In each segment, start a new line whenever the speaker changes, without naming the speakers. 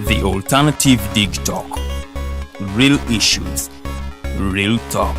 The Alternative Digitalk. Real issues, real talk.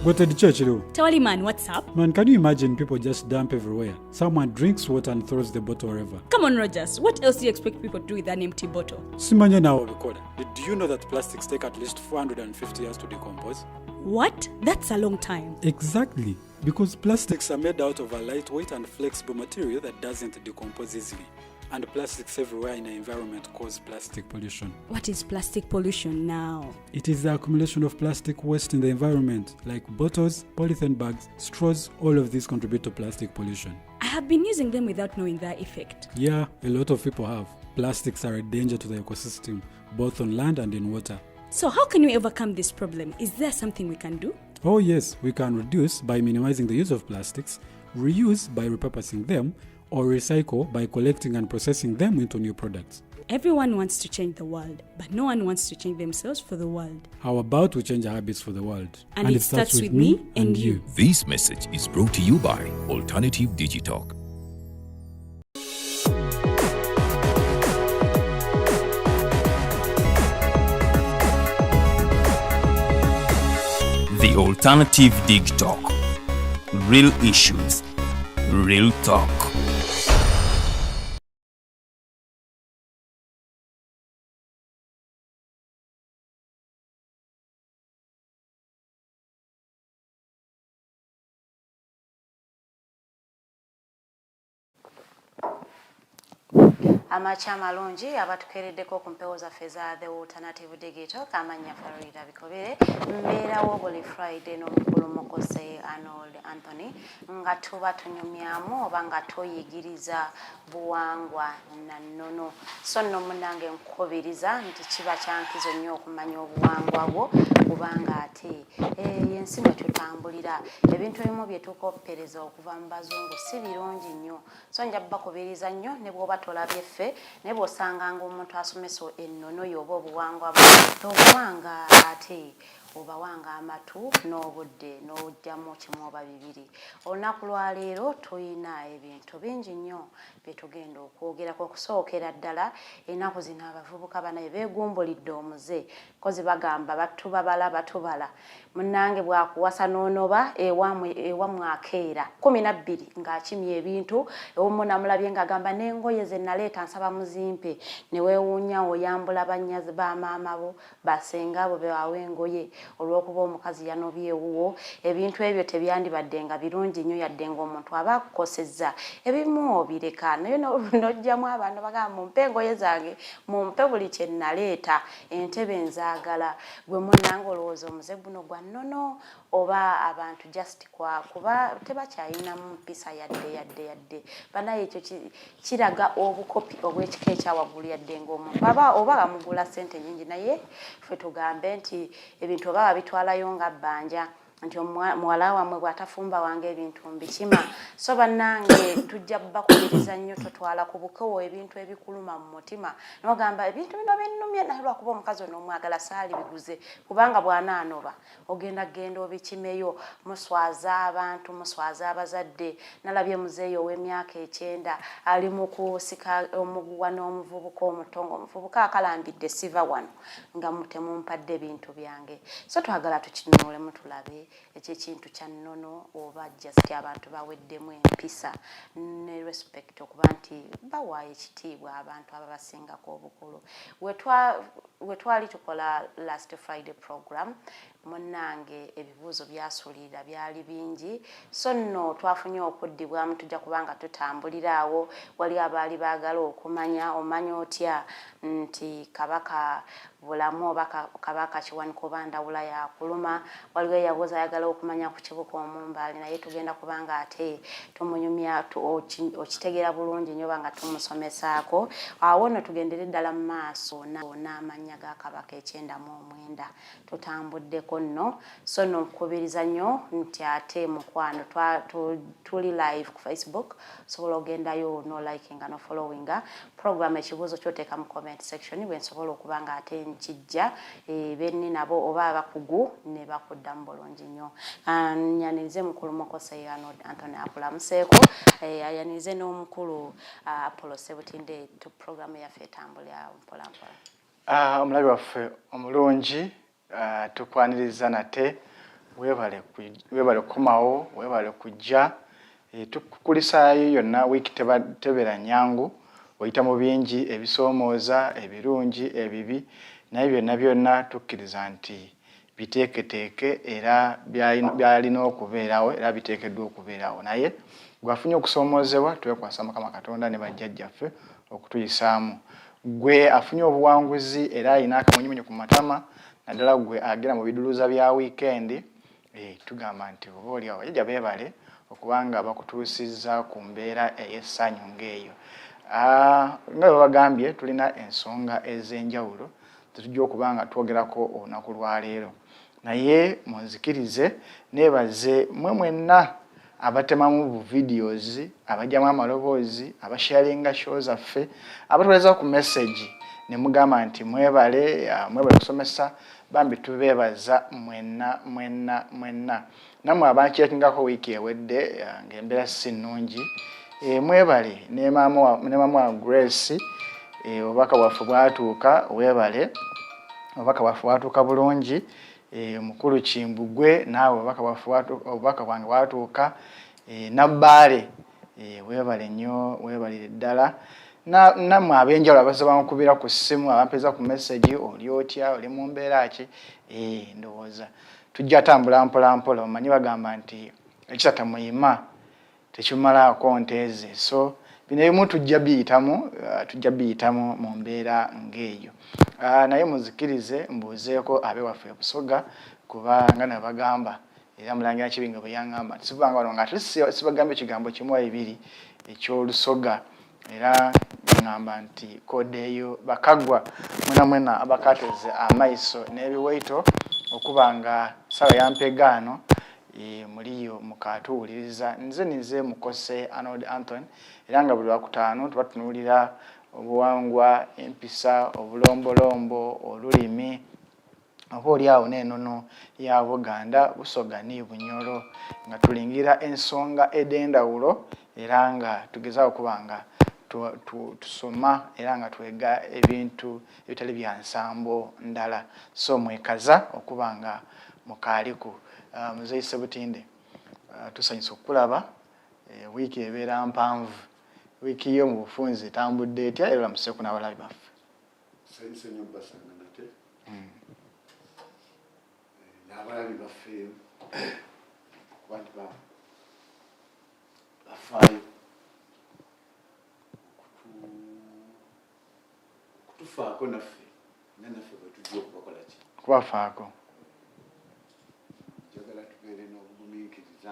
Gwe ki ekiriwo?
Tewali man, what's up?
Man, can you imagine people just dump everywhere? Someone drinks water and throws the bottle wherever.
Come on, Rogers. What else do you expect people to do with an empty bottle?
Simanya naawe obikola. Do you know that plastics take at least 450 years to decompose?
What? That's a long time.
Exactly. Because plastics are made out of a lightweight and flexible material that doesn't decompose easily. And plastics everywhere in our environment cause plastic pollution.
What is plastic pollution now?
It is the accumulation of plastic waste in the environment, like bottles, polythene bags, straws, all of these contribute to plastic pollution.
I have been using them without knowing their effect.
Yeah, a lot of people have. Plastics are a danger to the ecosystem, both on land and in water.
So, how can we overcome this problem? Is there something we can do?
Oh, yes, we can reduce by minimizing the use of plastics, reuse by repurposing them, or recycle by collecting and processing them into new products.
Everyone wants to change the world, but no one wants to change themselves for the world.
How about we change our habits for the world?
And it starts with me and you.
This message is brought to you by Alternative Digitalk.
The Alternative Digitalk. Real issues, real talk.
Amakya amalungi abatukeereddeko ku mpewo zaffe eza The Alternative Digital. Kamanya Farida Bikobere, mbeerawo buli Friday n'omukulu Mukose Arnold Anthony, nga tuba tunyumyamu oba nga tuyigiriza buwangwa na nnono. So nno munnange, nkukubiriza nti kiba kyankizo nnyo okumanya obuwangwa bwo, kubanga ate ensi mwe tutambulira, ebintu ebimu bye tukoppereza okuva mu bazungu si birungi nnyo. So nja bakubiriza nnyo, ne bw'oba tolabye ffe, naye bw'osanganga omuntu asomesa ennono yo oba obuwangwa bwe, tobuwanga, ate obawanga amatu n'obudde n'ojjamu kimu oba bibiri. Olunaku lwaleero tuyina ebintu bingi nnyo bye tugenda okwogerako. Okusookera ddala, ennaku zino abavubuka banaye beegumbulidde omuze kozi bagamba batubabala batubala. Munnange, bwakuwasa n'onoba ewammwe, akeera 12 ng'akimya ebintu. Ewumu namulabye ng'agamba, "N'engoye ze naleeta nsaba muzimpe." Ne weewuunya, oyambula bannyazi bamaama bo, basenga bo bewawa engoye olw'okuba omukazi yanobye ewuwo. Ebintu ebyo tebyandibadde nga birungi nnyo, yadde ng'omuntu aba akukosezza, ebimu obireka, naye n'ojjamu abantu bagamba, "Mumpe engoye zange, mumpe buli kye naleeta, entebe nzaagala." Gwe munnange, olowooza omuze guno gwa nnono oba abantu just kwa kuba tebakyayinamu mpisa yadde yadde yadde? Banaye, ekyo kiraga obukopi obw'ekika ekyawaggulu, yadde ng'omuntu aba oba bamugula ssente nnyingi, naye ffe tugambe nti ebintu oba babitwalayo nga bbanja, nti muwala wammwe bw'atafumba wange ebintu mbikima. So bannange, tujja bakubiriza nnyo, totwala ku bukowo ebintu ebikuluma mu mutima nogamba, "Ebintu bino binnumye, naye lwakuba omukazi ono omwagala saali biguze," kubanga bw'anaanoba ogenda genda obikimeyo. Muswaza abantu, muswaza abazadde. Nalabye muzeeyi ow'emyaka 90 ali mu kusika omuguwa n'omuvubuka omuto, nga omuvubuka akalambidde, "Siva wano nga temumpadde bintu byange." So twagala tukinuulemu, tulabe ekyo ekintu kya nnono oba just abantu baweddemu empisa ne respect, okuba nti bawaayo ekitiibwa abantu ababasingako obukulu. We twali tukola last Friday program, munnange, ebibuuzo byasuulirira byali bingi, so nno twafunye okuddibwamu. Tujja kubanga tutambulira awo. Wali abaali baagala okumanya, omanya otya nti Kabaka Bulamu oba Kabaka Kiwanuka oba Ndawula yakuluma? Waliwo eyabuuza ayagala okumanya ku Kibuka Omumbaali, naye tugenda kubanga ate tumunyumya okitegeera bulungi nnyo nga tumusomesaako. Awo nno tugendere ddala mu maaso n'amannya ga Kabaka 99. Tutambuddeko. Ko nno so nno nkukubiriza nnyo nti ate mukwano tuli live ku Facebook, osobola ogendayo no likinga no followinga program. Ekibuuzo kyoteeka mu comment section bwe nsobola okuba nga ate nkijja benni nabo oba abakugu ne bakuddamu bulungi nnyo. Nyanirize mukulu Mukose Arnold Anthony, akulamuseeko, ayanirize n'omukulu Apollo Sebutinde. Program yaffe etambulira mpola mpola.
Omulabi waffe omulungi, tukwaniriza nate. Webale kukomawo, webale kujja. Tukukulisaayo yonna wiiki tebeera nyangu, oyita mu bingi ebisoomooza, ebirungi, ebibi, naye byonna byonna tukkiriza nti biteeketeeke era byalina okubeerawo era biteekeddwa okubeerawo. Naye gwafunye okusoomoozebwa, twekwasa Mukama Katonda ne bajjajjaffe okutuyisaamu. Gwe afunye obuwanguzi era alina akamwenyumwenyu ku matama, naddala gwe agenda mu biduluza bya wiikendi, tugamba nti oba oliawo bajjajja beebale okubanga bakutuusizza ku mbeera ey'essanyu ng'eyo. Nga bwe babagambye, tulina ensonga ez'enjawulo tetujja okuba nga twogerako olunaku lwaleero, naye munzikirize neebaze mwe mwenna abatemamu bu videos, abajjamu amaloboozi, abasharinga show zaffe, abatuweereza ku message ne mugamba nti mwebale, mwebale kusomesa. Bambi tubeebaza mwenna mwenna mwenna. Nammwe abankyekingako wiiki ewedde ng'embeera si nnungi, mwebale. Ne maama wa Grace, obubaka bwaffe bwatuuka, weebale, obubaka bwaffe bwatuuka bulungi. Mukulu Kimbugwe, naawe obubaka bwange bwatuuka. Nabbaale, weebale nnyo, weebalire ddala. Nammwe ab'enjawulo abazze bankubira ku ssimu, abampeeza ku message, oli otya, oli mu mbeera ki? Ndowooza tujja tambula mpola mpola. Omanyi bagamba nti ekitata muyima tekimalaako nteeze, so bino ebimu tujja biyitamu, tujja biyitamu mu mbeera ng'eyo. Naye muzikirize mbuuzeeko abewaffe e Busoga, kuba nga nabagamba era Mulangira Kibinge bwe yaŋŋamba nti sivanga wano nga ate sibagambye ekigambo kimu ebiri eky'Olusoga, era ŋŋamba nti kodeeyo bakagwa mwena mwena abakateze amaiso n'ebiwaito okuba nga sawa yampegaano muliyo mukatuwuliriza. Nze nize Mukose Arnold Anthony, era nga buli Lwakutaano tuba tunuulira obuwangwa, empisa, obulombolombo, olulimi, oba oli awo n'enono ya Buganda, Busoga ni Bunyoro, nga tulingira ensonga ed'endawulo era nga tugezaako okuba nga tusoma era nga twega ebintu ebitali bya nsambo ndala. So mwekaza okuba nga mukaaliku. Muzeeyi Sebutinde, tusanyusa okukulaba. Wiiki ebeera mpanvu, wiiki yo mu bufunze etambudde etya? Era olamuseeko n'abalabi baffe.
Sanyuse nnyo basanga nate n'abalabi baffe kuba nti bafaayo okutufaako naffe nga naffe bwe tujja okubakola ki?
Kubafaako.
Njagala tubeere n'obugumiikiriza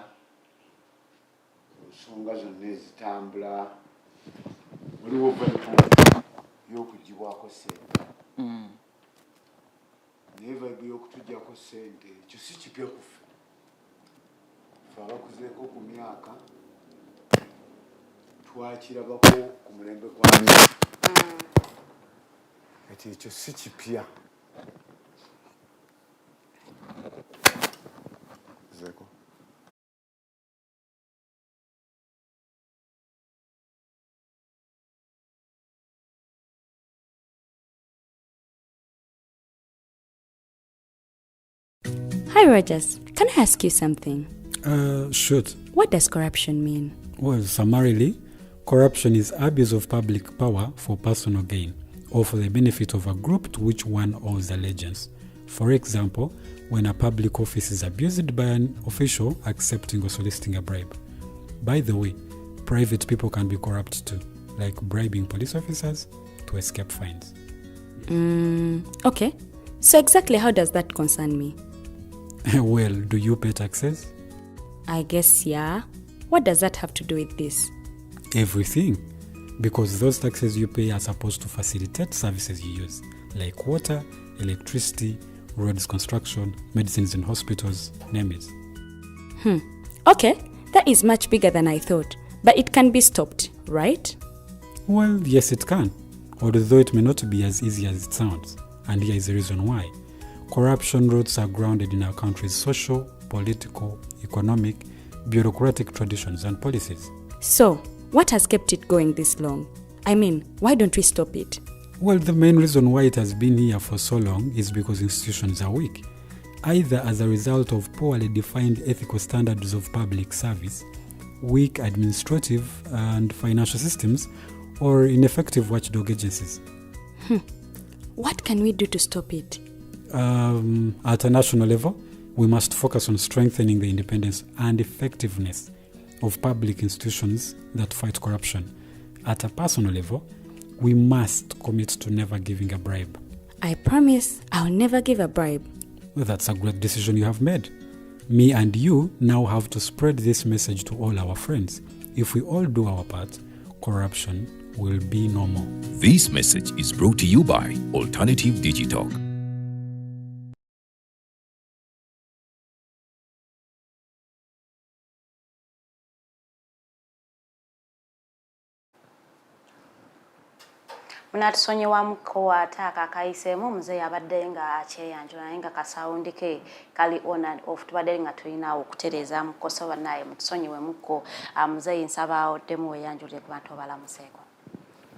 ku nsonga zonna ezitambula. Waliwo vibe y'okugibwako ssente, naye vibe y'okutuggyako ssente ekyo si kipya ku ffe. Ffe abakuzeeko ku myaka twakirabako ku mulembe gwa Amin, kati ekyo si kipya. Zeeko.
Hi, Rogers. Can I ask you something?
Shoot.
What does corruption mean?
Well, summarily, corruption is abuse of public power for personal gain or for the benefit of a group to which one owes allegiance. For example, when a public office is abused by an official accepting or soliciting a bribe. By the way, private people can be corrupt too, like bribing police officers to escape fines.
Okay. So, exactly how does that concern me?
Well, do you pay taxes?
I guess, yeah. What does that have to do with this?
Everything. Because those taxes you pay are supposed to facilitate services you use, like water, electricity, roads construction, medicines in hospitals, name it.
Okay, that is much bigger than I thought, but it can be stopped, right?
Well, yes, it can, although it may not be as easy as it sounds. And here is the reason why. Corruption roots are grounded in our country's social, political, economic, bureaucratic traditions and policies.
So, what has kept it going this long? I mean, why don't we stop it?
Well, the main reason why it has been here for so long is because institutions are weak, either as a result of poorly defined ethical standards of public service, weak administrative and financial systems, or ineffective watchdog agencies.
What can we do to stop it?
At a national level, we must focus on strengthening the independence and effectiveness of public institutions that fight corruption. At a personal level, we must commit to never giving a bribe.
I promise I'll never give a bribe.
Well, that's a great decision you have made. Me and you now have to spread this message to all our friends. If we all do our part, corruption will be no more.
This message is brought to you by Alternative Digitalk.
Munatusonyiwamuko ate ako akayiseemu. Muzeeyi abadde nga akyeyanjula, naye nga ka sound ke kali on and off. Tubadde nga tulinawo okutereezaamuko, so bannaye mutusonyiwemuko. Muzeeyi, nsaba oddemu weeyanjulire ku bantu, obalamuseeko.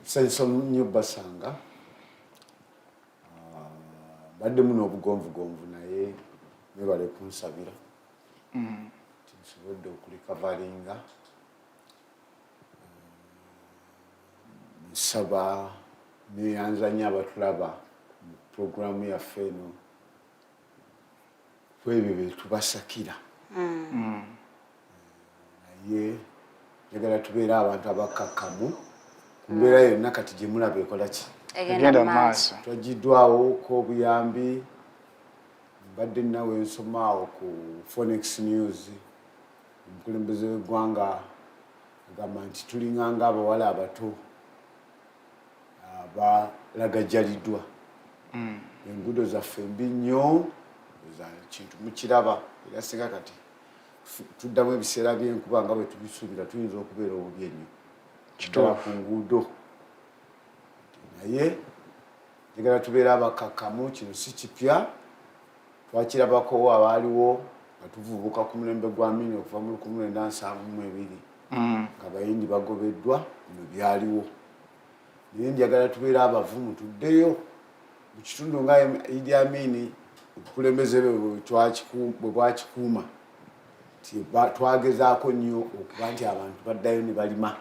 Nsanyusa nnyo basanga. Baddemu n'obugonvugonvu, naye mwebale kunsabira nti nsobodde okurecoveringa. Nsaba neyanza nnyo abatulaba mu puroguramu yaffe eno kwebyo bye tubasakira, naye njagala tubeere abantu abakkakkamu ku mbeera yonna kati gye mulaba ekola ki?
Egenda mu maaso.
Twagiddwawo ko obuyambi. Mbadde nawe nsoma awo ku Phoenix News, omukulembeze w'eggwanga agamba nti tulinganga abawala abato abalagajjaliddwa. Enguudo zaffe mbi nnyo, za kintu mukiraba, era singa kati tuddamu ebiseera by'enkuba nga bwe tubisuubira, tuyinza okubeera obubi ennyo ddala ku nguudo. Naye njagala tubeere abakakkamu. Kino si kipya, twakirabako abaaliwo nga tuvubuka ku mulembe gwa Amini okuva mu 1972 nga Bayindi bagobeddwa. Bino byaliwo, naye njagala tubeere abavumu, tuddeyo mu kitundu nga Idi Amini obukulembeze bwe bwe bwakikuuma nti twagezaako nnyo okuba nti abantu baddayo ne balima,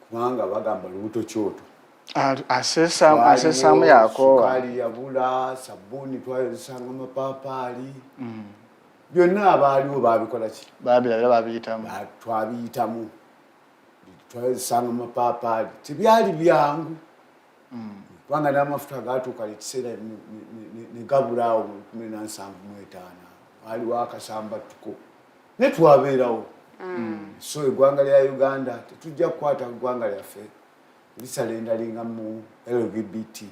kubanga bagamba lubuto kyoto.
Aseesaamu yakoowa.
Sukaali yabula, sabbuuni twayozesanga amapaapaali. Byonna abaaliwo babikola ki?
Babirabira, babiyitamu.
Twabiyitamu, twayozesanga amapaapaali. Tebyali byangu, kubanga n'amafuta gatuuka ekiseera ne gabulaawo mu 1975, waaliwo akasambattuko, naye twabeerawo. So eggwanga lya Uganda, tetujja kukwata ggwanga lyaffe lisurrenderinga mu LGBT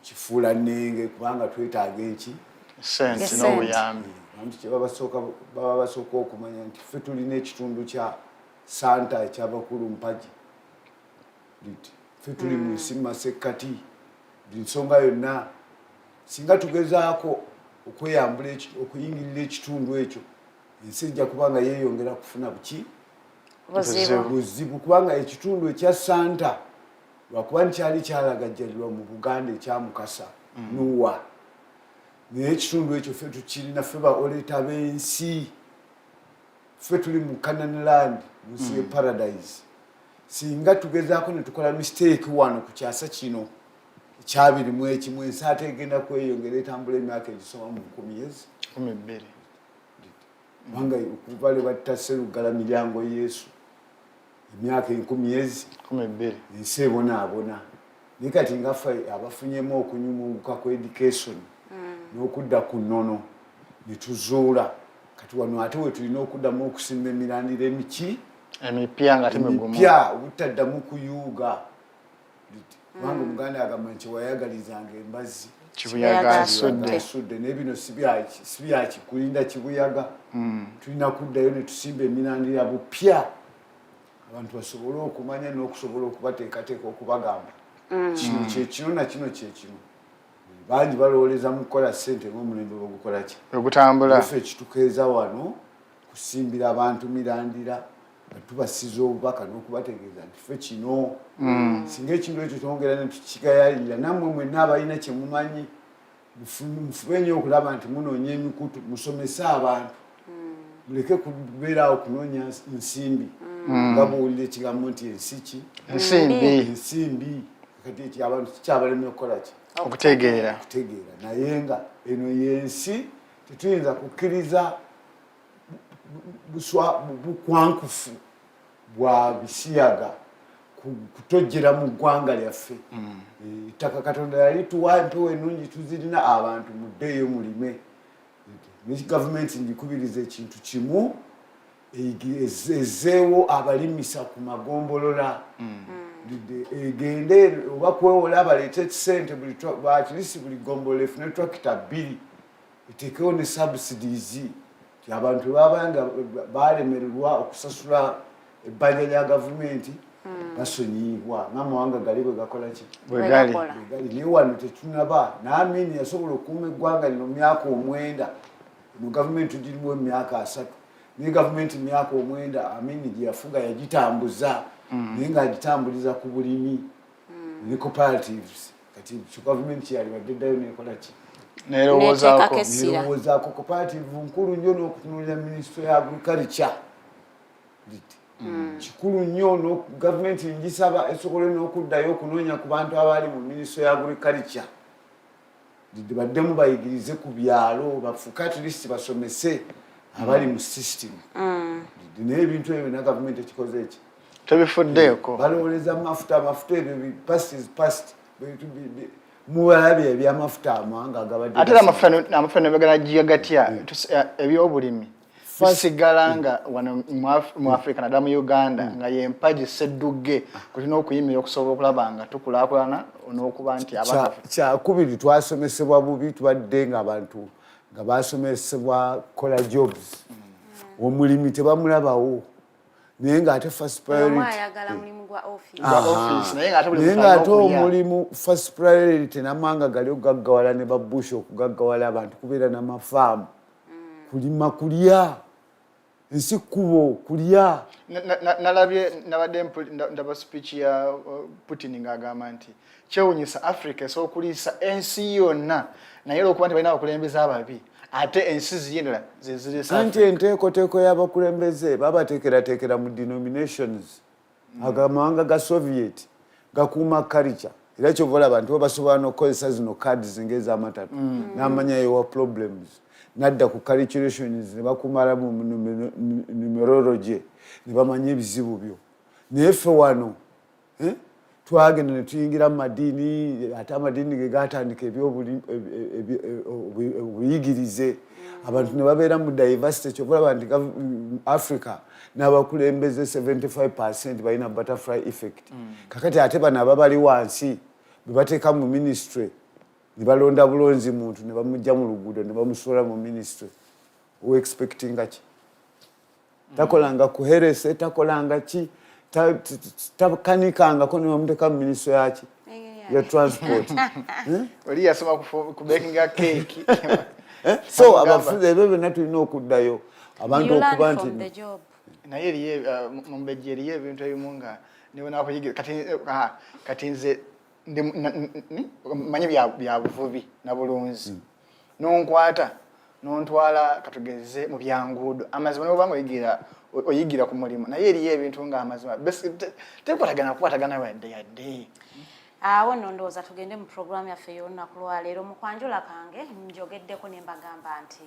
kifuula nnenge, kubanga twetaaga enki?
Sente.
Yes,
N'obuyambi.
Abantu kyebaba baba basooka okumanya nti ffe tulina ekitundu kya santa ekyabakulu mpagi. Nti ffe tuli mu nsi mu masekkati. Buli nsonga yonna, singa tugezaako okweyambula okuyingirira ekitundu ekyo, ensi ejja kuba nga yeeyongera kufuna buki?
Buzibu.
Buzibu, kubanga ekitundu ekya santa, lwakuba nkyali kyalagajjalirwa mu Buganda ekyamukasa nuwa, naye ekitundu ekyo ffe tukirina. Ffe ba oleeta b'ensi, ffe tuli mu Canaan land, mu nsi ye paradise. Singa tugezaako ne tukola mistake wano ku kyasa kino eky'21, ensi ate egenda kweyongera etambula emyaka egisoma mu 1000 ezi
12.
Kubanga okuva lwe batta Serugala Miryango Yesu, emyaka 1000 ezi
12.
Ensi ebonaabona. Naye kati nga ffe abafunyemu okunyumunguka ku education n'okudda ku nnono ne tuzuula, kati wano ate we tulina okuddamu okusimba emirandira emiki?
Emipya nga ate migumu.
Emipya, obutaddamu kuyuuga, kubanga Omuganda agamba nti wayagalizanga embazzi.
Kibuyaga asudde.
Asudde. Naye bino si byakikulinda kibuyaga. Tulina kuddayo ne tusimba emirandira bupya, abantu basobole okumanya n'okusobola okubateekateeka, okubagamba kino kyekino na kino kyekino. Bangi balowooleza mu kukola ssente ng'omulembe bwegukola ki?
Ogutambula.
Ffe ekitukeeza wano kusimbira abantu mirandira nga tubasiza obubaka n'okubategeeza nti ffe kino. Singa ekintu ekyo twongera ne tukigayalira, nammwe mwenna abalina kye mumanyi, mufube nnyo okulaba nti munoonya emikutu, musomese abantu, muleke kubeeraawo kunoonya nsimbi. Nga bwowulira ekigambo nti ensi ki?
Ensimbi.
Ensimbi. Kati ekyo abantu kikyabalemye okukola ki?
Okutegeera.
Okutegeera. Naye nga eno yensi, tetuyinza kukkiriza bukwankufu bwa bisiyaga kutojjera mu ggwanga lyaffe. Ettaka Katonda yali tuwa, empewo ennungi tuzirina, abantu muddeeyo mulime. Ne gavumenti ngikubiriza ekintu kimu, ezzeewo abalimisa ku magombolola. Egende oba kwewola, baleete sente, at least buli gombolola efune tractor 2, eteekewo ne subsidies ti abantu baba nga balemererwa okusasula ebbanja lya gavumenti basonyiyibwa, ng'amawanga gali bwe gakola ki?
Bwe gali.
Bwe gakola.
Bwe gali. Naye wano tetunaba. N'Amini yasobola okukuuma eggwanga lino mu myaka 9. Eno gavumenti tugirimu emyaka 30, naye gavumenti myaka 9 Amini gye yafuga yagitambuza, naye ng'agitambuliza ku bulimi ne cooperatives. Kati kyo gavumenti yalibadde ddayo nekola ki?
Nerowoozaako.
Neteekako essira.
Nerowoozaako. Cooperative nkulu nnyo n'okutunuulira ministry ya agriculture. Kikulu nnyo. Gavumenti ngisaba esobole n'okuddayo okunoonya ku bantu abaali mu ministry ya agriculture, baddemu bayigirize ku byalo, bafuuke at least basomese abali mu system. Naye ebintu ebyo byonna gavumenti ekikoze eki?
Tebifuddeeko.
Balowoleza mafuta, amafuta ebyo past is past. Mubalabye ebyamafuta amawanga agabadde
Ate era amafuta nebaganagiya gatya? Ebyobulimi bisigala nga wano mu Africa, naddala mu Uganda, nga yempagi seddugge kulina okuyimirira okusobola okulaba nga tukulaakulana n'okuba nti abantu
Kyakubiri, twasomesebwa bubi. Tubadde nga abantu nga basomesebwa kola jobs, omulimi tebamulabawo, naye ngaate first
Omu
priority
ayagala mulimu gwa office.
Gwa office, naye ng'ate buli
Naye
muntu alina
ng'ate
okulya.
omulimu first priority n'amawanga gali okugaggawala ne babush okugaggawala, abantu kubeera n'amafaamu, kulima, kulya, ensi kkubo kulya.
Nalabye nabadde ndaba speech ya Putin ng'agamba nti kyewunyisa Africa esobola okuliisa ensi yonna, naye olwokuba nti balina abakulembeze ababi, ate ensi ziri endala zeziriisa.
Anti enteekoteeko y'abakulembeze babateekerateekera mu denominations. Ago amawanga ga Soviet gakuuma culture, era kyova olaba nti basobola n'okukozesa zino cards ng'ezamatatu n'amanya yewa problems, nadda ku calculations ne bakumala mu numerology ne bamanya ebizibu byo. Naye ffe wano, eh, twagenda ne tuyingira mu madiini, ate amadiini ge gatandika ebyobuyigirize, abantu ne babeera mu diversity. Kyova olaba nti Africa n'abakulembeze 75% balina butterfly effect. Kakati ate bano ababali wansi bwe bateeka mu ministry, ne balonda bulonzi muntu ne bamugja mu luguudo ne bamusuula mu ministry, oexpectinga ki? Takolanga ku herese, takolanga ki, takanikangako, ne bamuteeka mu ministry yaki? Ya transport.
Oli yasoma ku bakinga cake.
Eh? So abafuzi ebyo byonna tulina okuddayo abantu okuba nti
Naye eriyo Mumbejja, eriyo ebintu ebimu nga niwenakuyigira kati, kati nze manyi bya buvubi na bulunzi, nonkwata nontwala katugeze mu byanguudo, amazima nobanga oyigira ku mulimu, naye eriyo ebintu nga amazima tebikwatagana kukwatagana wadde yadde.
Awo nno ndowooza tugende mu puroguramu yaffe ey'olunaku lwaleero. Mu kwanjula kange njogeddeko ne mbagamba nti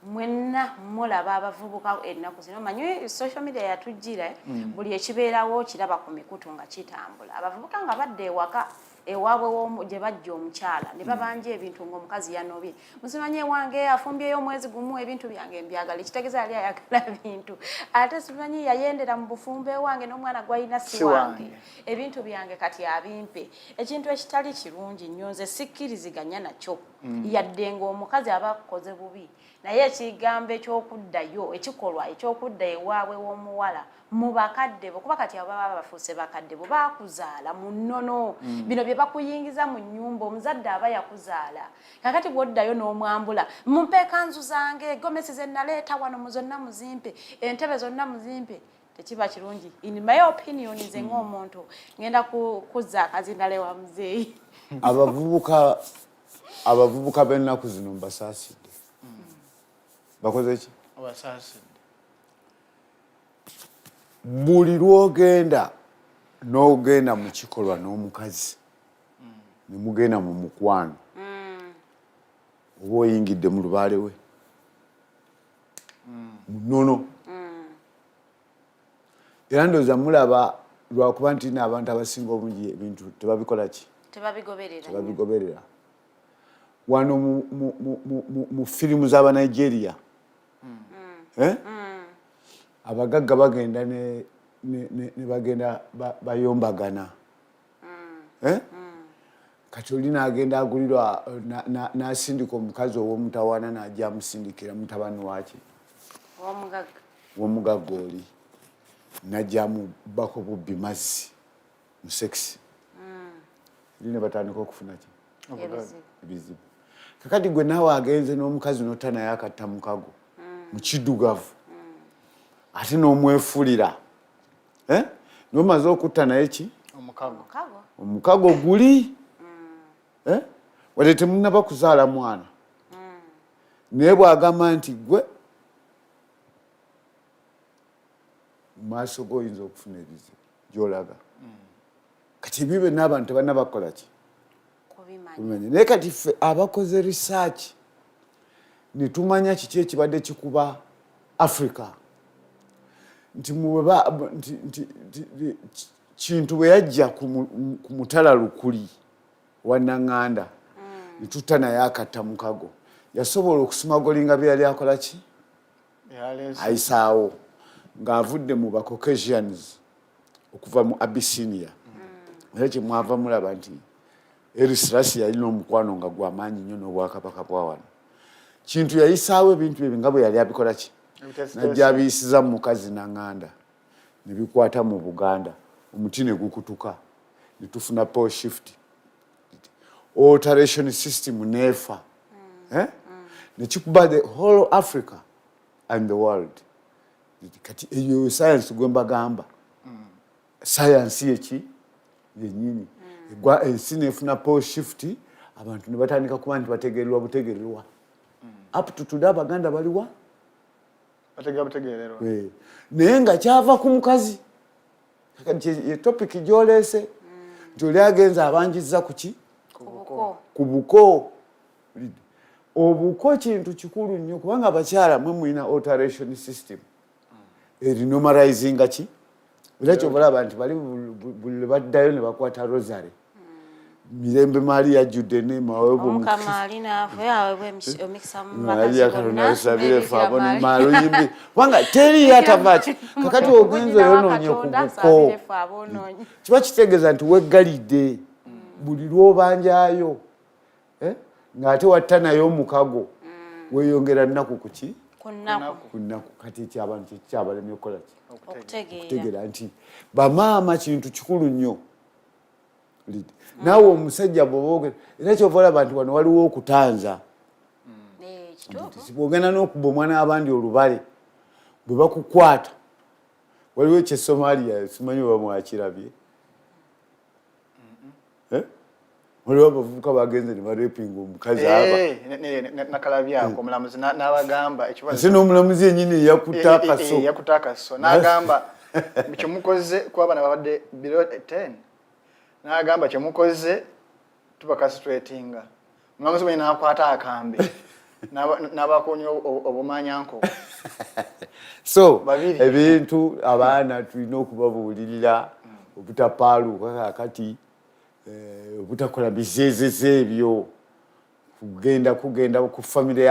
mwenna mulaba abavubuka ennaku zino, manyi social media yatujjira, buli ekibeerawo kiraba ku mikutu nga kitambula. Abavubuka nga badda ewaka. Ewaabwe gye bajja omukyala ne babanja ebintu ng'omukazi yanobye, "Musimanyi ewange afumbyeyo omwezi gumu, ebintu byange mbyagala." Ekitegeeza yali ayagala bintu. Ate simanyi yayendera mu bufumbo ewange n'omwana gwalina si
Si
wange,
wange.
Ebintu byange kati abimpe. Ekintu ekitali kirungi nnyo, nze sikkiriziganya nakyo, yadde ng'omukazi aba akoze bubi, naye ekigambo ekyokuddayo, ekikolwa ekyokudda ewaabwe w'omuwala mu bakadde bo, kuba kati abo baba bafuuse bakadde bo, bakuzaala mu nnono. Bino bye bakuyingiza mu nnyumba, omuzadde aba yakuzaala. Kakati bw'oddayo n'omwambula, "Mumpe ekanzu zange, gomesi ze naleeta wano mu zonna muzimpe, entebe zonna muzimpe," tekiba kirungi in my opinion. Nze ng'omuntu ngenda kuzza akazindale wa muzeeyi.
Abavubuka b'ennaku zino mbasaasidde. Bakoze ki?
Obasaasidde.
Buli lwogenda n'ogenda mu kikolwa n'omukazi ne mugenda mu mukwano, oba oyingidde mu lubaale we munono. Era ndowooza mulaba lwakuba nti n'abantu abasinga obungi ebintu tebabikola ki?
Tebabigoberera.
Tebabigoberera. Wano mu firimu z'Abanigeria, eh? Abagagga bagenda ne bagenda bayombagana, eh? Kati oli n'agenda agulirwa n'asindika omukazi ow'omutawaana, n'ajja amusindikira mutabani waki?
Ow'omugagga.
W'omugagga oli najja amubbako bubbi mazzi mu sex, eri ne batandika okufuna ki?
Ebizibu.
Ebizibu. Kakati gwe naawe agenze n'omukazi n'otta naye akatta mukago mu kiddugavu, ate n'omwefulira, eh? N'omaze okutta naye ki?
Omukago.
Mukago.
Omukago guli, eh? Wadde temunaba kuzaala mwana, naye bw'agamba nti gwe mu maaso go oyinza okufuna ebizibu gy'olaga. Kati ebyo byonna abantu tebanaba kukola ki?
Kubimanya.
Kubimanya. Naye kati ffe abakoze research ne tumanya kiki ekibadde kikuba Africa, nti nti Kintu bwe yajja ku mutala Lukuli wa Naŋŋanda ne tutta naye akatta mukago, yasobola okusmugglinga bye yali akola ki?
Yaleese.
Ayisaawo ng'avudde mu Bacaucasians okuva mu Abyssinia. Era kyemwava mulaba nti Haile Selassie yalina omukwano nga gwamaanyi nnyo n'obwakabaka bwa wano. Kintu yayisaawo ebintu ebyo nga bwe yali abikola ki?
Ebiteesiteesi.
Najja abiyisiza mu mukazi Naŋŋanda ne bikwata mu Buganda, omuti ne gukutuka ne tufuna pole shift alteration system neefa, eh? Ne kikuba the whole Africa and the world. Kati eyo science gwe mbagamba, science yeki yennyini. Egwa ensi nefuna pole shift, abantu ne batandika kuba nti bategererwa butegererwa. Up to today Abaganda baliwa?
Bategera butegererwa.
Eh, naye nga kyava ku mukazi. Kati ye topic gy'oleese nti oli agenza abanjiza ku ki?
Ku buko.
Ku buko. Obuko kintu kikulu nnyo, kubanga abakyala mwe mulina alteration system erinormalizinga ki. Era kyobalaba nti bali buli lwe baddayo ne bakwata rosary, mirembe maali yajjudde
Omukama alina aweebwa emikisa mu bakazi
Maria Katonda
bonna.
asabire ffe
Bikira
abo
Maria.
maluyimbi, kubanga teriyo atava ki. Kakati ogenza oyonoonye ku
Katonda
buko,
asabire ffe aboonoonyi.
Kiba kitegeeza nti weggalidde buli lw'obanjayo, eh? Ng'ate watta naye omukago, weeyongera nnaku ku ki?
Ku nnaku.
Ku nnaku. Kati ekyo abantu kyekyabalemye okukola ki?
Okutegeera.
Okutegeera nti bamaama kintu kikulu nnyo. Naawe omusajja bw'oba era kyova olaba nti wano waliwo okutanza.
Eh, kituufu.
Bw'ogenda n'okuba omwana w'abandi olubale, bwe bakukwata, waliwo ekye Somalia, simanyi oba mwakirabye. Eh? Waliwo abavubuka bagenze ne barapinga omukazi aba.
Eh, nakalabyako omulamuzi n'abagamba ekibazo.
Ate n'omulamuzi yennyini yakutta akaso.
Yakutta akaso n'agamba kyemukoze, kuba bana babadde below 10, n'agamba kyemukoze tubakastratinga. Omulamuzi mwenye n'akwata akambe n'abakonya obumanyanko.
So
Babiri.
Ebintu abaana tulina okubabuulirira obutapaaluuka kakati. Obutakola bizeezeze ebyo, kugenda kugenda ku famire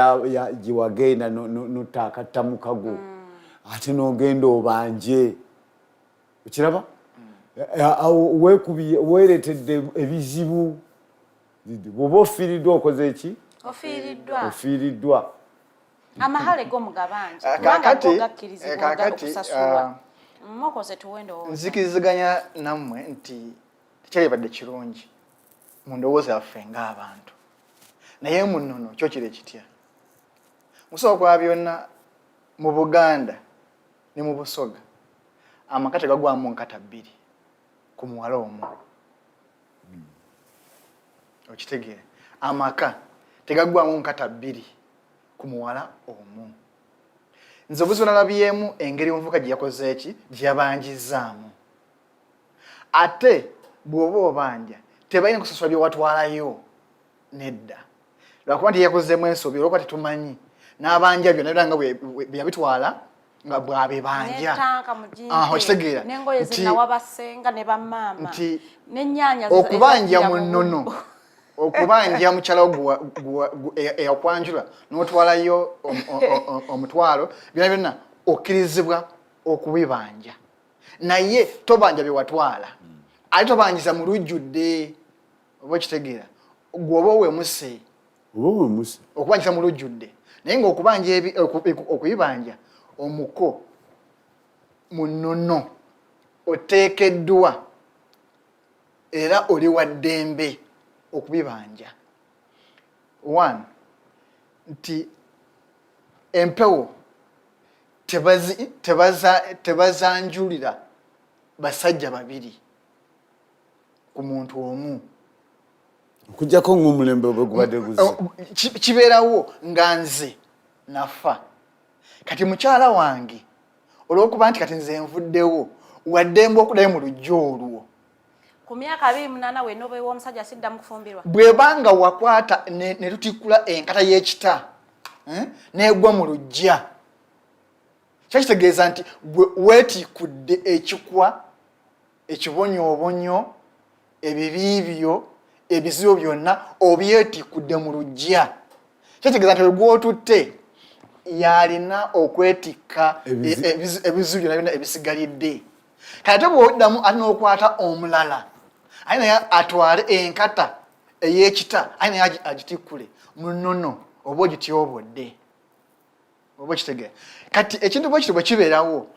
gye wagenda notaakatta mukago, ate n'ogenda obanje. Okiraba? Awo weekubye, weeretedde ebizibu. Bw'oba ofiiriddwa, okoze eki?
Ofiiriddwa.
Ofiiriddwa.
Amahale go mugabanja, kubanga go gakkirizibwa
Kaakati,
okusasulwa. Mukoze, tuwe endowooza.
Nzikiriziganya nammwe nti tekyalibadde kirungi mu ndowooza yaffe ng'abantu, naye mu nnono kyo kiri kitya? Musobola kwa byonna mu Buganda ne mu Busoga, amaka tegagwamu nkata bbiri ku muwala omu. Okitegeera? Amaka tegaggwamu nkata bbiri ku muwala omu. Nze obuzibu nalabyemu engeri omuvubuka gye yakoze eki, gye yabanjizaamu. Ate bw'oba obanja, tebalina kusasula byewatwalayo, nedda, lwakuba nti yakozeemu ensobi, olwokuba tetumanyi n'abanja byonna byonna nga bwe yabitwala, nga bwabibanja.
N'ettanka mugimpe,
Ah, okitegeera?
N'engoye zenawa basenga ne bamaama,
Nti
n'ennyaanya
okubanja
ezaddira
mu nnono, okubanja mukyala wo eyakwanjula n'otwalayo omutwalo, byonna byonna okkirizibwa okubibanja, naye tobanja byewatwala, ate tobanjiza mu lujjudde. Oba okitegeera? Gweoba owemuse.
Oba owemuse.
Okubanjisa mu lujjudde, naye ngaokubanja okubibanja omuko mu nnono oteekeddwa era oli wa ddembe okubibanja. One, nti empewo tebazanjulira basajja babiri ku muntu omu.
Okujjako ng'omulembe bwe gubadde guze.
Kibeerawo nga nze nafa, kati mukyala wange, olwokuba nti kati nze nvuddewo, waddembe okuddayo mu lujja olwo.
Ku myaka 28 wenna oba ew'omusajja, siddamu kufumbirwa.
Bwebanga wakwata ne tutikkula enkata y'ekita, negwa mu luggya, kyakitegeeza nti gwe weetikkudde ekikwa, ekibonyoobonyo, ebibi byo, ebizibu byonna obyetikkudde mu luggya. Kyategeeza nti oyo gwotutte yalina okwetikka ebizibu byonna byonna ebisigalidde. Kati ate bwoddamu ate n'okwata omulala, ate naye atwale enkata ey'ekita, ate naye agitikkule mu nnono, oba ogityobodde, oba okitegeera? Kati ekintu bwe kityo bwe kibeerawo,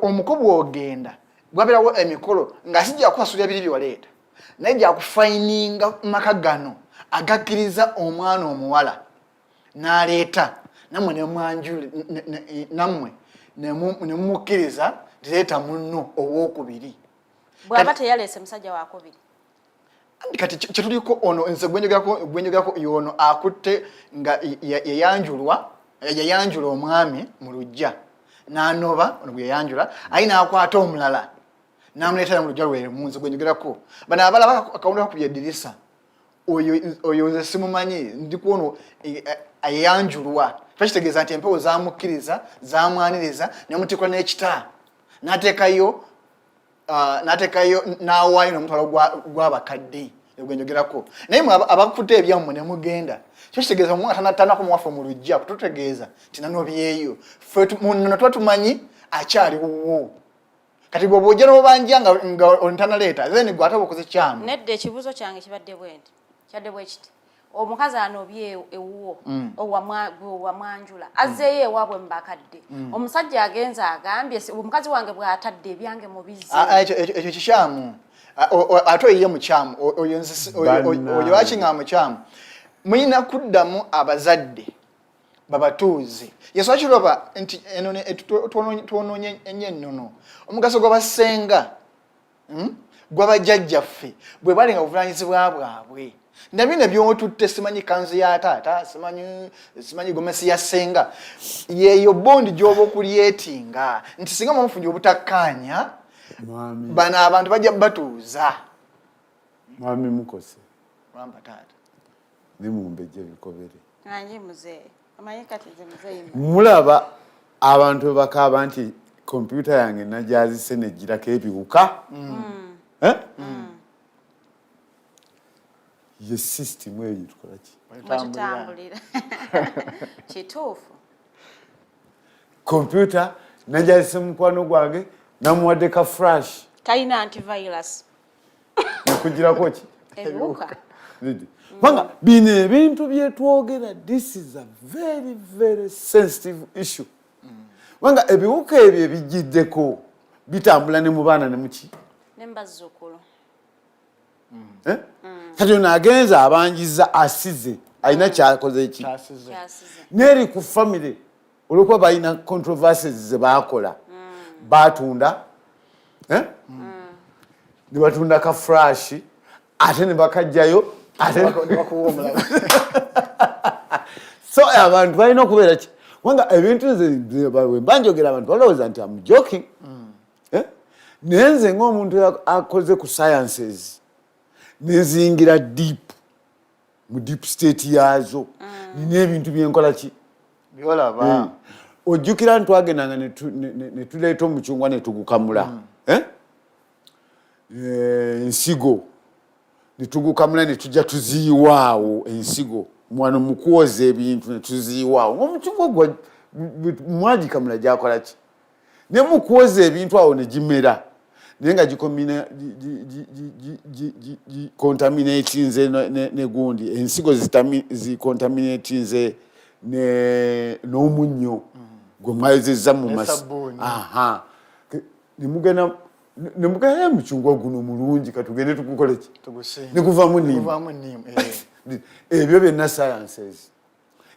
omuko bw'ogenda gwabeerawo emikolo nga si gyakusasulira biri byewaleeta, naye gyakufayininga maka gano agakkiriza omwana omuwala n'aleeta, nammwe nammwe ne mumukkiriza nti leeta munno owokubiri.
Bw'aba teyaleese musajja wakubiri?
Anti kati kyetuliko ono, nze gwenjogerako yono akutte nga yayanjulwa, yayanjula omwami mu luggya n'anoba ono gwe yayanjula, aye n'akwata omulala n'amuleetera mu luggya lwemu. Nze gwenjogerako, bano abalaba akawundu kakubye eddirisa, oyo nze simumanyi, ndi kwono ayanjulwa. Kiba kitegeeza nti empewo zamukkiriza, zamwaniriza, nemutikula n'ekita, n'ateekayo, n'ateekayo, n'awaayo n'omutwalo gw'abakadde gwenjogerako. Naye mwe abakutte ebyammwe ne mugenda, kyo kitegeeza omwana tanakomuwaffe mu luggya kututegeeza nti nanobyeyo. Ffe munono tuba tumanyi akyali wuwo. Kati gwe bw'ojja n'obanja nga ontanaleeta, then gwe ate oba okoze kyamu.
Nedda, ekibuuzo kyange kibadde bwe nti, kyadde bwe kiti: omukazi anobye ewuwo, gwe owamwanjula, azzeeyo ewaabwe mu bakadde, omusajja agenze agambye, "Omukazi wange bw'atadde ebyange mubizi."
Ah, ah, ekyo kikyamu. Ah, ate oyo ye mukyamu. Oyo oyo lwaki nga mukyamu? Mulina kuddamu abazadde babatuuze. Yesu akiraba nti eno twonoonye ennyo ennono. Omugaso gw'abasenga, Gw'abajjajjaffe bwe bali nga buvunanyizibwa bwabwe nabino byotutte, simanyi kanzu ya taata, simanyi gomesi ya ssenga, yeeyo bond gy'oba okulyetinga nti singa mwamufunye obutakkaanya, bano abantu bajja batuuza.
Mwami Mukose.
Ramba taata.
Ne Mumbejja Bikobere.
Anji muzeeyi, omanyi kati nze muzeeyi.
Mulaba abantu bwe bakaaba nti kompyuta yange najazise negirako ebiwuka. Eh? Ye system eyo tukola ki?
Mwetutambulira. Kituufu.
Kompyuta najazise mukwano gwange, namuwadde ka flash.
Talina antivirus.
Nekugirako ki?
Ebiwuka.
Kubanga bino ebintu byetwogera, this is a very very sensitive issue, kubanga ebiwuka ebyo ebijjiddeko bitambula ne mu baana ne muki.
Ne mubazzukulu.
Eh? Kati ono agenza abanjiza, asize alina kyakoze ki?
Kyasize.
Kyasize.
Neeri ku family, olwokuba balina controversies ze bakola, batunda, eh? Ne batunda ka flash, ate ne bakajjayo, ate
ne bakuwa omulala.
So abantu balina okubeera ki, kubanga ebintu nze bwe mba njogera, abantu balowooza nti am joking. Eh? Naye nze ng'omuntu akoze ku sciences, nezingira deep mu deep state yaazo, nina ebintu byenkola ki?
Byolaba.
Ojjukira nti twagendanga ne tuleeta omucungwa ne tugukamula. Eh? Eh, ensigo ne tugukamula, ne tujja tuziyiwaawo ensigo wano mu kwoza ebintu, ne tuziyiwaawo ngaomucungwa gwa mwagikamula gyakola ki, ne mu kwoza ebintu awo ne gimera, naye nga gicontaminatinze ne gundi, ensigo zicontaminatinze n'omunnyo gwe mwayozezza mu
Ne
masi.
sabbuuni.
Aha. Nemugenda nemugenda, mucungwa guno mulungi, katugende tugukole ki?
Tugusimbe.
Neguvamu nimu.
Neguvaamu nimu, eh.
Ebyo byonna sciences.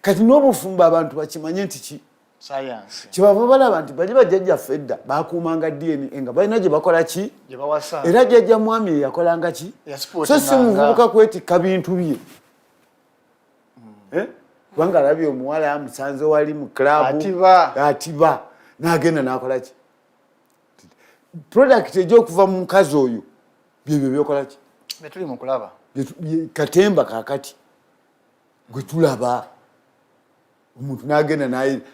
Kati n'obufumbo, abantu bakimanye nti ki?
Science.
Kyebava balaba nti bali bajjajjaffe edda bakuumanga DNA nga balina gye bakola ki?
Gye bawasa.
Era jjajja mwami ye yakolanga ki?
Yasupportinganga.
So si muvubuka kwetikka bintu bye. Eh? Kubanga alabye omuwala amusanze wali mu club.
Atiba.
Atiba n'agenda n'akola ki? Product ejja okuva mu mukazi oyo, byebyo byokola ki?
Betuli mu kulaba.
Katemba kakati gwe tulaba, omuntu n'agenda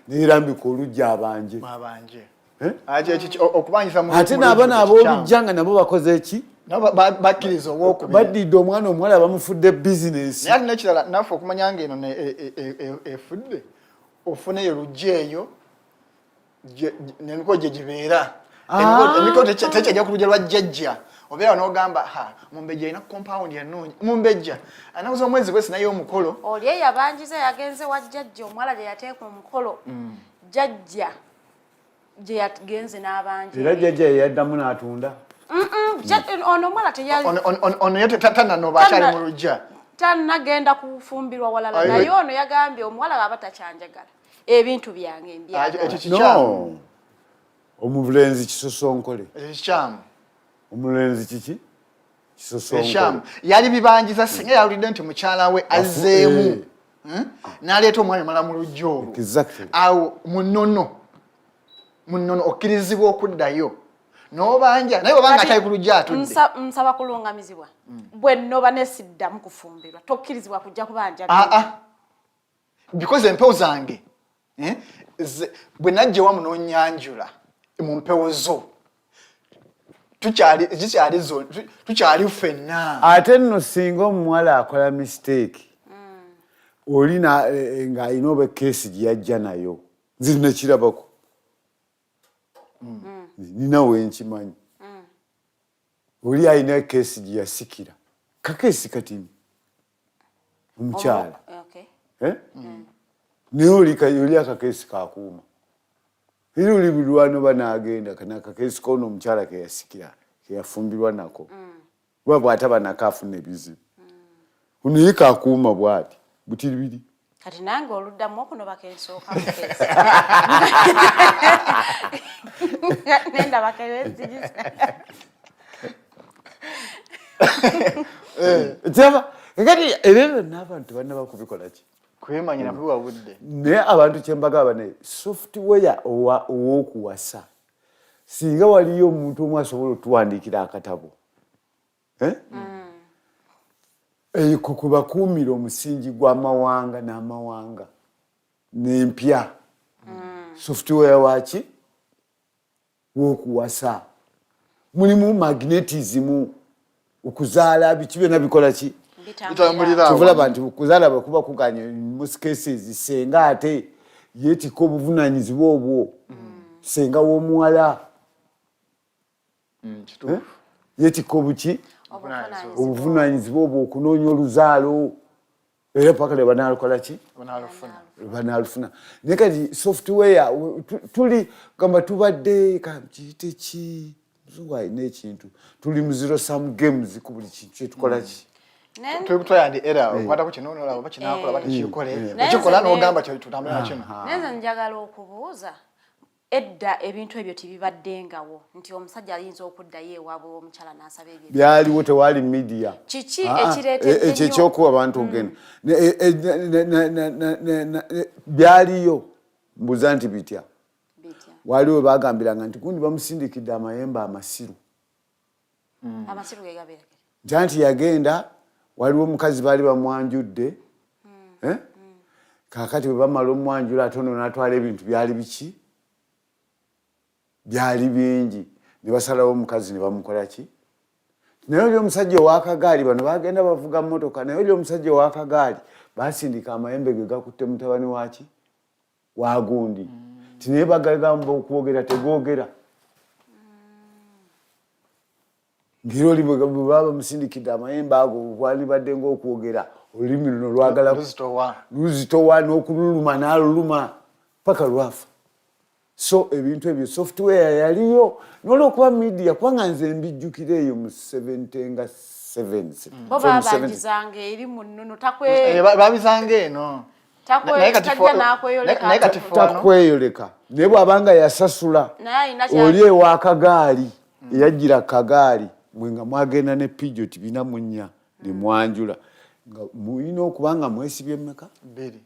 neyerambika olujja abanje.
Mabanje.
Eh?
Ate ekyo okubanyisa mu
Ate
mu
n'abaana
lujja
ab'olujja nga nabo bakoze ki?
Nabo bakkiriza owokubiri.
Baddidde omwana omuwala, bamufudde bizinesi.
Naye ate nekirala, naffe okumanya nga eno efudde, ofuneyo lujja eyo nemikolo gye gibeera. Emikolo tekyajja ku lujja lwa jjajja, obeera n'ogamba, ha, mumbejja alina compound ennungi, mumbejja anakuza omwezi gwesi naye omukolo.
Oli eyabanjiza yagenze wa jjajja omuwala gye yateeka omukolo, jjajja gye yagenze n'abanja.
Era jjajja yeyaddamu n'atunda.
Ono omuwala teyali
Ono ye tananoba, akyali mu lujja.
Tannagenda kufumbirwa walala. Naye ono yagambye omuwala aba takyanjagala, ebintu byange mbyagala.
Ekyo kikyamu.
No, omulenzi kisosonkole.
Ekyo kikyamu.
Omulenzi kiki? Kisosonkole.
Ekyamu yali bibanjiza singa yawulidde nti mukyala we azzeemu, N'aleeta omwami omulala mu lujja olwo. Awo munono okkirizibwa okuddayo n'obanja, naye obanga
Kati
atali ku lujja atudde.
Nsaba kulungamizibwa. Bwe nnoba nesiddamu kufumbirwa, tokkirizibwa kujja kubanja?
Ah, ah. Because empewo zange, eh, bwe najja ewamu n'onyanjula mu mpewo zo, tukyali zikyali zo, tukyali ffenna.
Ate nno singa omuwala akola mistake, oli ng'alina oba keesi gye yajja nayo, nze nakirabako, nina wenkimanyi, oli alina keesi gye yasikira, kakeesi katini omukyala. Eh? Naye oli akakeesi kakuuma, era oli buli lwanoba n'agenda kana akakeesi kono omukyala keyasikira, keyafumbirwa nako, kuba bw'ataba nako afuna ebizibu. Ono ye kakuuma bw'ati butiribiri.
Kati nange oluddamu okunoba kensooka mukeesi nendaba kewesigisa.
Kiraba kakati ebyo byonna abantu bannaba kubikola ki?
Kwemanyira, kubiwa budde.
Naye abantu kyembagamba, naye software ow'okuwasa, singa waliyo omuntu omu asobola otuwandiikira akatabo, eh? Ekwo kwe bakuumira omusingi gw'amawanga n'amawanga n'empya, software waki w'okuwasa, mulimu magnetism, okuzaala, biki byonna bikola ki?
Bitambulira awo.
Kyova olaba nti kuzaala bwe kuba kuganye in most cases senga ate yeetikka obuvunaanyizibwa obwo, senga w'omuwala.
Kituufu.
Yeetikka obuki, obuvunaanyizibwa obwo, okunoonya oluzaalo, era paka lwe banaalukola ki,
Banaalufuna.
Banaalufuna. Naye kati software tuli gamba tubadde kiyite ki, muzungu alina ekintu, tuli mu zero sum games ku buli kintu kyetukola ki.
Tuli ku try and error, okwatako kino nolaba oba kinaakola oba tekikole.
Naye
ekikola
nze
n'ogamba tutambule na kino.
Naye nze njagala okubuuza, edda ebintu ebyo tebibaddengawo nti omusajja ayinza okuddayo ewaabwe w'omukyala n'asaba ebyo?
Byaliwo, tewali media.
Kiki
Ah, ah,
ekireetedde
ekyo
nnyo?
Ekyokuwa abantu okugenda Ne- byaliyo. Mbuuza nti bitya?
Bitya?
Waliwo bagambiranga nti gundi bamusindikidde amayembe amasiru.
Amasiru ge gabeera?
Nti anti yagenda, waliwo omukazi baali bamwanjudde. Eh? Kaakati bwe bamala omwanjula, ate ono n'atwala ebintu, byali biki, byali bingi, ne basalawo omukazi ne bamukola ki. Naye oli omusajja owakagaali, bano bagenda bavuga mmotoka, naye oli omusajja owakagaali basindika amayembe ge gakutte mutabani waki wagundi, ti naye bagagamba okwogera tegoogera, ngeri oli bwe baba bamusindikidde amayembe ago, gwandibadde ngaokwogera olulimi luno lwagala
luzitowa.
Luzitowa n'okululuma n'aluluma paka lwafa. So ebintu ebyo software yaliyo, nolwokuba media, kubanga nze mbijjukira eyo mu 70 nga 7.
Bo babangizanga eri mu nnono.
Babizanga eno. Naye kati
tajja n'akweyoleka.
Naye kati ffe wano-
Takweyoleka, naye bw'abanga yasasula
Naye alina
oli ewakagaali eyajjira kagaali, mwe nga mwagenda ne Peugeot 44 ne mwanjula, nga mulina okuba nga mwesibye mmeka?
Bbiri.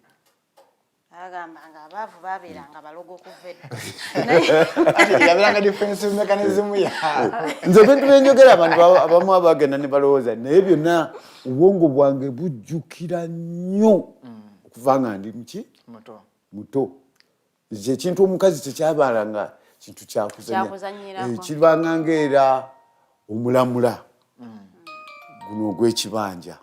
Agamba nga abaavu babeeranga balogo okuva edda.
Ati yabeeranga defensive mechanism ya
Nze ebintu byenjogera, abantu abamu abagenda ne balowooza, naye byonna obwongo bwange bujjukira nnyo okuva nga ndi muki,
muto.
Muto. Ekyo ekintu omukazi tekyabalanga kintu kyakuzanya.
Kyakuzanyirako.
Kiribanga ngaera omulamula guno ogw'ekibanja,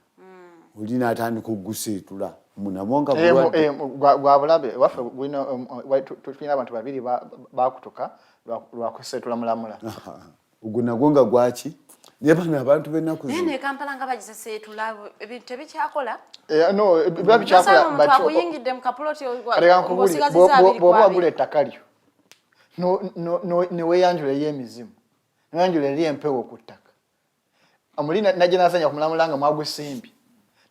oli n'atandika okuguseetula munamwo nga bulwadde.
Gwa bulabe. Waffe tulina abantu babiri bakutuka lwakuseetula mulamula.
Ogwo nagwo nga gwaki, naye bano abantu b'ennaku
naye
zino
ne Kampala nga bagiseseetula, ebintu tebikyakola.
No, biba bikyakola.
Nosanga omuntu akuyingidde mu kapuloti
Kale kankubuulire,
ng'osigaziza abiri ku
bw'oba
abiri.
wagula ettaka lyo ne weeyanjula eri emizimu, neweyanjula eri empewo ku ttaka, omuli najja nasanya kumulamula nga mwagusimbye,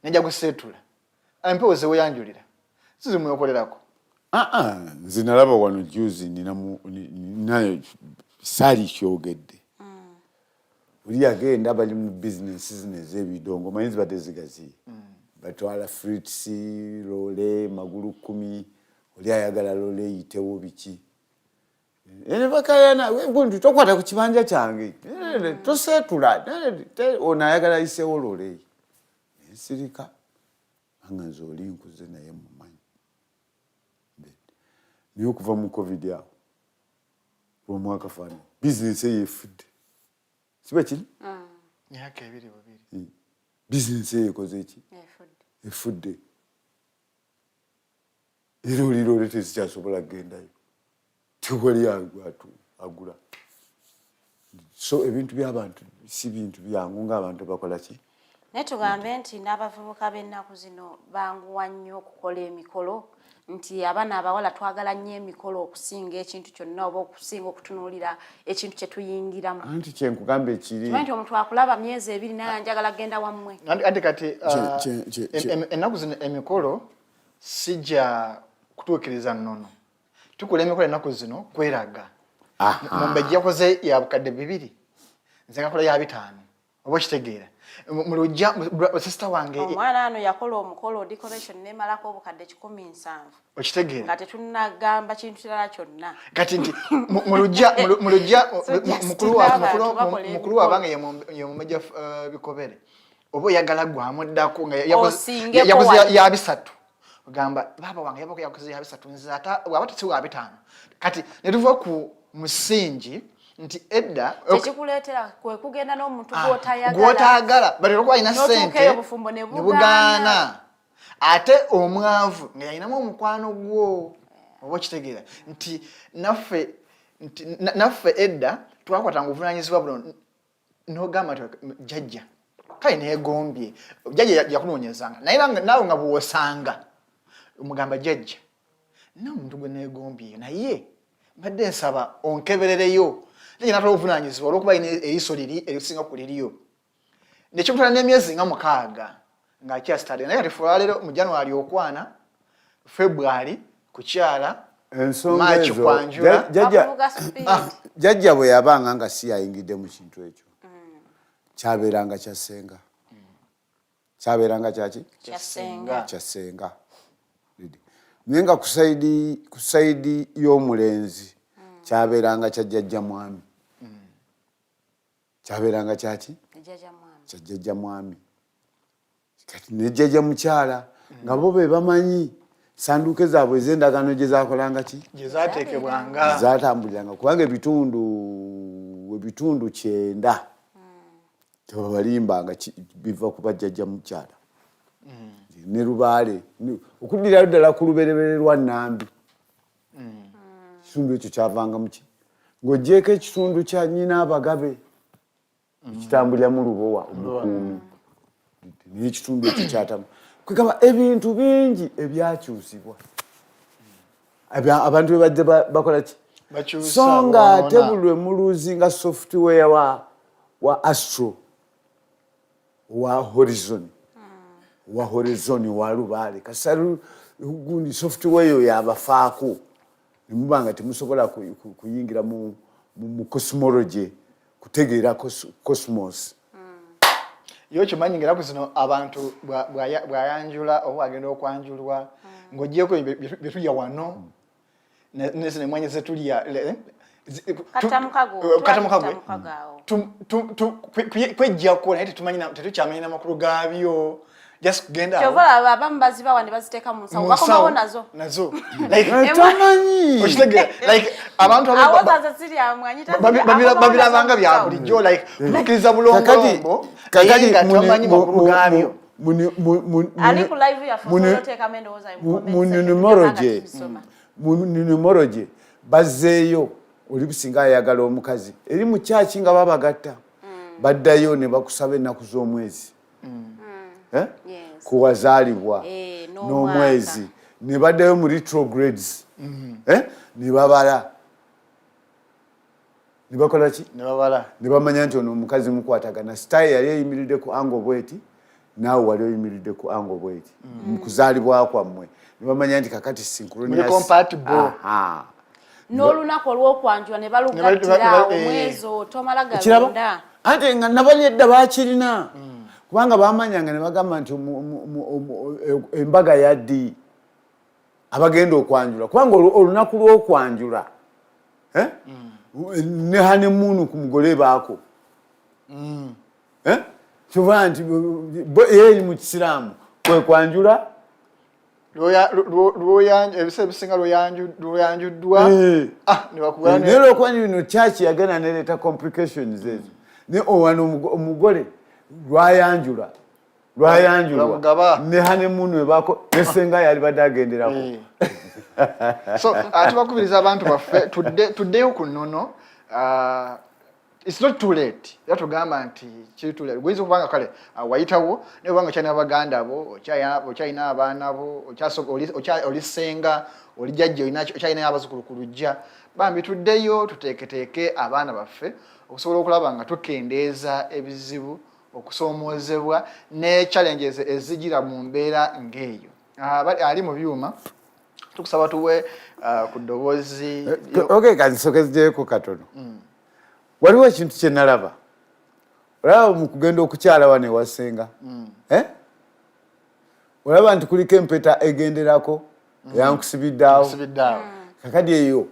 najja guseetula, empewo zeweyanjulira sizimwekolerako.
Ah, ah, nze nalaba wano juzi ninayo saali kyogedde, oli yagenda, bali mu bizinesi zino ez'ebidongo, manyi zibadde zigaziye, batwala fruits, loole magulu 10, oli ayagala loole eyitewo biki, ne bakayana nti tokwata ku kibanja kyange, toseetula, ono ayagala ayisewo loole. Nensirika anga nze oli nkuze naye mumanyi, naye okuva mu COVID awo omwaka faananyi bizinesi eyo efudde, siba kiri?
Myaka ebiri bubiri.
Bizinesi eyo ekoze ki?
Efudde.
Efudde, era oli loole tezikyasobola kugendayo, tewali agula. So ebintu by'abantu si bintu byangu ng'abantu bakola ki.
Naye tugambe nti n'abavubuka b'ennaku zino banguwa nnyo okukola emikolo, nti abaana abawala twagala nnyo emikolo okusinga ekintu kyonna, oba okusinga okutunuulira ekintu kye tuyingiramu.
Anti kyenkugamba ekiri
Kimanyi nti omuntu akulaba myezi 2 naye njagala kgenda wammwe.
Anti kati ennaku zino emikolo sijja kutuukiriza nnono. Tukola emikolo ennaku zino kweraga. Mumbejja yakoze ya 2000, nze ngakola ya 500, oba okitegeera? Mu lujja sister wange
Omwana ano yakola omukolo, decoration nemalako 170,000.
Okitegeera?
Nga tetunagamba kintu kirala kyonna.
Kati nti mu lujja mu lujja
So just
mukulu wa
n'abantu
mukulu
bakola
mukulu wabange ye mumejja bikobere, oba oyagala gwamuddako nga
Osingeko
yakoze
wali.
ya 300, ogamba baaba wange yabako yakoze ya 300, nze ata bwaba tesi wa 500. Kati ne tuva ku musingi. Nti edda
Kyekikuleetera kwe kugenda n'omuntu gw'otayagala.
Gw'otayagala, but olwokuba alina
N'otuuka
ssente
eyo obufumbo ne
ne bugaana. Ate omwavu nga yalinamu omukwano gwo, oba okitegeera nti naffe edda twakwatanga obuvunaanyizibwa buno n'ogamba nti jjajja kale neegombye, jjajja yakunoonyezanga, naye naawe nga bw'osanga omugamba, jjajja, nina omuntu gwe neegombye, naye mbadde nsaba onkeberereyo. Jjajja natwala obuvunaanyizibwa olw'okuba alina eriiso liri erisinga ku liryo, nekimutwala n'emyezi nga 6 ng'akyasitadde. Naye kati fe olwaleero mu January okwana, February kukyala,
Ensonga
March
ezo
kwanjula.
Bakuvuga speed.
Jjajja bwe yabanga nga si yayingidde mu kintu ekyo, kyabeeranga kya ssenga, kyabeeranga kyaki?
Kya ssenga.
Kya ssenga. Naye nga ku side y'omulenzi kyabeeranga kya jjajja mwami, kyabeeranga kyaki?
Jjajja mwami.
Kya jjajja mwami. Kati ne jjajja mukyala nga bo be bamanyi sanduuke zaabwe ez'endagaano gye zakolanga ki,
gye zateekebwanga,
zatambuliranga, kubanga ebitundu 90 tebabalimbanga, biva ku bajjajja mukyala ne lubaale okuddirayo ddala ku lubereberye lwa Nambi. Ekitundu ekyo kyavanga muki, ng'ogyeko ekitundu kya nnyina abagabe ekitambuliramu Lubowa omukuumi, naye ekitundu ekyo kyatamu. Kwegamba ebintu bingi ebyakyusibwa, abantu bebajja bakola ki,
Bakyusa,
so nga ate
bonoona.
buli lwe muluzinga software wa astro, wa horizon, wa lubaale kasalu gundi, software eyo yabafaako nemuba nga temusobola kuyingira mu cosmology, kutegeera cosmos.
Yo kimanyi nga ennaku zino abantu bw'ayanjula oba agenda okwanjulwa, ng'ogyeko bye tulya wano nezino emwanyi zetulya
Katamukago,
katamukago,
katamukago awo.
Kwejjako, naye tetukyamanyi n'amakulu gaabyo, just kugenda awo.
Kyova olaba abamu bazibawa ne baziteeka mu nsawo,
Mu
bakomawo
nsawo,
nazo.
Nazo, like
Tamanyi.
Okitegeera, like abantu
Awo zaze zirya mwanyi, tazirya, akomawo
babirabanga
nazo
bya
mu nsawo.
bulijjo, like kutuukiriza bulombolombo, naye
Kakati
nga tebamanyi makulu gaabyo.
Ali ku live yaffe, osobola oteekamu endowooza mu comment
mu
section,
numerology,
tugenda nga tubisoma.
Mu numerology bazzeeyo, oli businga ayagala omukazi eri mu kyaki nga babagatta, baddayo ne bakusaba ennaku z'omwezi. Eh?
Yes.
Kuwazaalibwa
Eh, n'omwaka.
n'omwezi, ne baddayo mu retrogrades. Eh? Ne babala, ne bakola ki,
ne babala,
ne bamanya nti ono omukazi mukwatagana. Sitayi yali eyimiridde ku angle bweti, naawe wali oyimiridde ku angle bweti mu kuzaalibwa kwammwe, ne bamanya nti kakati synchronous.
Muli compatible.
Aha.
N'olunaku olw'okwanjula ne balugattira awo, omwezi otomala
Ekiraba
galonda.
Ate nga nabali edda bakirina, kubanga bamanyanga ne bagamba nti embaga yaddi abagenda okwanjula, kubanga olunaku lw'okwanjula, eh? Ne honeymoon ku mugole baako. Eh? Kyova nti eri mu kisiraamu kwe kwanjula.
Ebiseera ebisinga lwoyanjuddwa.
Eh.
Ah, ne bakugala
Naye olwokuba bino kyaki yagenda nereeta complications ezo, ne owano omugole lwayanjula, lwayanjulwa,
Bamugaba.
ne honeymoon ebaako, ne senga yali badde agenderako.
Eh. So tubakubiriza abantu baffe tuddeyo ku nnono. It's not too late, era tugamba nti kiri too late. Guyinza okuba nga kale wayitawo, naye obanga okyalina baganda bo, okyalina abaana bo, oli ssenga, oli jjajja, okyalina abazukulu ku lujja, bambi tuddeyo tuteeketeeke abaana baffe okusobola okulaba nga tukendeeza ebizibu, okusoomoozebwa ne challenges ezigira mu mbeera ng'eyo. Ali mu byuma, tukusaba tuwe ku ddoboozi.
Okay, kansokezeko katono. Waliwo ekintu kye nalaba, olaba mu kugenda okukyala wano ewasenga, eh? Olaba nti kuliko empeta egenderako eyankusibiddeawo.
Kusibiddeawo.
Kakati eyo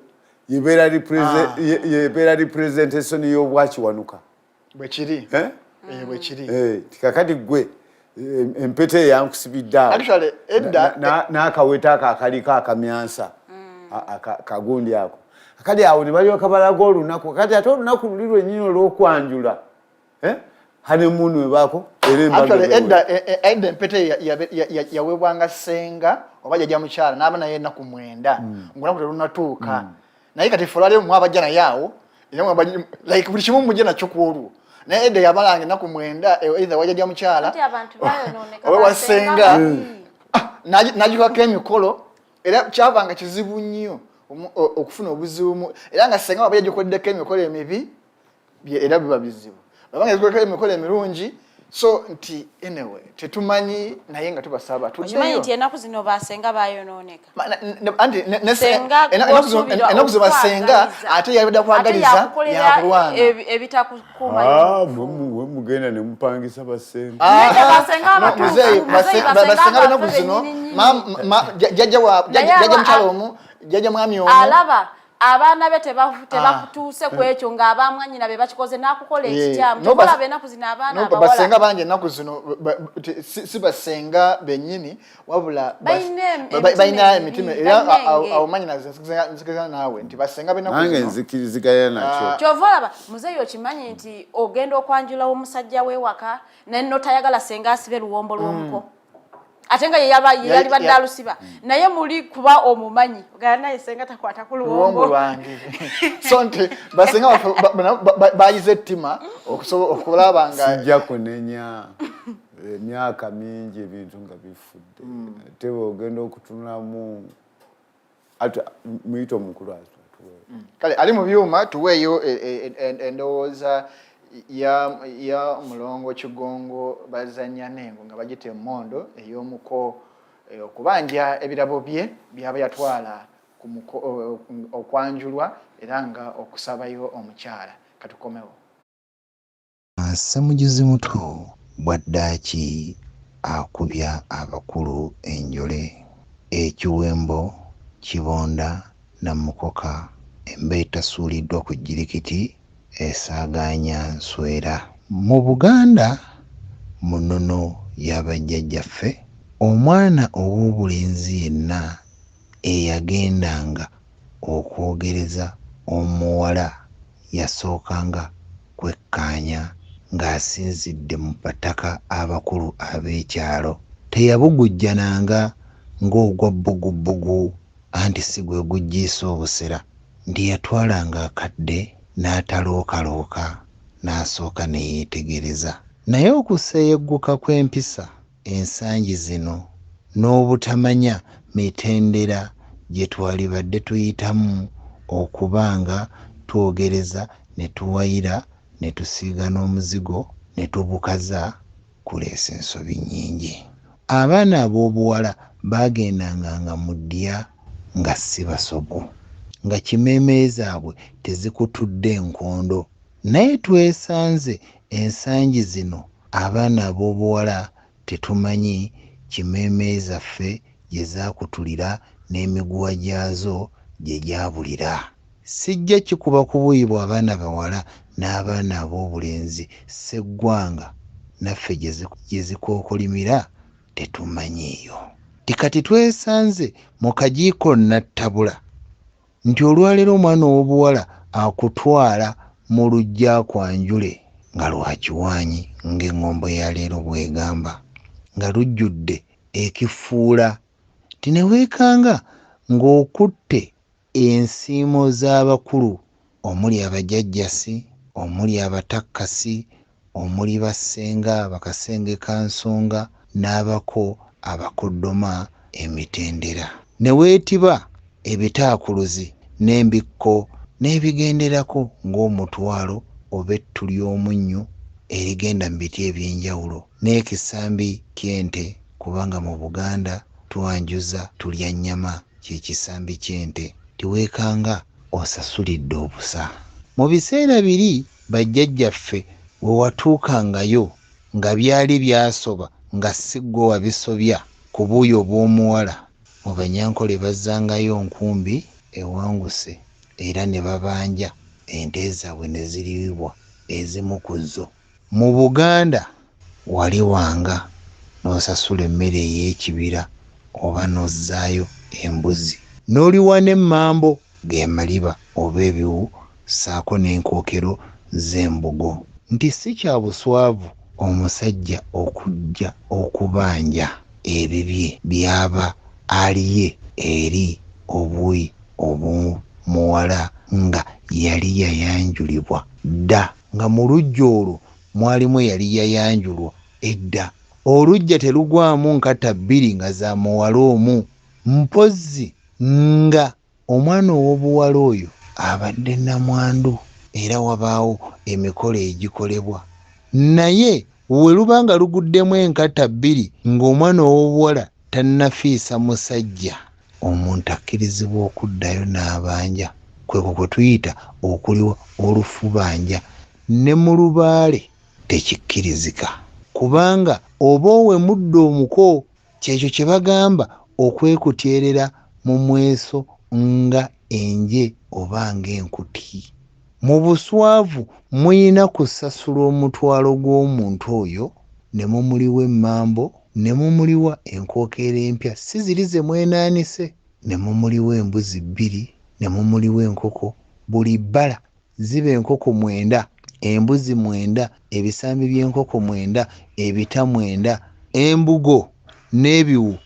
yebeera representation y'obwakiwanuka.
Bwe kiri.
Eh?
Eh, bwe kiri.
Eh, kakati gwe empeta eyankusibiddeawo
Actually, edda
n'akaweta ako akaliko akamyansa kagundi ako. Kakati awo ne balyoka balaga olunaku. Kati ate olunaku luli lwennyini olw'okwanjula, eh? Honeymoon webaako era embaga
Actually,
ebeewo.
Edda edda empeta yaweebwanga ssenga oba jjajja mukyala n'aba naye ennaku 9 ng'olunaku terunatuuka. Naye kati ffe olwaleero mwabajja naye awo era like buli kimu mujja nakyo ku olwo, naye edda yabalanga ennaku 9, either wajjajja mukyala
Anti abantu bayonooneka.
oba
Basenga
wasenga.
babi.
N'agikwako emikolo, era kyabanga kizibu nnyo okufuna obuzibu era nga senga waba yagikoleddeko emikolo emibi, era biba bizibu babanga yagikoleko emikolo emirungi. So nti anyway tetumanyi, naye nga tubasaba
Okimanyi
tuddeyo.
nti ennaku zino basenga bayonooneka.
Anti
Senga
ennaku zino
gw'osuubira
basenga
okukwagaliza.
ate yabadde
Ate
akwagaliza
yakukolera
yakulwana.
ebitakukuuma.
Ah, mwe mugenda ne mupangisa basenga.
Nedda, basenga
No,
abatuufu,
muzeeyi,
muzeeyi,
basenga
basenga
b'ennaku
baffe
zino,
bennyini nnyini.
jjajja
Naye
jjajja mukyala omu, jjajja mwami omu
Alaba abaana be tebakutuuse ku ekyo, ng'abamwanyina be bakikoze n'akukola ekikyamu.
No,
Tokolaba ennaku zino abaana
no,
abawala
basenga bangi ennaku zino si basenga bennyini, wabula
Balina emitima
balina
emibi,
emitima era
balina enge.
Awo manyi nzikiriza naawe nti basenga b'ennaku
Nange
zino
nzikiriziganya nakyo.
Kyova olaba muzeeyi, okimanyi nti ogenda okwanjula omusajja w'ewaka naye notayagala senga asibe luwombo lw'omuko, ate nga ye yalibadde alusiba, naye muli kuba omumanyi ogala naye senga takwata ku
luwombo
luwombo.
Lwange. So nti basenga baffe bayize ettima okulaba nga
Sijja kunenya, emyaka mingi ebintu nga bifudde, ate bwogenda okutunulamu ate muyite omukulu atuwe.
Kale ali mu byuma tuweeyo endowooza ya Mulongo Kigongo Bazanya Nengo nga bagita emmondo ey'omuko, okubanja ebirabo bye byaba yatwala ku okwanjulwa era nga okusabayo omukyala. Katukomewo.
Ssemujuzi muto bwaddaaki akubya abakulu enjole. Ekiwembo kibonda na mukoka, emba etasuuliddwa ku jjirikiti esaagaanya nswera. Mu Buganda mu nnono ya bajjajjaffe, omwana ow'obulenzi yenna eyagendanga okwogereza omuwala yasookanga kwekkaanya ng'asinzidde mu bataka abakulu ab'ekyalo. Teyabugujjananga ng'ogwa bbugubbugu, anti si gwe guggiisa obusera. Nti yatwalanga akadde n'atalookalooka n'asooka ne yeetegereza. Naye okuseeyegguka kw'empisa ensangi zino n'obutamanya mitendera gye twalibadde tuyitamu okuba nga twogereza ne tuwayira ne tusiiga n'omuzigo ne tubukaza kuleese ensobi nnyingi. Abaana ab'obuwala baagendanga mu ddya nga si basobu, nga kimeeme zaabwe tezikutudde nkondo. Naye twesanze ensangi zino abaana ab'obuwala tetumanyi kimeeme zaffe gye zaakutulira n'emiguwa gyazo gye gyabulira. Sijja kikuba ku buuyi bw'abaana bawala n'abaana ab'obulenzi, sseggwanga naffe gye zikookolimira tetumanyiiyo. Nti kati twesanze mu kajiiko nnattabula nti olwaleero omwana ow'obuwala akutwala mu luggya akwanjule nga lwa kiwaanyi ng'eŋŋombo ya leero bw'egamba, nga lujjudde ekifuula nti ne weekanga ng'okutte ensiimo z'abakulu omuli abajjajjasi, omuli abatakkasi, omuli bassenga bakasengekansonga n'abako abakoddoma emitendera. Ne weetiba ebitaakuluzi n'embikko n'ebigenderako ng'omutwalo oba ettu ly'omunnyu erigenda mu biti eby'enjawulo n'ekisambi ky'ente, kubanga mu Buganda twanjuza tulya nnyama kye kisambi ky'ente. Tiweekanga osasulidde obusa. Mu biseera biri bajjajjaffe we watuukangayo nga byali byasoba nga si ggwe wabisobya ku buuyi obw'omuwala, mu Banyankole bazzangayo nkumbi ewanguse era ne babanja ente zaabwe ne ziriibwa ezimu ku zo. Mu Buganda waliwanga n'osasula emmere ey'ekibira oba n'ozzaayo embuzi. N'oliwa n'emmambo. Ge maliba oba ebiwu ssaako n'enkookero z'embugo. Nti si kya buswavu omusajja okujja okubanja ebibye by'aba aliye eri obuwi obw'omuwala nga yali yayanjulibwa dda nga mu luggya olwo mwalimu eyali yayanjulwa edda. Oluggya telugwamu nkata bbiri nga za muwala omu mpozzi nga omwana ow'obuwala oyo abadde nnamwandu era wabaawo emikolo egikolebwa. Naye we luba nga luguddemu enkata bbiri ng'omwana ow'obuwala tannafiisa musajja, omuntu akkirizibwa okuddayo n'abanja, kwekwo kwe tuyita okuliwa olufubanja ne mu lubaale tekikkirizika kubanga oba owemudde omuko. Kyekyo kye bagamba okwekutyerera mu mweso nga enje oba ng'enkuti. Mu buswavu muyina kusasula omutwalo gw'omuntu oyo ne mumuliwa emmambo, ne mumuliwa enkookero empya si ziri ze mwenaanise, ne mumuliwa embuzi bbiri, ne mumuliwa enkoko buli bbala ziba enkoko mwenda, embuzi mwenda, ebisambi by'enkoko mwenda, ebita mwenda, embugo n'ebiwu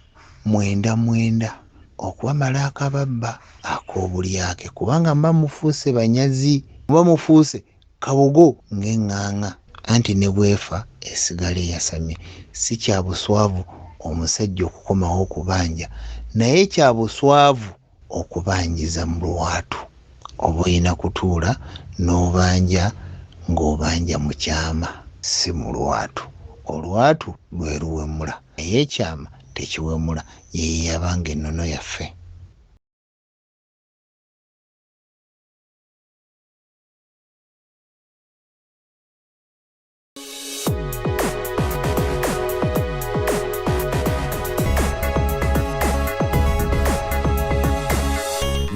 mwenda mwenda okubamala akababba ak'obulyake kubanga muba mufuuse banyazi, muba mufuuse kabugo ng'eŋŋaŋa anti ne bw'efa esigala eyasamye. Si kya buswavu omusajja okukomawo okubanja naye kya buswavu okubanjiza mu lwatu. Oba olina kutuula n'obanja ng'obanja mu kyama si mu lwatu. Olwatu lwe luwemula naye ekyama tekiwemula. Ye yabanga ennono yaffe.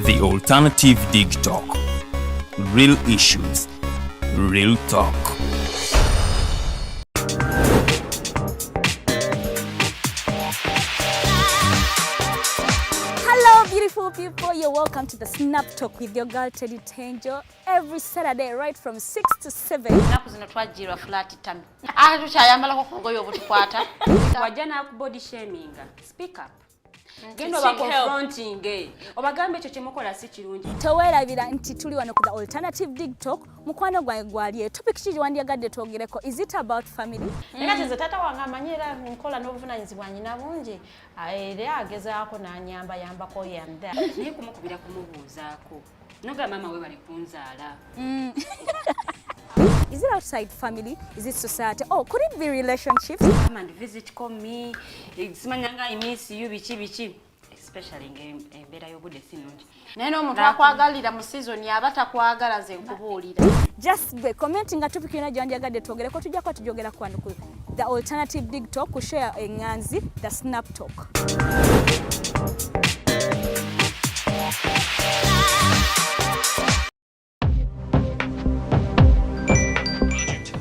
The Alternative Dig Talk. Real issues, real talk.
Hello, beautiful people. You're welcome to the Snap Talk with your girl Teddy Tenjo every Saturday, right from 6 to 7.
Ennaku zino twajjirwa flat tummy. Ate tukyayambalako ku bugoye obutukwata.
Wajja n'akubody shaminga, speak up, genda oba confronting, obagambe ekyo kyemukola si kirungi.
Teweerabira nti tuli wano ku The Alternative Dig Talk. Mukwano gwange gwali topic ki gyewandiyagadde twogereko? Is it about family?
Naye kati nze taata wange amanyi era nkola n'obuvunanyizibwa nyina bungi, era agezaako n'anyamba yambako yanda.
Naye kumukubira kumubuuzaako nogamba maama we bali kunzaala.
Is it outside family? Is it society? Oh, could it be relationships?
Come and visit, call me, simanyanga I miss you, biki biki, especially ng'embeera y'obudde si nnungi.
Naye n'omuntu akwagalira mu season aba takwagala, ze nkubuulira.
Just gwe commenting nga topic yonna gyewandyagadde twogereko, tujja kuba tujogera ku wano ku The Alternative Dig Talk, ku show ya eŋŋanzi The Snap Talk.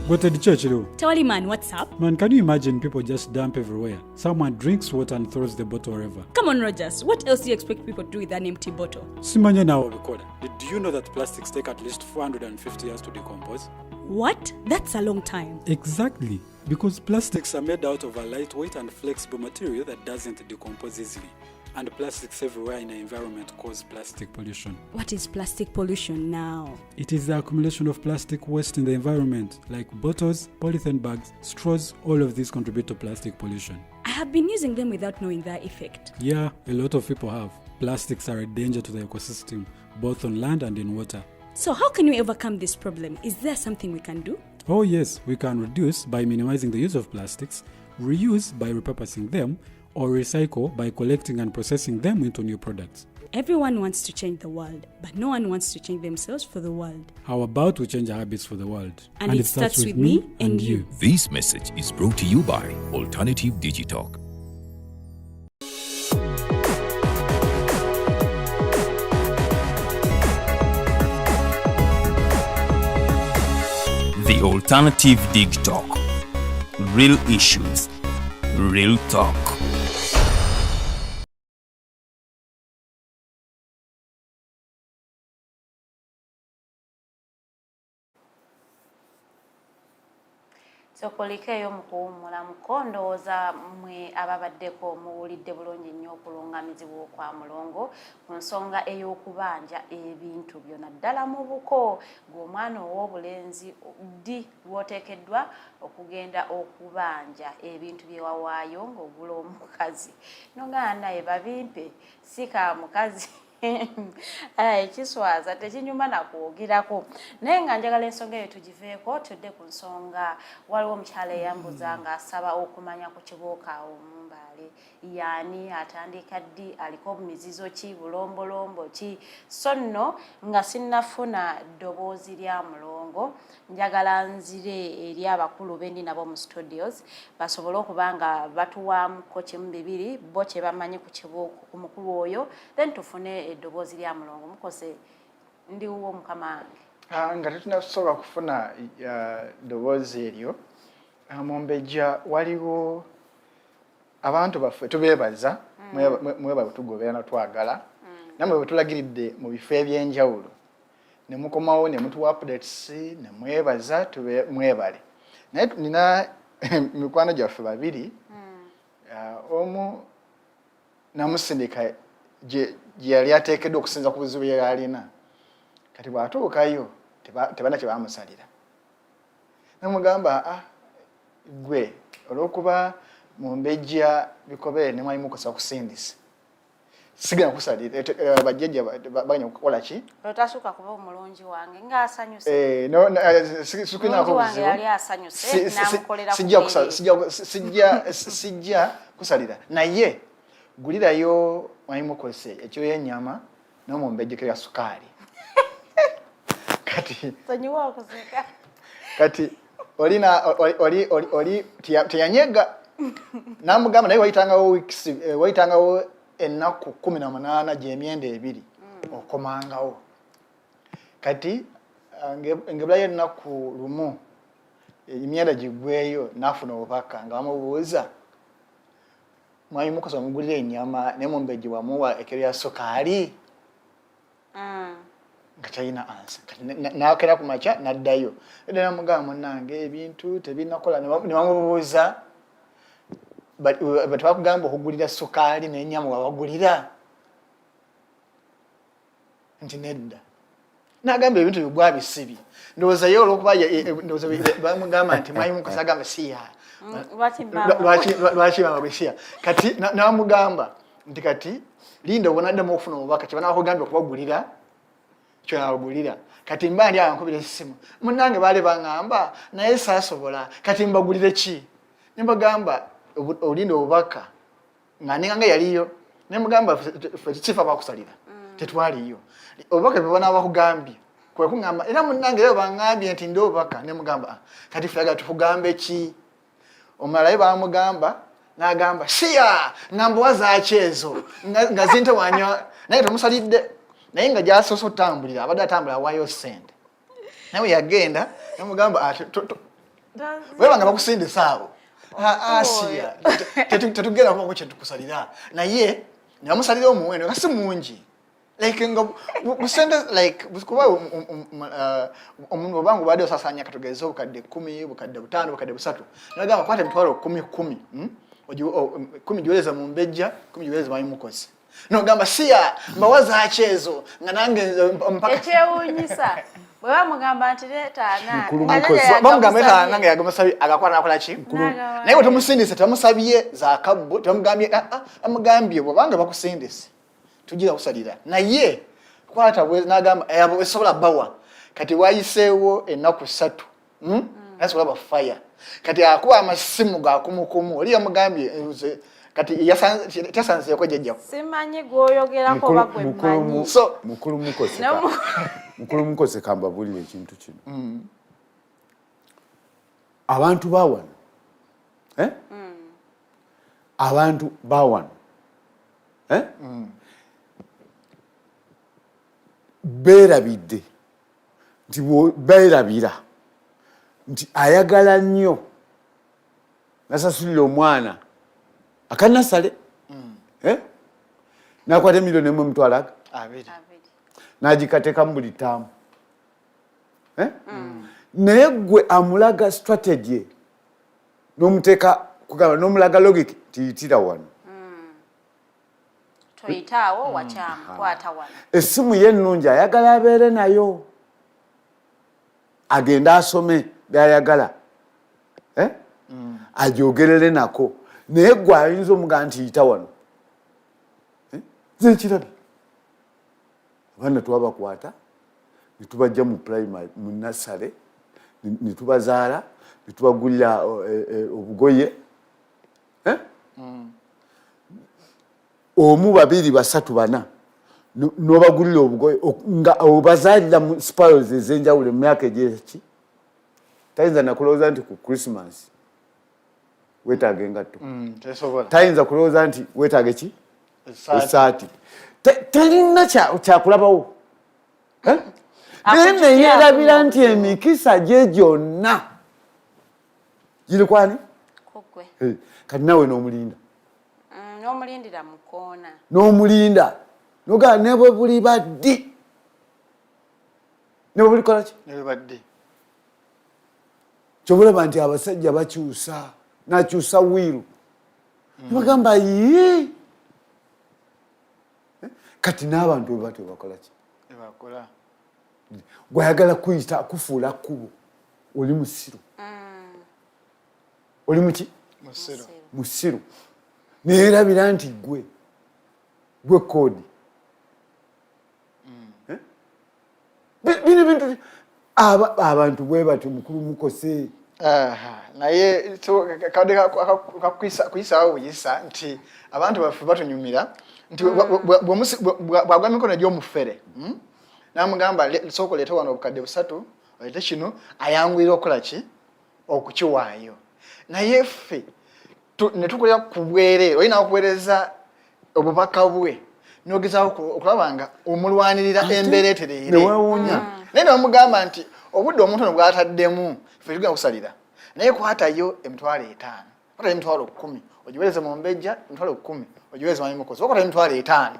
Gwe Teddy, ki ekiriwo?
Tewali man, what's up?
Man, can you imagine people just dump everywhere? Someone drinks water and throws the bottle wherever.
Come on, Rogers, what else do you expect people to do with an empty bottle?
Simanya naawe obikola. Do you know that plastics take at least 450 years to decompose?
What? That's a long time.
Exactly. Because plastics are made out of a lightweight and flexible material that doesn't decompose easily. And plastics everywhere in the environment cause plastic pollution.
What is plastic pollution now?
It is the accumulation of plastic waste in the environment, like bottles, polythene bags, straws, all of these contribute to plastic pollution.
I have been using them without knowing their effect.
Yeah, a lot of people have. Plastics are a danger to the ecosystem, both on land and in water.
So how can we overcome this problem? Is there something we can do?
Oh yes, we can reduce by minimizing the use of plastics, reuse by repurposing them, or recycle by collecting and processing them into new products.
Everyone wants to change the world, but no one wants to change themselves for the world.
How about we change our habits for the world?
And it starts with me and you.
This message is brought to you by Alternative Digitalk.
The Alternative Dig Talk. Real issues, real talk.
Sokoliko eyo mu kuwummulamuko. Ndowooza mmwe ababaddeko muwulidde bulungi nnyo okulungamizibwa okwa Mulongo ku nsonga ey'okubanja ebintu byo, naddala mu buko. Gw'omwana ow'obulenzi, ddi lw'oteekeddwa okugenda okubanja ebintu bye wawaayo ng'ogula omukazi? Nogamba naye babimpe, si ka mukazi. Ekiswaza tekinyuma nakwogerako, naye nga njagala ensonga eyo tugiveeko, tudde ku nsonga. Waliwo omukyala eyambuza ng'asaba okumanya ku Kibuuka Omumbaale, yaani atandika ddi, aliko mizizo ki, bulombolombo ki? So nno nga sinnafuna ddoboozi lya Mulongo, njagala nzire eri abakulu bendi nabo mu studios basobole okuba nga batuwaamuko kimu bibiri bo kye bamanyi ku Kibuuka, ku mukulu oyo, then tufune eddoboozi lya Mulongo. Mukose, ndiwuwo mukama wange.
Ah, nga tetunasobola kufuna ddoboozi eryo, Mumbejja, waliwo abantu baffe tubeebaza, mwebale tugoberera notwagala, nammwe bwe tulagiridde mu bifo ebyenjawulo ne mukomawo ne mutuwa updates ne mwebaza, mwebale. Naye nina mikwano gyaffe babiri, omu namusindika gye yali ateekeddwa okusinza ku buzibu yali alina. Kati bw'atuukayo tebana kye bamusalira. Namugamba, "Ah, gwe olw'okuba Mumbejja Bikobere ne mwali mukosa kusindisa, sigenda kusalira, bajjajja bagenda kukola ki?"
Otasuka kuba omulungi wange ng'asanyuse.
Eh, no, sikunako
Mulungi wange
buzibu.
yali asanyuse, n'amukolera ku
Sijja
bwereere.
Sijja kusalira, naye gulirayo mwali mukose ekiro y'ennyama n'omumbejjeko ya sukaali. Kati
Sonyiwa okuseka.
Kati olina oli teyanyega, namugamba naye wayitangawo weeks, wayitangawo ennaku 18 gyemyenda 2 okomangawo. Kati ngebulayo ennaku 1 emyenda giggweyo, nafuna obubaka nga bamubuuza, "Mwami mukosa omugulira ennyama naye Mumbejji wamuwa ekero ya sukaali?" Nga talina answer. Kati nakera ku makya naddayo edda, namugamba, "Munange, ebintu tebinakola." Ne bamubuuza, "Tebakugamba okugulira sukaali n'ennyama? Wabagulira?" Nti nedda. Nagamba ebintu bigwa bisibi. Ndowooza ye olwokuba ndowooza bamugamba nti mwali mukosa, agamba siya.
Lwaki mama?
Lwaki mama bwesiya? Kati namugamba nti kati linda obonaddamu okufuna obubaka kyebanakugambye okubagulira kyonabagulira. Kati mba ndi ankubira essimu, "Munange, baali baŋŋamba naye saasobola, kati mbagulire ki?" Nembagamba, "Olinda obubaka." Nga ninga nga yaliyo, nemugamba, "Ffe kifa bakusalira, tetwaliyo. Obubaka bwe banabakugambye kwe kuŋŋamba era munnange, era baŋŋambye nti ndi obubaka." Nemugamba, "Ah, kati ffe agala tukugambe ki?" Omulala ye bamugamba n'agamba siya, ngamba wazaaki ezo nga zintewanya, naye temusalidde. Naye nga gyasoose otambulira, abadde atambula awaayo sente, naye bwe yagenda namugamba, "Ah, weba nga bakusindisa abo." Ah, ah, siya, tetugenda kubako kyetukusalira. Naye nebamusalira omuwendo nga si mungi, like nga busente, like kuba omuntu obanga obadde osasanya, katugeze obukadde 10, obukadde 5, obukadde 3, nagamba kwata emitwalo 10 10, 10 giwereza mu mbejja, 10 giwereza mwami mukozi. Nogamba siya, mbawa zaaki ezo nga nange mpaka
Ekyewuunyisa, bwe bamugamba nti leeta ana,
Mukulu
nga
Mukozi.
jjajja
Bamugamba
yagamusabye.
etaana nga yagamusabye, agakwata nakola ki?
N'agamba
Naye bwe temusindise, tebamusabye zakabbo, tebamugambye, ah, ah, bamugambye bwobanga bakusindise tugira kusalira, naye kwata n'agamba, "Eh, abo esobola bawa." Kati wayiseewo ennaku 3, Nasobola bafaya. Kati akuba amasimu gakumukumu, oli yamugambye, kati yasanzeeko jjajja.
Simanyi gwoyogerako oba gwe mmanyi.
Mukulu Mukoseka, mukulu Mukoseka, mbabulira ekintu kino. Abantu bawano, eh? Abantu bawano, eh? Beerabidde nti beerabira nti ayagala nnyo nasasulira omwana akanasale, eh? Nakwata 1,020,000
20.
Nagikateekamu buli ttaamu, eh? Naye gwe amulaga strategy. N'omuteeka kugamba n'omulaga logic tiyitira wano.
Toyitaawo, wakyamu, kwata wano.
Essimu ye ennungi ayagala abeere nayo, agende asome byayagala, eh? Ajogerere nako, naye gwe ayinza omugamba nti yita wano, eh? Nze nkirabye, abaana twabakwata netubajja mu primary, mu nursery, netubazaala, netubagulira obugoye, eh? Omu, babiri, basatu, bana, n'obagulira obugoye nga obazaalira mu spirals ez'enjawulo mu myaka egyeki. Tayinza nakulowooza nti ku Christmas weetaaga engatto.
Tesobola.
Tayinza kulowooza nti weetaaga eki?
Essaati.
Essaati. Talina kyakulabawo. Eh? Naye
Akujjukira.
Neyerabira nti emikisa gye gyonna giri kwani?
Kugwe.
Eh, kati naawe n'omulinda.
N'omulindira mu koona.
N'omulinda nogaa ne bwe buliba ddi, ne bwe bulikola ki.
Ne bwe badde.
Kyobulaba nti abasajja bakyusa, nakyusa wiiru, nebagamba ye. Eh, kati n'abantu bwe batyo bakola ki?
Ebakola.
Gwayagala kuyita kufuula kkubo, oli musiru, oli muki?
Musiru.
Musiru. Neyerabira nti gwe koodi. Eh? Bino bintu abantu bwe batyo, mukulu mukose.
Aha, naye so kadde kuyisaawo buyisa nti abantu baffe batunyumira nti bwagwa mikono egy'omufere, Namugamba, "Sooka oleete wano obukadde 3, oleete kino," ayanguyira okukola ki? Okukiwaayo. Naye ffe ne tukolera ku bwereere. Olina okuweereza obubaka bwe nogezaako okulaba nga omulwanirira embeera etereere.
Newewuunya.
Naye nebamugamba nti obudde omuntu ono bwataddemu, ffe tugenda kusalira, naye kwatayo 50,000, kwatayo 10,000 ogiweereze mu mbejja, 10,000 ogiweereze mwami mukozi, okwatayo 50,000.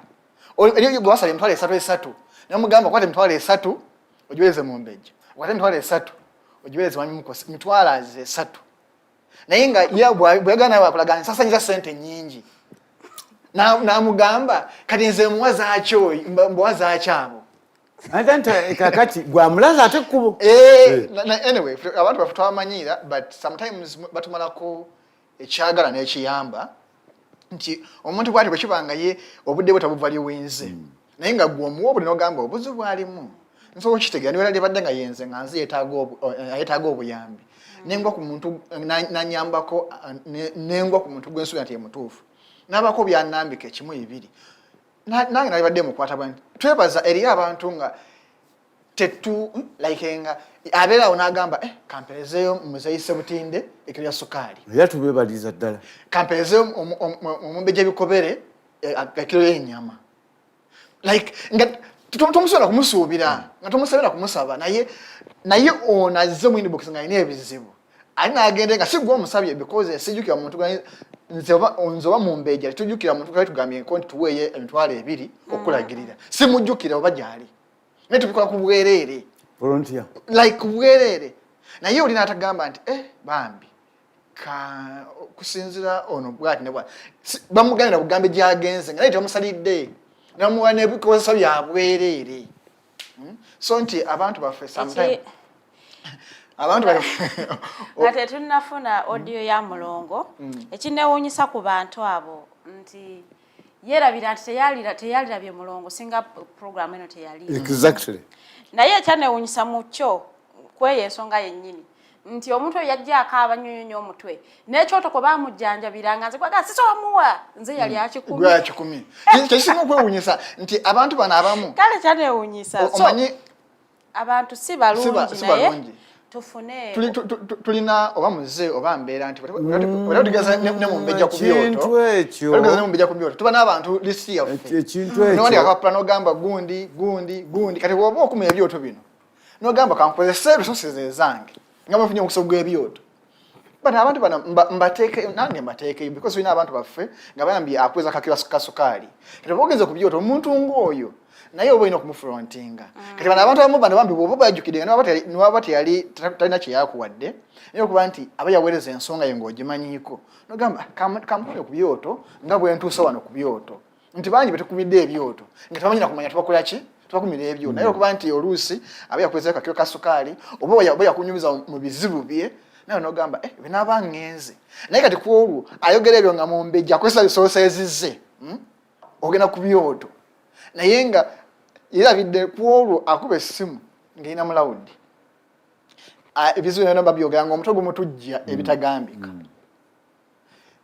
Eri gwe basala 30,000 esatu, namugamba kwata 30,000 ogiweereze mu mbejja, okwate 30,000 ogiweereze mwami mukozi, mitwalo azi esatu. Naye nga ye bweyagala nawe akulaga nsasanyiza sente nyingi. Namugamba kati nze muwa zaakyo, mbuwa zaaki abo?
Ate nti kakati gwamulaza ate kkubo.
Eh, anyway, abantu baffe twamanyiira, but sometimes batumalako ekyagala n'ekiyamba nti omuntu bwati bwe kiba nga ye obudde bwe tabuvaluwinze, naye nga gwe omuwa obudde n'ogamba obuzibu bwalimu nsobola okukitegeera, niwera lyebadde nga yenze nga nze yeetaaga obuyambi, nengwa ku muntu nanyambako, nengwa ku muntu gwensuubira nti ye mutuufu, n'abako byanambika ekimu ebiri. Nange nalibadde mukwata bwe nti twebaza eriyo abantu nga tetu like nga abeera awo n'agamba, eh, kamperezeeyo muzeeyi Sebutinde ekiro ya sukaali.
Era tubebaliza ddala.
Kamperezeeyo omumbejja ebikobere ekiro y'ennyama, like nga tomusobola kumusuubira, nga tomusabira kumusaba, naye ono azze mu inbox nga alina ebizibu, ali n'agende nga si gwe omusabye, because sijjukira muntu nze oba mumbejja, tetujjukira muntu twali tugambye nko nti tuweeyo 20,000 okulagirira, simujjukira oba gyali, naye tubikola ku bwereere.
Volunteer.
Like ku bwereere, naye oli n'atagamba nti, eh, bambi ka kusinzira ono bwati ne bwati. Bamuganira bugambe gyagenze nga naye tebamusalidde, namuwa n'ebikozesa bya bwereere. So nti abantu baffe sometime abantu baffe
Nga tetunnafuna audio ya mulongo, ekinewuunyisa ku bantu abo nti yeerabira nti teyalirabye mulongo singa programu eno teyali. Naye ekyanewuunyisa mu kyo kweyo ensonga yennyini nti omuntu oyo yajja akaaba nnyo nnyo omutwe n'ekyoto kwe bamujjanjabira nga nze kwaga sisobola nze yali akikumi.
Gwe akikumi. Kyekisinga okwewuunyisa nti abantu bano abamu
Kale kyanewuunyisa. So
omanyi
abantu si balungi,
si
naye
balungi.
Tufune
Tulina oba muze oba mbeera nti bwe tugeza ne mumbejja ku byoto,
Ekintu ekyo.
Tugeza ne mumbejja ku byoto, tuba n'abantu list yaffe.
Ekintu ekyo.
Nowandi akapapula n'ogamba gundi, gundi, gundi. Kati bw'oba okuma ebyoto bino n'ogamba kankozese resources ezange nga bafunye omukisa gw'ebyoto, but abantu bano mbateeke nange mbateekeyo, because tulina abantu baffe nga bayambye akweza kakiro ka sukaali. Kati oba ogenze ku byoto, omuntu ng'oyo Naye oba olina okumufrontinga. Kati bano abantu abamu bano bambi bwoba bajjukidde nga newaba teyali talina kyeyakuwadde, naye okuba nti aba yaweereza ensonga ye ng'ogimanyiiko, nogamba kamukole ku byoto nga bwe ntuusa wano ku byoto, nti bangi betukubidde ebyoto nga tebamanyi na kumanya tubakola ki, tubakumira ebyo. Naye okuba nti oluusi aba yakuwezayo kakiro ka sukaali oba yakunyumiza mu bizibu bye, nawe nogamba binaaba ngenze. Naye kati ku olwo ayogera ebyo nga mumbejja akozesa resources ze, ogenda ku byoto, naye nga yerabidde ku olwo akuba essimu ng'erina mulawudi, ebizibu byonna babyogera nga omutwe gumutujja ebitagambika.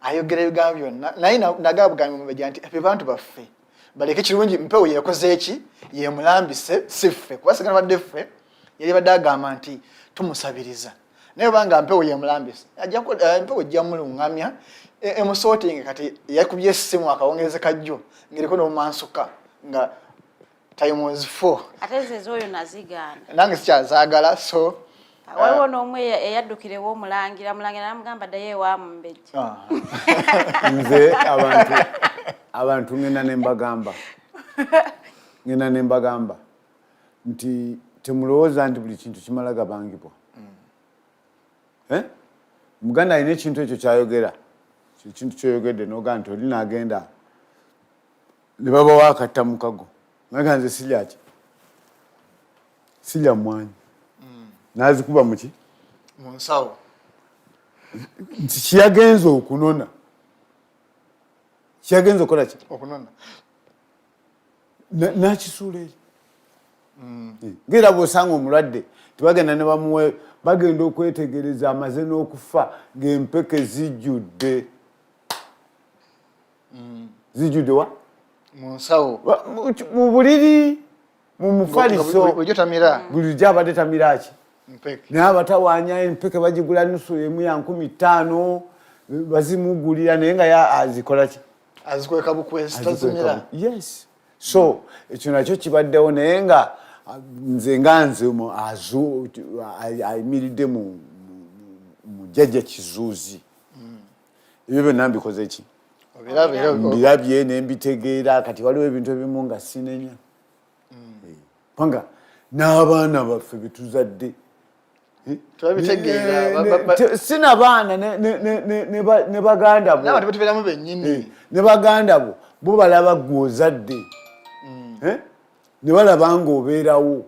Ayogera ebigambo byonna, naye nagaba bugambi mumbejja nti ebyo bantu baffe baleke kirungi, mpewo yekoze eki yemulambise, si ffe, kuba sigana badde ffe yali badde agamba nti tumusabiriza, naye obanga mpewo yemulambise mpewo ejja muluŋŋamya emusootinge. Kati yakubye essimu akawungeezi kajjo ng'eriko n'obumansuka nga times 4.
Ate nze ez'oyo nazigaana.
Nange sikyazaagala, so
waliwo n'omu eyaddukira ew'omulangira, mulangira namugamba ddayo ewa mumbejja.
Nze abantu ngenda ne mbagamba nti temulowooza nti buli kintu kimala gabangibwa. Eh? Muganda alina ekintu ekyo kyayogera, ekintu kyoyogedde nogaa nti oli nagenda ne babawo akatta mukago, naga nze siryaki, sirya mwanyi, nazikuba muki?
Mu nsawo.
Nti kiyagenza okunona, kiyagenza okukola ki?
Okunona.
Nakisuula eri. Ngaera bwosanga omulwadde tebagenda ne bamuwe, bagenda okwetegereza amaze n'okufa ng'empeke zijjudde, zijjudde wa?
Mu nsawo.
Mu buliri, mu mufaliso.
Bulijjo tamira.
Bulijjo abadde tamiraki?
Mpeke.
Naye abatawaanya empeke bagigula nusu emu ya 5000, bazimugulira, naye nga ya azikola ki?
Azikweka bukwesi, tazimira.
Yes, so ekyo nakyo kibaddewo, naye nga nze nga nze ayimiridde mu jjajja Kizuuzi, ebyo byonna mbikoze ki?
Obirabye era
Mbirabye ne mbitegeera. Kati waliwo ebintu ebimu nga sinenya. Kubanga n'abaana baffe betuzadde
Tebabitegeera,
sina baana ne baganda bo.
N'abantu betubeeramu bennyini.
Ne baganda bo, bo balaba gwe ozadde. Eh? Ne balaba ng'obeerawo,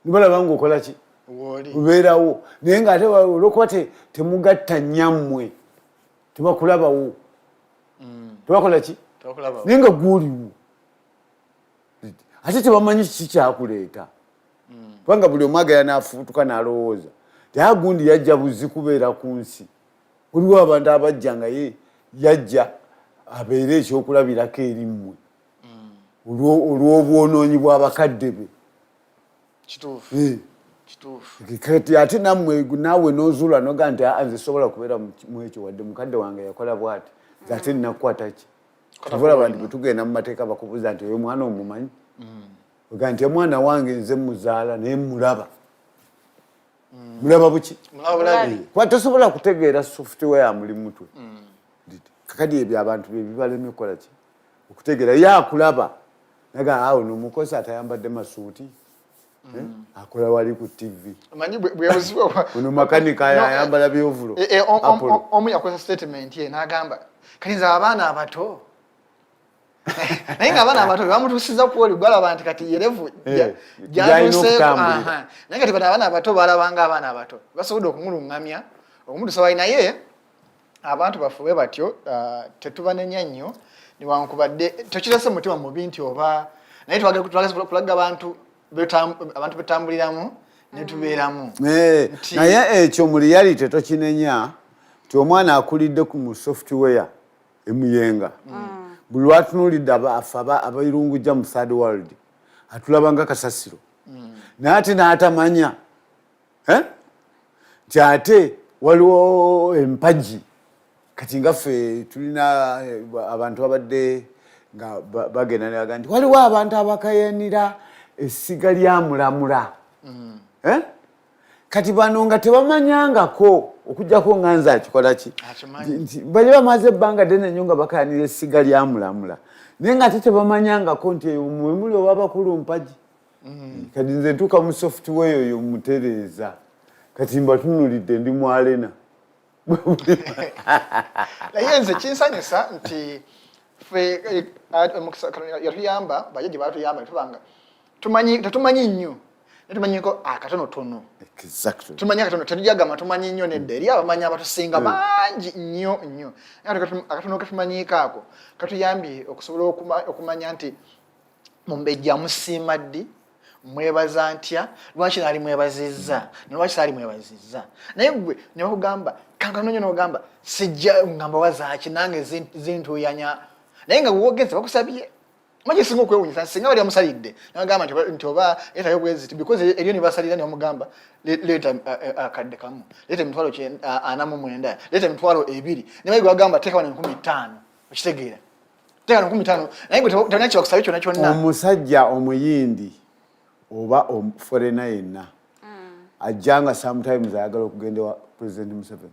ne balaba ng'okola ki?
Wooli.
Obeerawo, naye ng'ate olwokuba temugatta nnyammwe, tebakulabawo, tebakola ki?
Tebakulabawo.
Naye nga gwoliwo, ate tebamanyi kiki kyakuleeta, kubanga buli omu agenda n'afuutuka n'alowooza ti agundi yajja buzi kubeera ku nsi. Waliwo abantu abajja nga ye yajja abeere ekyokulabirako eri mmwe olw'obwonoonyi bw'abakadde be.
Kituufu. Kituufu.
Kati ate nammwe naawe n'ozuula noga nti aa, nze sobola kubeera mu ekyo, wadde mukadde wange yakola bw'ati, nze ate nina kukwata ki? Kyova nti bwe tugenda mu mateeka bakubuuza nti oyo mwana omumanyi? Oga nti omwana wange nze muzaala, naye mulaba, mulaba buki?
Mulaba bulabi.
Kuba tosobola kutegeera software muli mutwe. Kakati ebyo abantu bye bibalemye okukola ki? Okutegeera. Ye akulaba naga awo nomukozi atayambadde masuuti, eh? Akola wali ku TV.
Omanyi bwe buzibu
ono makanika ayambala byovulo. Apollo.
Omu yakozesa statement ye n'agamba kati nze abaana abato, naye nga abaana abato bebamutuusiza kwoli gwalaba nti kati yerevu
gy'alina okutambulira.
Naye kati bano abaana abato balabanga abaana abato basobodde okumulungamya okumutuusa wali, naye abantu baffe bwe batyo, tetubanenya nnyo newankubadde tekirese mutima mubi nti oba, naye twagala kulaga abantu abantu betambuliramu netubeeramu.
Naye ekyo mu reality tokinenya nti omwana akulidde ku mu software emuyenga, buli lwatunuulidde afe abairungujja mu third world atulaba nga kasasiro, naye ate n'atamanya, eh? Nti ate waliwo empagi. Kati nga ffe tulina abantu babadde nga bagenda nebaga nti waliwo abantu abakayanira essiga lya Mulamula. Eh? Kati bano nga tebamanyangako okujjako nga nze akikola ki,
Akimanyi.
nti bali bamaze ebbanga ddene nnyo nga bakayanira essiga lyamulamula, naye nga ate tebamanyangako nti eyo mwe muli ow'abakulu mpagi. Kati nze ntuuka mu software oyo mutereeza, kati mbatunulidde, ndi mu arena.
Naye nze kinsanyusa nti ffe omukisa Katonda yatuyamba, bajjajja batuyamba, tubanga tumanyi, tetumanyi nnyo, naye tumanyiko akatonotono. Tumanyi akatono, tetujagamba tumanyi nnyo, nedda, eri abamanyi abatusinga bangi nnyo nnyo. Naye ate akatono ketumanyiiko ako katuyambye okusobola okumanya nti mumbejja musiima ddi, mwebaza ntya, lwaki naali mwebazizza, nolwaki saali mwebazizza. Naye gwe ne bakugamba kankano nyo, nogamba sijja, ngamba wazaaki nange zintuyanya, naye nga wogeze bakusabye. Manyi singa okwewunyisa singa bali bamusalidde nagamba nti oba leetayo bweziti, because eriyo ne basalira ne bamugamba, Leeta akadde kamu, leeta emitwalo 49, leeta 20,000," ne bali bagamba teeka wano 5,000. Okitegeera? Teeka wano 5,000, naye gwe tolina kyebakusabye kyonna kyonna.
Omusajja omuyindi oba foreigner yenna ajja nga sometimes ayagala okugenda wa President Museveni,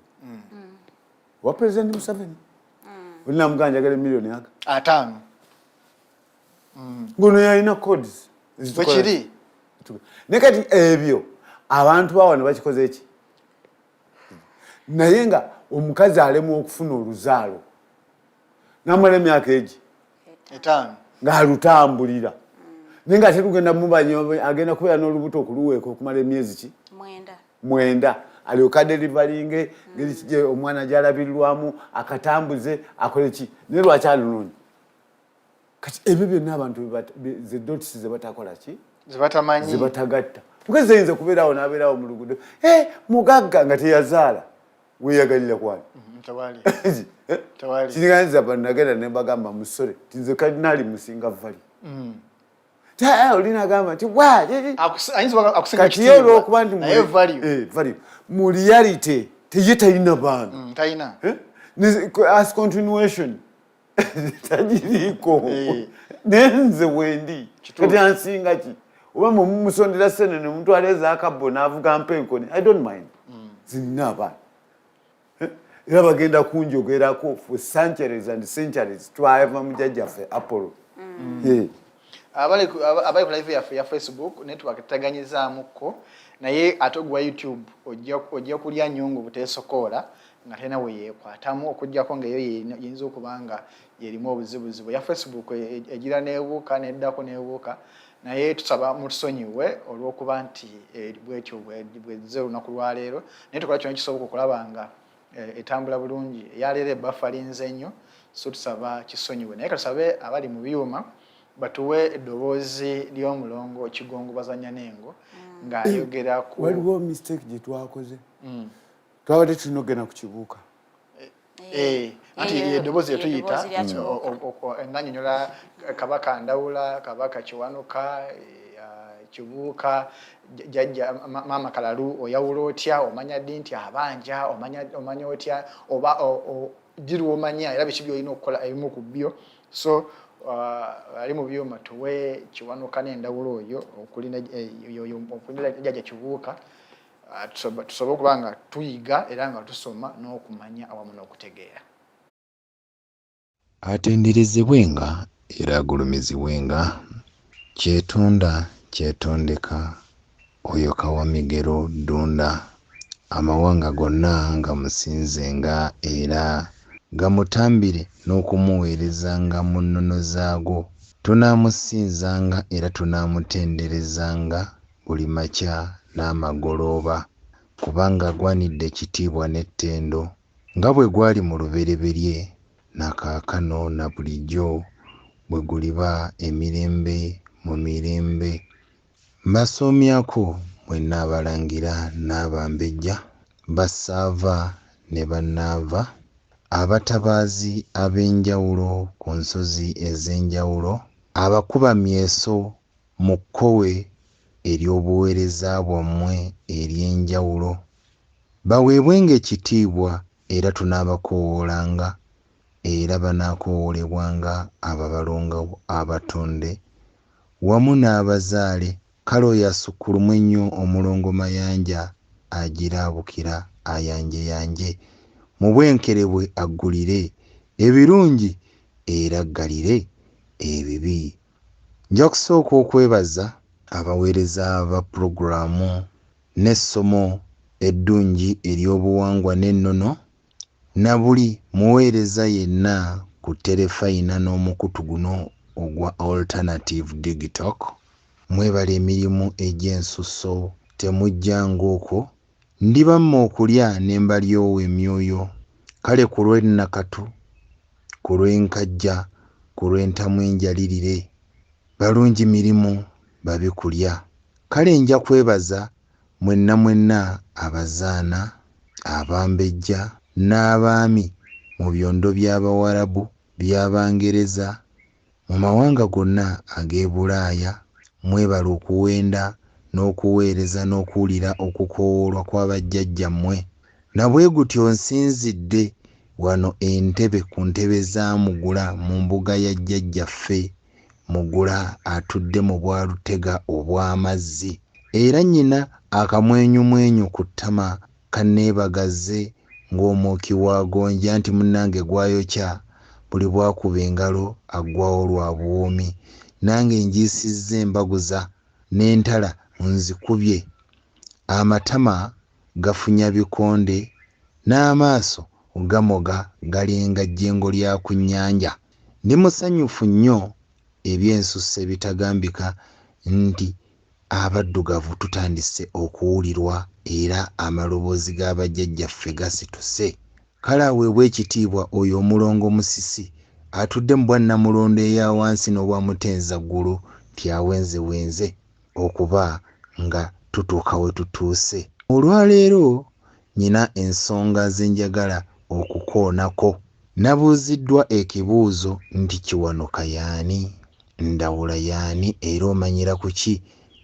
wa President Museveni olinamugaa, "Njagala emiliyoni aga
50."
Ngono yalina codes.
Bwekiri.
Naye kati ebyo abantu bawano bakikoze eki? Naye nga omukazi alemwa okufuna oluzaalo namala emyaka egi
5
ng'alutambulira, naye nga ate tugenda mubanya agenda kubeera n'olubuto okuluweeka okumala emyezi ki?
9.
9, alyoka adeliveringe. Ngeri kije omwana gyalabirirwamu, akatambuze, akole ki? Naye lwaki alunoonya? Kati ebyo byonna abantu ze dots ze batakola ki?
Zebatamanyi.
Zebatagatta. Mukazi ayinza kubeerawo n'abeerawo mu luguudo, "Eh, mugagga," nga teyazaala. Weeyagalira kwani?
Tewali. Tewali.
Kiringaniza bano, nagenda ne mbagamba, musore ti nze kalinaali musinga vali. Oli nagamba nti wa
Ayinza okuba akusinga
kati ye
ekitiibwa,
olwokuba nti
naye value.
Value mu reality teye talina baana.
Talina.
Eh? As continuation tagiriiko. Naye nze wendi kati ansinga ki? Oba mumusondera sene nemutwala ezakabbo n'avuga mpa enkoni, I don't mind. Zinina abaana. Eh? Era bagenda kunjogerako for centuries and centuries, twava mu jjajjaffe Apollo. Eh.
Abali ku live yaffe ya Facebook, network tetaganyizaamuko, naye ate ogwa YouTube ojja kulya nyungu buteesokoola nga talina we yeekwatamu, okugjako ngaeyo yinza okuba nga yerimu obuzibuzibu. Ya Facebook egira neebuuka neddako neebuuka, naye tusaba mutusonyiwe olw'okuba nti bwetyo bwezze olunaku lwaleero, naye tukola kyona kisoboka okulaba nga etambula bulungi. Eyaleero ebbafalinze nnyo, so tusaba kisonyiwe, naye katusabe abali mu byuma batuwe eddoboozi ly'omulongo Kigongo Bazanya n'Engo ng'ayogera ku
Waliwo mistake gye twakoze. Twabadde tulina okugenda ku Kibuuka.
Anti
Yeyo,
eddoboozi yetuyita
eddoboozi lya Kibuuka.
Nganyonyola Kabaka Ndawula, Kabaka Kiwanuka, Kibuuka, jjajja Maama Kalalu. Oyawula otya? Omanya ddi nti abanja? Omanya otya oba ddi lwomanya, era biki byolina okukola ebimu ku byo? So ali mu byuma tuwe Kiwanuka n'Endawulo oyo okulina okulina jjajja Kibuuka, tusobole okuba nga tuyiga era nga tusoma n'okumanya awamu n'okutegeera.
Atenderezebwenga era agulumizibwenga, Kyetonda kyetondeka, oyo Kawamigero Ddunda. Amawanga gonna gamusinzenga era gamutambire n'okumuweerezanga mu nnono zaago. Tunaamusinzanga era tunaamutenderezanga buli makya n'amagolooba, kubanga agwanidde ekitiibwa n'ettendo, nga bwe gwali mu lubereberye, na kaakano na bulijjo bwe guliba emirembe mu mirembe. Mbasoomyako mwenna abalangira n'abambejja, bassaava ne bannaava, abatabaazi ab'enjawulo ku nsozi ez'enjawulo, abakuba myeso mu kkowe ery'obuweereza bwammwe ery'enjawulo. Baweebwenga ekitiibwa era tunaabakoowoolanga era banaakowoolebwanga ababalongo abatonde wamu n'abazaale. Kale oyo asukkulumwe ennyo omulongo Mayanja. agira abukira ayanjeyanje mu bwenkerebwe aggulire ebirungi era aggalire ebibi. Nja kusooka okwebaza abaweereza ba pulogulaamu n'essomo eddungi ery'obuwangwa n'ennono na buli muweereza yenna ku terefayina n'omukutu guno ogwa Alternative Digitalk. Mwebale emirimu egy'ensusso, temujjanga okwo Ndibamma okulya ne mbalyowa emyoyo Kale ku lw'e Nakatu, ku lw'e Nkajja, ku lw'e Ntamu enjalirire Balungi mirimu, babi kulya Kale nja kwebaza mwenna mwenna Abazaana, Abambejja n'Abaami mu byondo by'Abawarabu, by'Abangereza, Mu mawanga gonna ag'e Bulaaya, mwebale okuwenda n'okuweereza n'okuwulira okukoowoolwa kwa bajjajjammwe. Na bwegutyo nsinzidde wano e Ntebe ku ntebe za Mugula mu mbuga ya Jjajjaffe Mugula atudde mu bwa Lutega obw'amazzi. Era nnyina akamwenyumwenyu ku ttama kanneebagazze ng'omwoki wa gonja anti munnange gw'ayokya buli bw'akuba engalo aggwaawo lwa buwoomi. Nange njiisizza embaguza n'entala nzikubye, amatama gafunya bikonde n'amaaso gamoga galinga jjengo lya ku nnyanja. Ndi musanyufu nnyo eby'ensusso ebitagambika nti Abaddugavu tutandise okuwulirwa era amaloboozi ga bajjajjaffe gasituse. Kale aweebwe ekitiibwa oyo Omulongo Musisi atudde mu bwa Nnamulondo eya wansi n'obwa Mutenzaggulu nti awenzewenze okuba nga tutuuka we tutuuse. Olwaleero nnyina ensonga ze njagala okukoonako. Nabuuziddwa ekibuuzo nti Kiwanuka y'ani? Ndawula y'ani era omanyira ku ki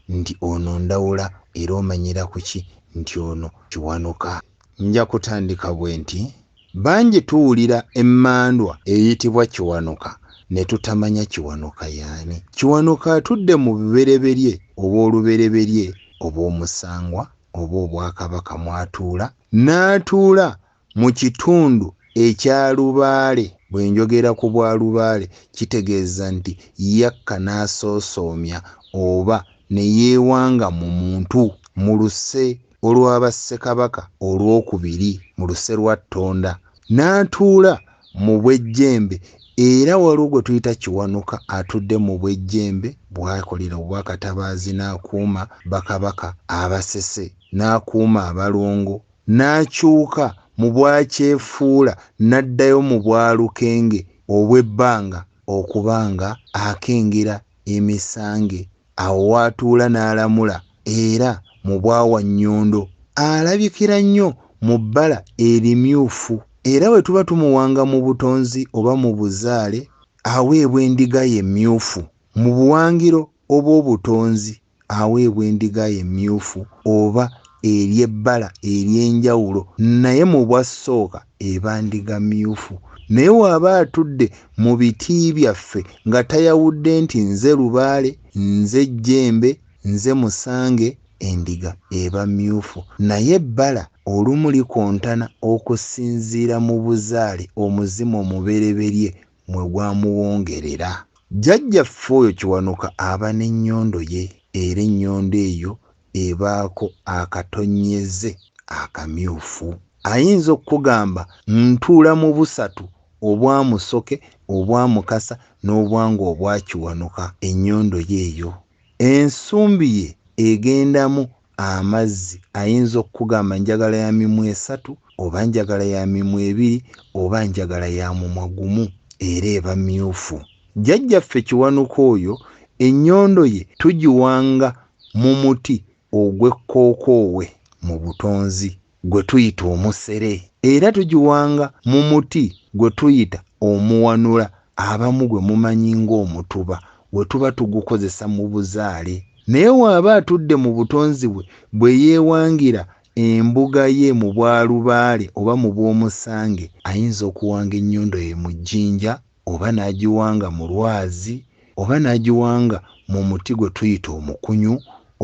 nti ono Ndawula era omanyira ku ki nti ono Kiwanuka? Nja kutandika bwenti, bangi tuwulira emmandwa eyitibwa Kiwanuka ne tutamanya Kiwanuka y'ani. Kiwanuka atudde mu bubereberye obw'olubereberye obw'omusangwa oba Obwakabaka mw'atuula n'atuula mu kitundu ekya Lubaale. Bwe njogera ku bwa Lubaale kitegeeza nti yakka n'asoosoomya oba ne yeewanga mu muntu mu luse olwa Bassekabaka olwokubiri mu luse lwa Ttonda n'atuula mu bw'ejjembe era waliwo gwe tuyita Kiwanuka atudde mu bw'ejjembe bw'akolera Obwakatabaazi n'akuuma Bakabaka Abasese n'akuuma Abalongo n'akyuka mu bwa Kyefuula n'addayo mu bwa Lukenge obw'ebbanga okuba nga akengera emisange awo w'atuula n'alamula era mu bwa Wannyondo alabikira nnyo mu bbala erimyufu era bwe tuba tumuwanga mu butonzi oba mu buzaale aweebwa endiga ye emmyufu mu buwangiro obw'obutonzi aweebwa endiga ye emmyufu oba ery'ebbala ery'enjawulo naye mu bwa Ssooka eba ndiga myufu. Naye w'aba atudde mu biti byaffe nga tayawudde nti nze Lubaale, nze Jjembe, nze Musange, endiga eba myufu. Naye ebbala olumu likontana okusinziira mu buzaale omuzimu omubereberye mwe gwamuwongerera. Jjajjaffe oyo Kiwanuka aba n'ennyondo ye era ennyondo eyo ebaako akatonnyeze akamyufu. Ayinza okukugamba ntuula mu busatu obwa Musoke, obwa Mukasa n'obwange obwa Kiwanuka. Ennyondo ye eyo. Ensumbi ye egendamu amazzi ayinza okukugamba njagala ya mimwa esatu oba njagala ya mimwa ebiri oba njagala ya mumwa gumu era eba myufu. Jjajjaffe Kiwanuka oyo ennyondo ye tugiwanga mu muti ogw'ekkookoowe mu butonzi gwe tuyita omusere era tugiwanga mu muti gwe tuyita omuwanula abamu gwe mumanyi ng'omutuba we tuba tugukozesa mu buzaale. Naye w'aba atudde mu butonzi bwe bwe yeewangira embuga ye mu bwa Lubaale oba mu bw'omusange ayinza okuwanga ennyondo ye mu jjinja oba n'agiwanga mu lwazi oba n'agiwanga mu muti gwe tuyita omukunyu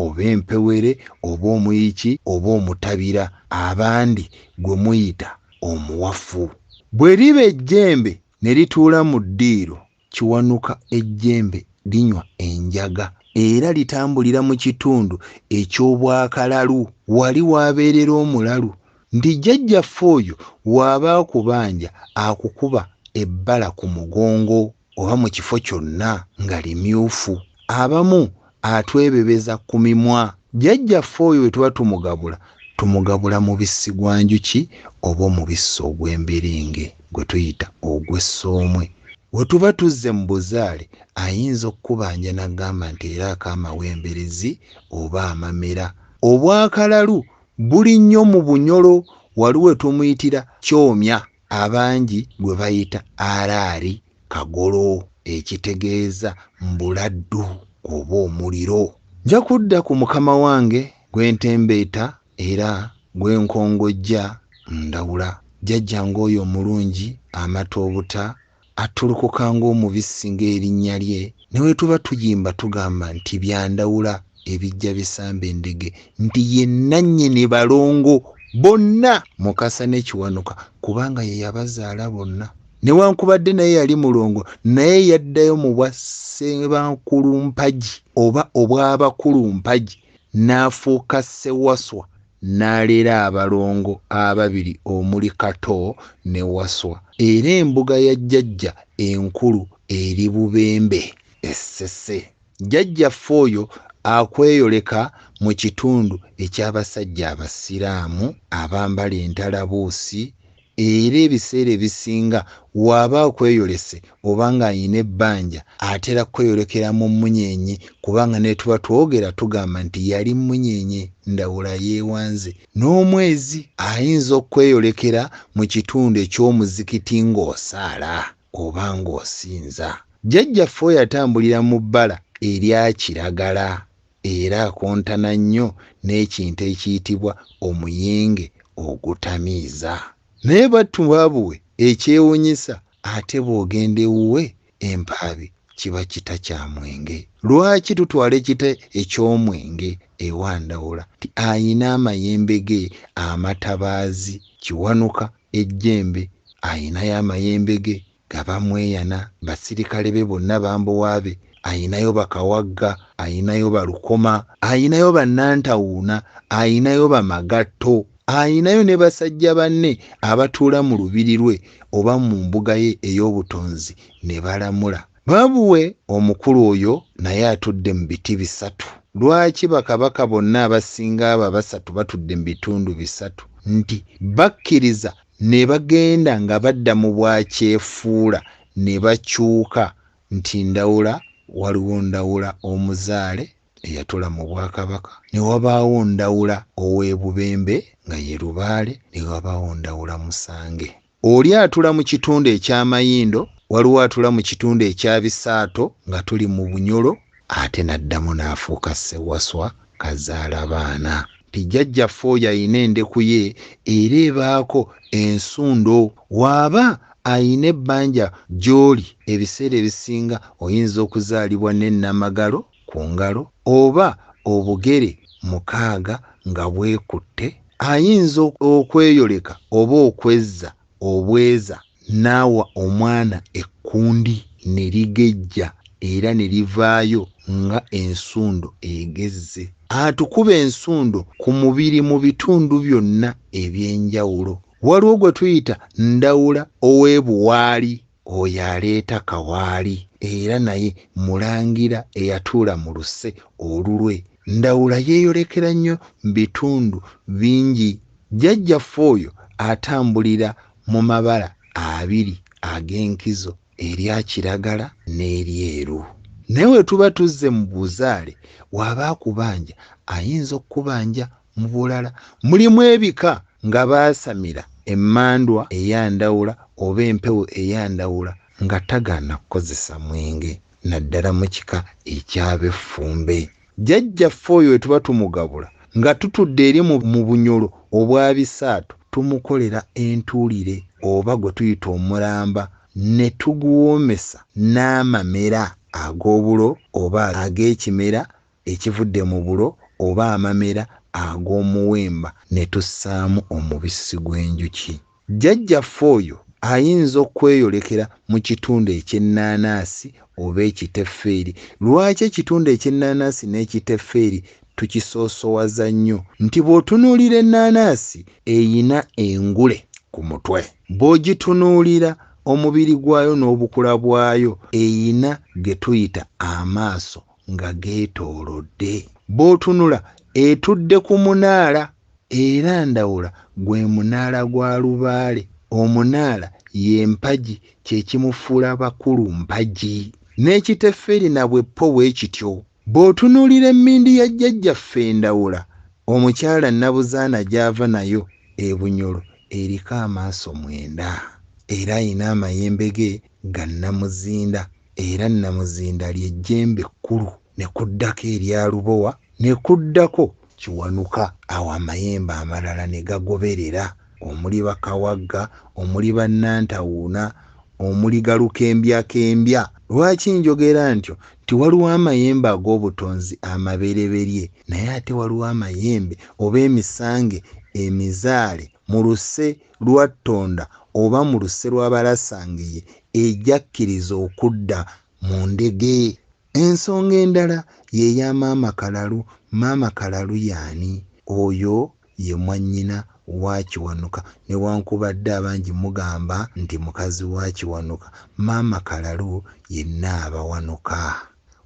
oba empewere oba omuyiki oba omutabira abandi gwe muyita omuwafu. Bwe liba ejjembe ne lituula mu ddiiro, Kiwanuka ejjembe linywa enjaga era litambulira mu kitundu eky'Obwakalalu wali w'abeerera omulalu nti jjajjaffe oyo w'aba akubanja akukuba ebbala ku mugongo oba mu kifo kyonna nga limyufu. Abamu atwebebeza ku mimwa. Jjajjaffe oyo bwe tuba tumugabula, tumugabula mubisi gwa njuki oba omubisi ogw'emberenge gwe tuyita ogw'essoomwe. We tuba tuzze mu buzaale ayinza okukubanja n'agamba nti eraako amawemberezi oba amamera. Obwakalalu buli nnyo mu Bunyoro wali we tumuyitira Kyomya abangi gwe bayita Araari Kagolo ekitegeeza mbuladdu oba omuliro. Nja kudda ku mukama wange gwe ntembeeta era gwe nkongojja Ndawula. Jjajjange oyo omulungi amata obuta, attulukuka ng'omubisi ng'erinnya lye. Ne bwe tuba tuyimba tugamba nti bya Ndawula ebijja bisamba endege nti ye nnannyini balongo bonna Mukasa ne Kiwanuka kubanga ye yabazaala bonna. Newankubadde naye yali mulongo naye yaddayo mu bwa Ssebankulumpagi oba Obwabakulumpagi n'afuuka Ssewaswa n'alera abalongo ababiri omuli Kato ne Waswa era embuga ya Jjajja enkulu eri Bubembe e Ssese. Jjajjaffe oyo akweyoleka mu kitundu eky'abasajja Abasiraamu abambala entalabuusi era ebiseera ebisinga w'aba akweyolese oba ng'alina ebbanja atera kweyolekera mu mmunyeenye kubanga ne tuba twogera tugamba nti yali mmunyeenye Ndawula yeewanze n'omwezi. Ayinza okukweyolekera mu kitundu eky'omuzikiti ng'osaala oba ng'osinza. Jjajjaffe oyo atambulira mu bbala erya kiragala era akontana nnyo n'ekintu ekiyitibwa omuyenge ogutamiiza. Naye battu baabuwe ekyewunyisa ate bw'ogenda ewuwe empaabi kiba kita kya mwenge. Lwaki tutwala ekita eky'omwenge ewa Ndawula nti ayina amayembe ge amatabaazi, Kiwanuka ejjembe ayinayo amayembe ge Gabamweyana, basirikale be bonna bambowa be, ayinayo Bakawagga, ayinayo Balukoma, ayinayo Bannantawuuna, ayinayo Bamagatto, ayinayo ne basajja banne abatuula mu lubiri lwe oba mu mbuga ye ey'obutonzi ne balamula. Babuwe omukulu oyo naye atudde mu biti bisatu. Lwaki bakabaka bonna abasinga abo abasatu batudde mu bitundu bisatu? Nti bakkiriza ne bagenda nga badda mu bwakyefuula ne bakyuka nti Ndawula waliwo Ndawula omuzaale eyatula mu Bwakabaka, ne wabaawo Ndawula ow'e Bubembe nga ye Lubaale, ne wabaawo Ndawula Musange. Oli atula mu kitundu eky'Amayindo, waliwo atula mu kitundu ekya Bisaato nga tuli mu Bunyoro, ate n'addamu n'afuuka Ssewaswa Kazaalabaana. Nti jjajjaffe oyo alina endeku ye era ebaako ensundo. W'aba alina ebbanja gy'oli ebiseera ebisinga oyinza okuzaalibwa ne nnamagalo ku ngalo oba obugere mukaaga nga bwekutte. Ayinza okweyoleka oba okwezza obweza n'awa omwana ekkundi ne ligejja era ne livaayo nga ensundo egezze. Atukuba ensundo ku mubiri mu bitundu byonna eby'enjawulo. Waliwo gwe tuyita Ndawula ow'e Buwaali. Oyo aleeta kawaali era naye mulangira eyatuula mu luse olulwe. Ndawula yeeyolekera nnyo mu bitundu bingi. Jjajjaffe oyo atambulira mu mabala abiri ag'enkizo erya kiragala n'eryeru. Naye bwe tuba tuzze mu buzaale w'aba akubanja ayinza okukubanja mu bulala. Mulimu ebika nga baasamira emmandwa eya Ndawula oba empewo eya Ndawula nga tagaana kukozesa mwenge naddala mu kika eky'Abeffumbe. Jjajjaffe oyo bwe tuba tumugabula nga tutudde eri mu Bunyoro obwa Bisaato tumukolera entuulire oba gwe tuyita omulamba ne tuguwoomesa n'amamera ag'obulo oba ag'ekimera ekivudde mu bulo oba amamera ag'omuwemba ne tussaamu omubisi gw'enjuki. Jjajjaffe oyo ayinza okweyolekera mu kitundu eky'ennaanaasi oba ekiteffeeri. Lwaki ekitundu eky'ennaanaasi n'ekiteffeeri tukisoosowaza nnyo? Nti bw'otunuulira ennaanaasi eyina engule ku mutwe. Bw'ogitunuulira omubiri gwayo n'obukula bwayo eyina ge tuyita amaaso nga geetoolodde. Bw'otunula etudde ku munaala era Ndawula gwe munaala gwa Lubaale. Omunaala ye mpagi kye kimufuula Bakulu Mpagi. N'ekiteffeeri na bwe ppo bwe kityo. Bw'otunuulira emmindi ya jjajjaffe Ndawula omukyala Nabuzaana gy'ava nayo e Bunyoro eriko amaaso mwenda. Era ayina amayembe ge ga Nnamuzinda era Nnamuzinda lye jjembe ekkulu ne kuddako erya Lubowa ne kuddako Kiwanuka awo amayembe amalala ne gagoberera omuli Bakawagga, omuli Bannantawuuna, omuli Galukembyakembya. Lwaki njogera ntyo nti waliwo amayembe ag'obutonzi amabereberye naye ate waliwo amayembe oba emisange emizaale mu luse lwa Ttonda oba mu luse lwa Balasangeye egyakkiriza okudda mu ndege. Ensonga endala ye ya Maama Kalalu. Maama Kalalu y'ani? Oyo ye mwannyina wa Kiwanuka newankubadde abangi mugamba nti mukazi wa Kiwanuka. Maama Kalalu ye Nnaabawanuka.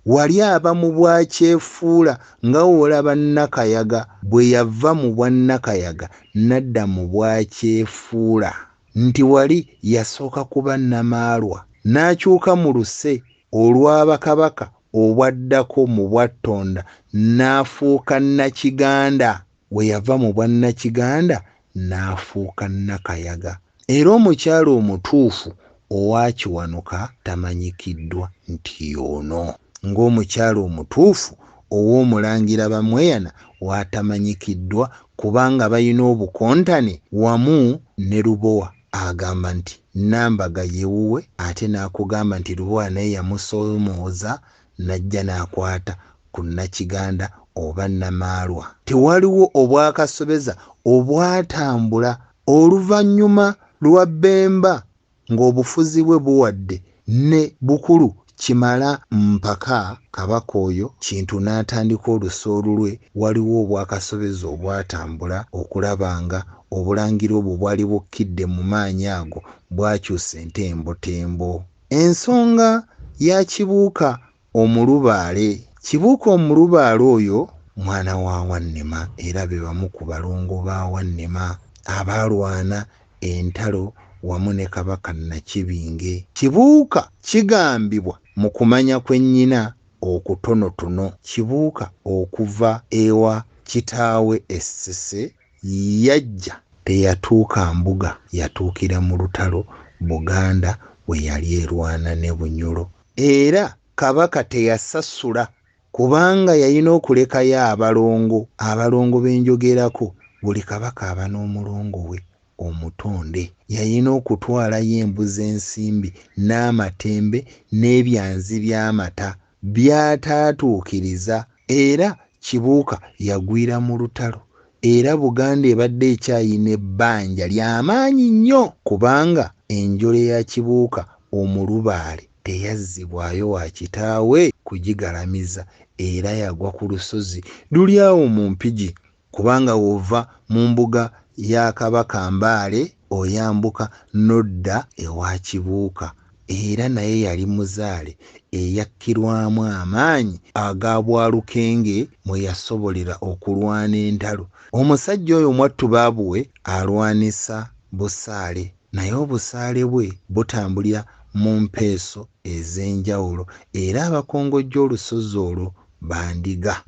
Wali aba mu bwa Kyefuula nga w'olaba Nakayaga bwe yava mu bwa Nakayaga n'adda mu bwa Kyefuula. Nti wali yasooka kuba Namaalwa n'akyuka mu luse olwa Bakabaka obwaddako mu bwa Ttonda n'afuuka Nakiganda. We yava mu bwa Nakiganda n'afuuka Nakayaga. Era omukyala omutuufu owa Kiwanuka tamanyikiddwa nti y'ono. Ng'omukyala omutuufu ow'Omulangira Bamweyana w'atamanyikiddwa kubanga balina obukontane wamu ne Lubowa agamba nti Nambaga ye wuwe ate n'akugamba nti Lubowa naye yamusoomooza n'ajja n'akwata ku Nakiganda oba Namaalwa. Tewaliwo Obwakasobeza obwatambula oluvannyuma lwa Bemba ng'obufuzi bwe buwadde ne Bukulu Kimala mpaka Kabaka oyo Kintu n'atandika oluse olulwe. Waliwo Obwakasobeza obwatambula okulaba nga Obulangira obwo bwali bukkidde mu maanyi ago bwakyusa entembotembo. Ensonga ya Kibuuka Omulubaale. Kibuuka Omulubaale oyo mwana wa Wannema era be bamu ku balongo ba Wannema abaalwana entalo wamu ne Kabaka Nakibinge. Kibuuka kigambibwa mu kumanya kwe nnyina okutonotono, Kibuuka okuva ewa kitaawe e Ssese yajja. Teyatuuka mbuga, yatuukira mu lutalo Buganda bwe yali erwana ne Bunyoro. Era Kabaka teyasasula kubanga yalina okulekayo abalongo. Abalongo be njogerako, buli Kabaka aba n'omulongo we omutonde. Yalina okutwalayo embu z'ensimbi n'amatembe n'ebyanzi by'amata by'ataatuukiriza. Era Kibuuka yagwira mu lutalo era Buganda ebadde ekyayina ebbanja lya maanyi nnyo kubanga enjole ya Kibuuka Omulubaale teyazzibwayo wa kitaawe kugigalamiza era yagwa ku lusozi luli awo mu Mpigi kubanga w'ova mu mbuga ya Kabaka Mbaale oyambuka n'odda ewa Kibuuka era naye yali muzaale eyakkirwamu amaanyi aga Bwalukenge mwe yasobolera okulwana entalo. Omusajja oyo mwattu Baabuwe alwanisa busaale naye obusaale bwe butambulira mu mpeeso ez'enjawulo era abakongojja olusozi olwo Bandiga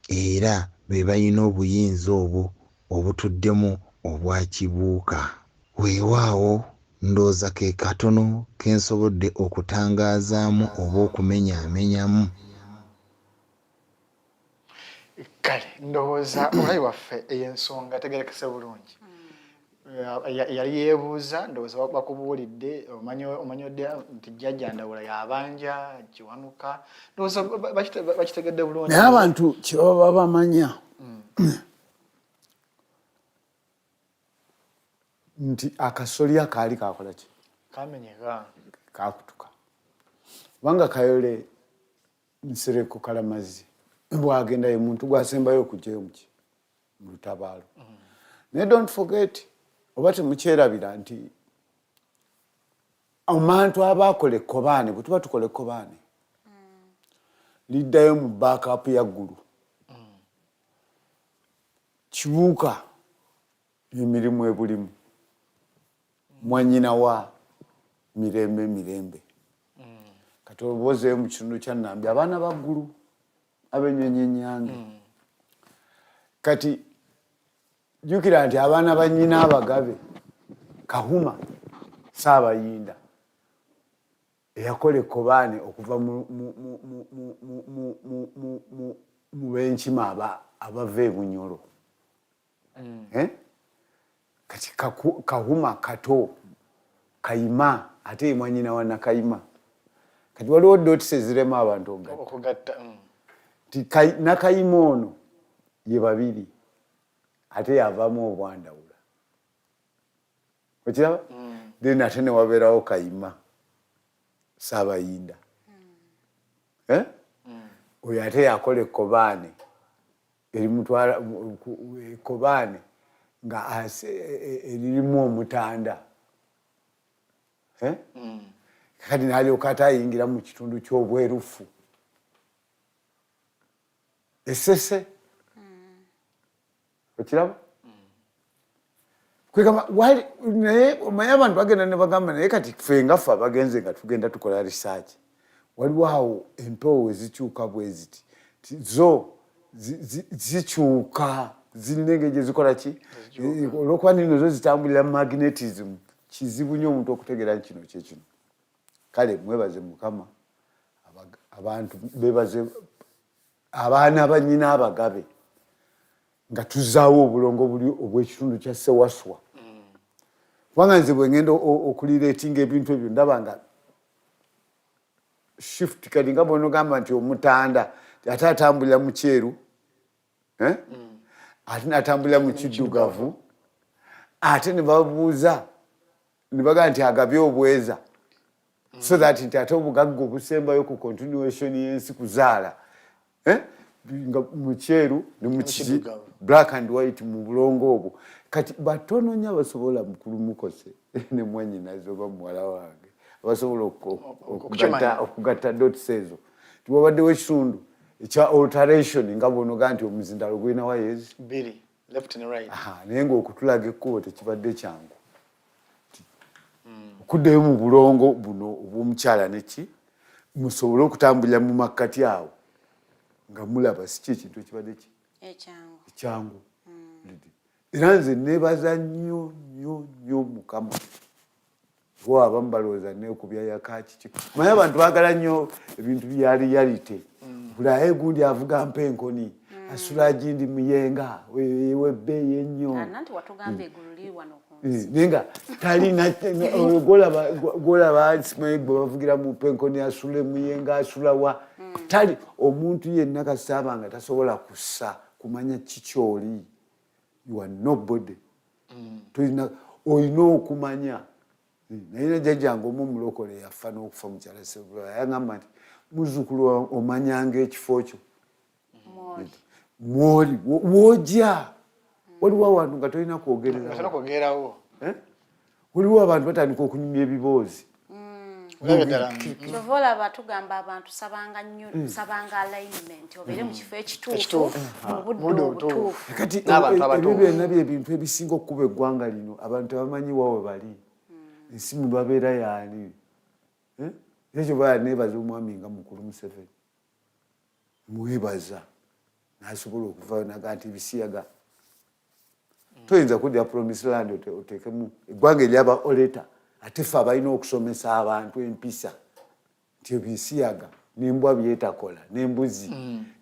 era be balina obuyinza obwo obutuddemu obwa Kibuuka. Weewaawo ndowooza ke katono ke nsobodde okutangaazaamu oba okumenyaamenyamu.
Kale ndowooza omulabi waffe eyo ensonga etegerekese bulungi. Yali yeebuuza, ndowooza bakubuulidde, omanyodde nti Jjajja Ndawula yabanja Kiwanuka, ndowooza bakitegedde bulungi.
Naye abantu kyebaba bamanya nti akasolya kaali kakola ki?
Kamenyeka.
Kakutuka, kubanga Kayole Nsereko Kalamazi bwagenda, ye muntu gwasembayo okugjayo muki mu lutabaalo. Naye don't forget, oba temukyerabira nti omantu aba akola ekkobaane, bwe tuba tukola ekkobaane liddayo mu backup ya Ggulu. Kibuuka emirimu ebulimu mwanyina wa Mirembe. Mirembe kati obozeeyo mu kitundu kya Nambi, abaana ba Ggulu abenyonyi enyange. Kati jjukira nti abaana ba nnyina abagabe, Kahuma Saabayinda eyakola ekkobaane okuva mu benkima abava e Bunyoro. Eh? Kati Kahuma Kato Kayima ate ye mwanyina wa Nakayima. Kati waliwo dots ezirema abantu okugatta.
Okugatta.
Nti Nakayima ono ye babiri, ate yavaamu obwandawula, okiraba? Then ate newabeerawo Kayima Saabayinda. Eh? Oyo ate yakola ekkobaane erimutwala ekkobaane nga eririmu omutanda. Eh? Kati nalyoka ate ayingira mu kitundu ky'obwerufu esese, okiraba? Kwegamba wali, naye omanyi abantu bagenda ne bagamba, naye kati ffe nga ffe abagenze nga tugenda tukola research, waliwo awo empewo we zikyuka bwe ziti. Zo zikyuka, zirina engeri gye zikola ki, olwokuba nino zo zitambulira magnetism, kizibu nnyo omuntu okutegeera nti kino kyekino. Kale mwebaze Mukama, abantu bebaze abaana banyina abagabe nga tuzaawo obulongo buli obw'ekitundu kya Sewaswa, kubanga nze bwe ngenda okurelatinga ebintu ebyo, ndaba nga shift. Kati nga bwonogamba nti omutanda ate atambulira mu kyeru, eh? Ate natambulira mu kiddugavu, ate ne babuuza ne bagamba nti agabye obweza, so that nti ate obugagga obusembayo ku continuation y'ensi kuzaala, eh? Nga mukyeru ne mukiki
Mukiddugavu.
Black and white mu bulongo obwo. Kati batono nnyo abasobola, mukulu Mukose ne mwanyinaze oba muwala wange, abasobola
Okukimanya.
Okugatta dots ezo, tiwabaddewo ekitundu ekya alteration, nga bwonoga nti omuzindalo gulina wires
bbiri, left and right.
Aha, naye ngaokutulaga ekkubo tekibadde kyangu. Okuddayo mu bulongo buno obw'omukyala neki musobole okutambulira mu makkati awo nga mulaba, si ki ekintu ekibadde ki
ekyangu.
Ekyangu. Era nze nebaza nnyo nnyo nnyo Mukama. Bo abamu balowooza nekubya yakakiki. Maye abantu baagala nnyo ebintu bya reality. Buli aye gundi avuga mpa enkoni, asula gindi muyenga webbeeyi ennyo.
Nanti watugamba eggulu liri wano ku nsi.
Naye nga talina oyo gwolaba, simanyi gwe bavugira mu penkoni, asula emuyenga, asula wa, tali omuntu yenna kasaaba nga tasobola kussa kumanya kikyoli. You are nobody. Tolina, olina okumanya. Naye najjajjange omu omulokole yafa n'okufa, mukyala Sebula, yagamba nti, "Muzzukulu, omanyanga ekifo kyo
mwoli
mwoli wojja." Waliwo awantu nga tolina kwogerera.
Osobola kwogerawo.
Eh? Waliwo abantu batandika okunyumya ebiboozi.
Olabye ddala.
Kyova olaba tugamba abantu, sabanga nnyo, sabanga alignment, obeere mu kifo ekituufu
Ekituufu.
mu budde
Budde obutuufu.
obutuufu.
Kati
N'abantu
ebyo
abatuufu.
byonna byebintu ebisinga okukuba eggwanga lino. Abantu tebamanyi wa we bali, ensi mwe babeera yaani. Eh? Ekyo baya nebaza omwami nga mukulu Museveni, mwebaza nasobola okuvayo naga nti ebisiyaga toyinza kudya promise land, oteekemu eggwanga eryaba oleta. Ate ffe abalina okusomesa abantu empisa nti ebisiyaga nembwa byetakola nembuzi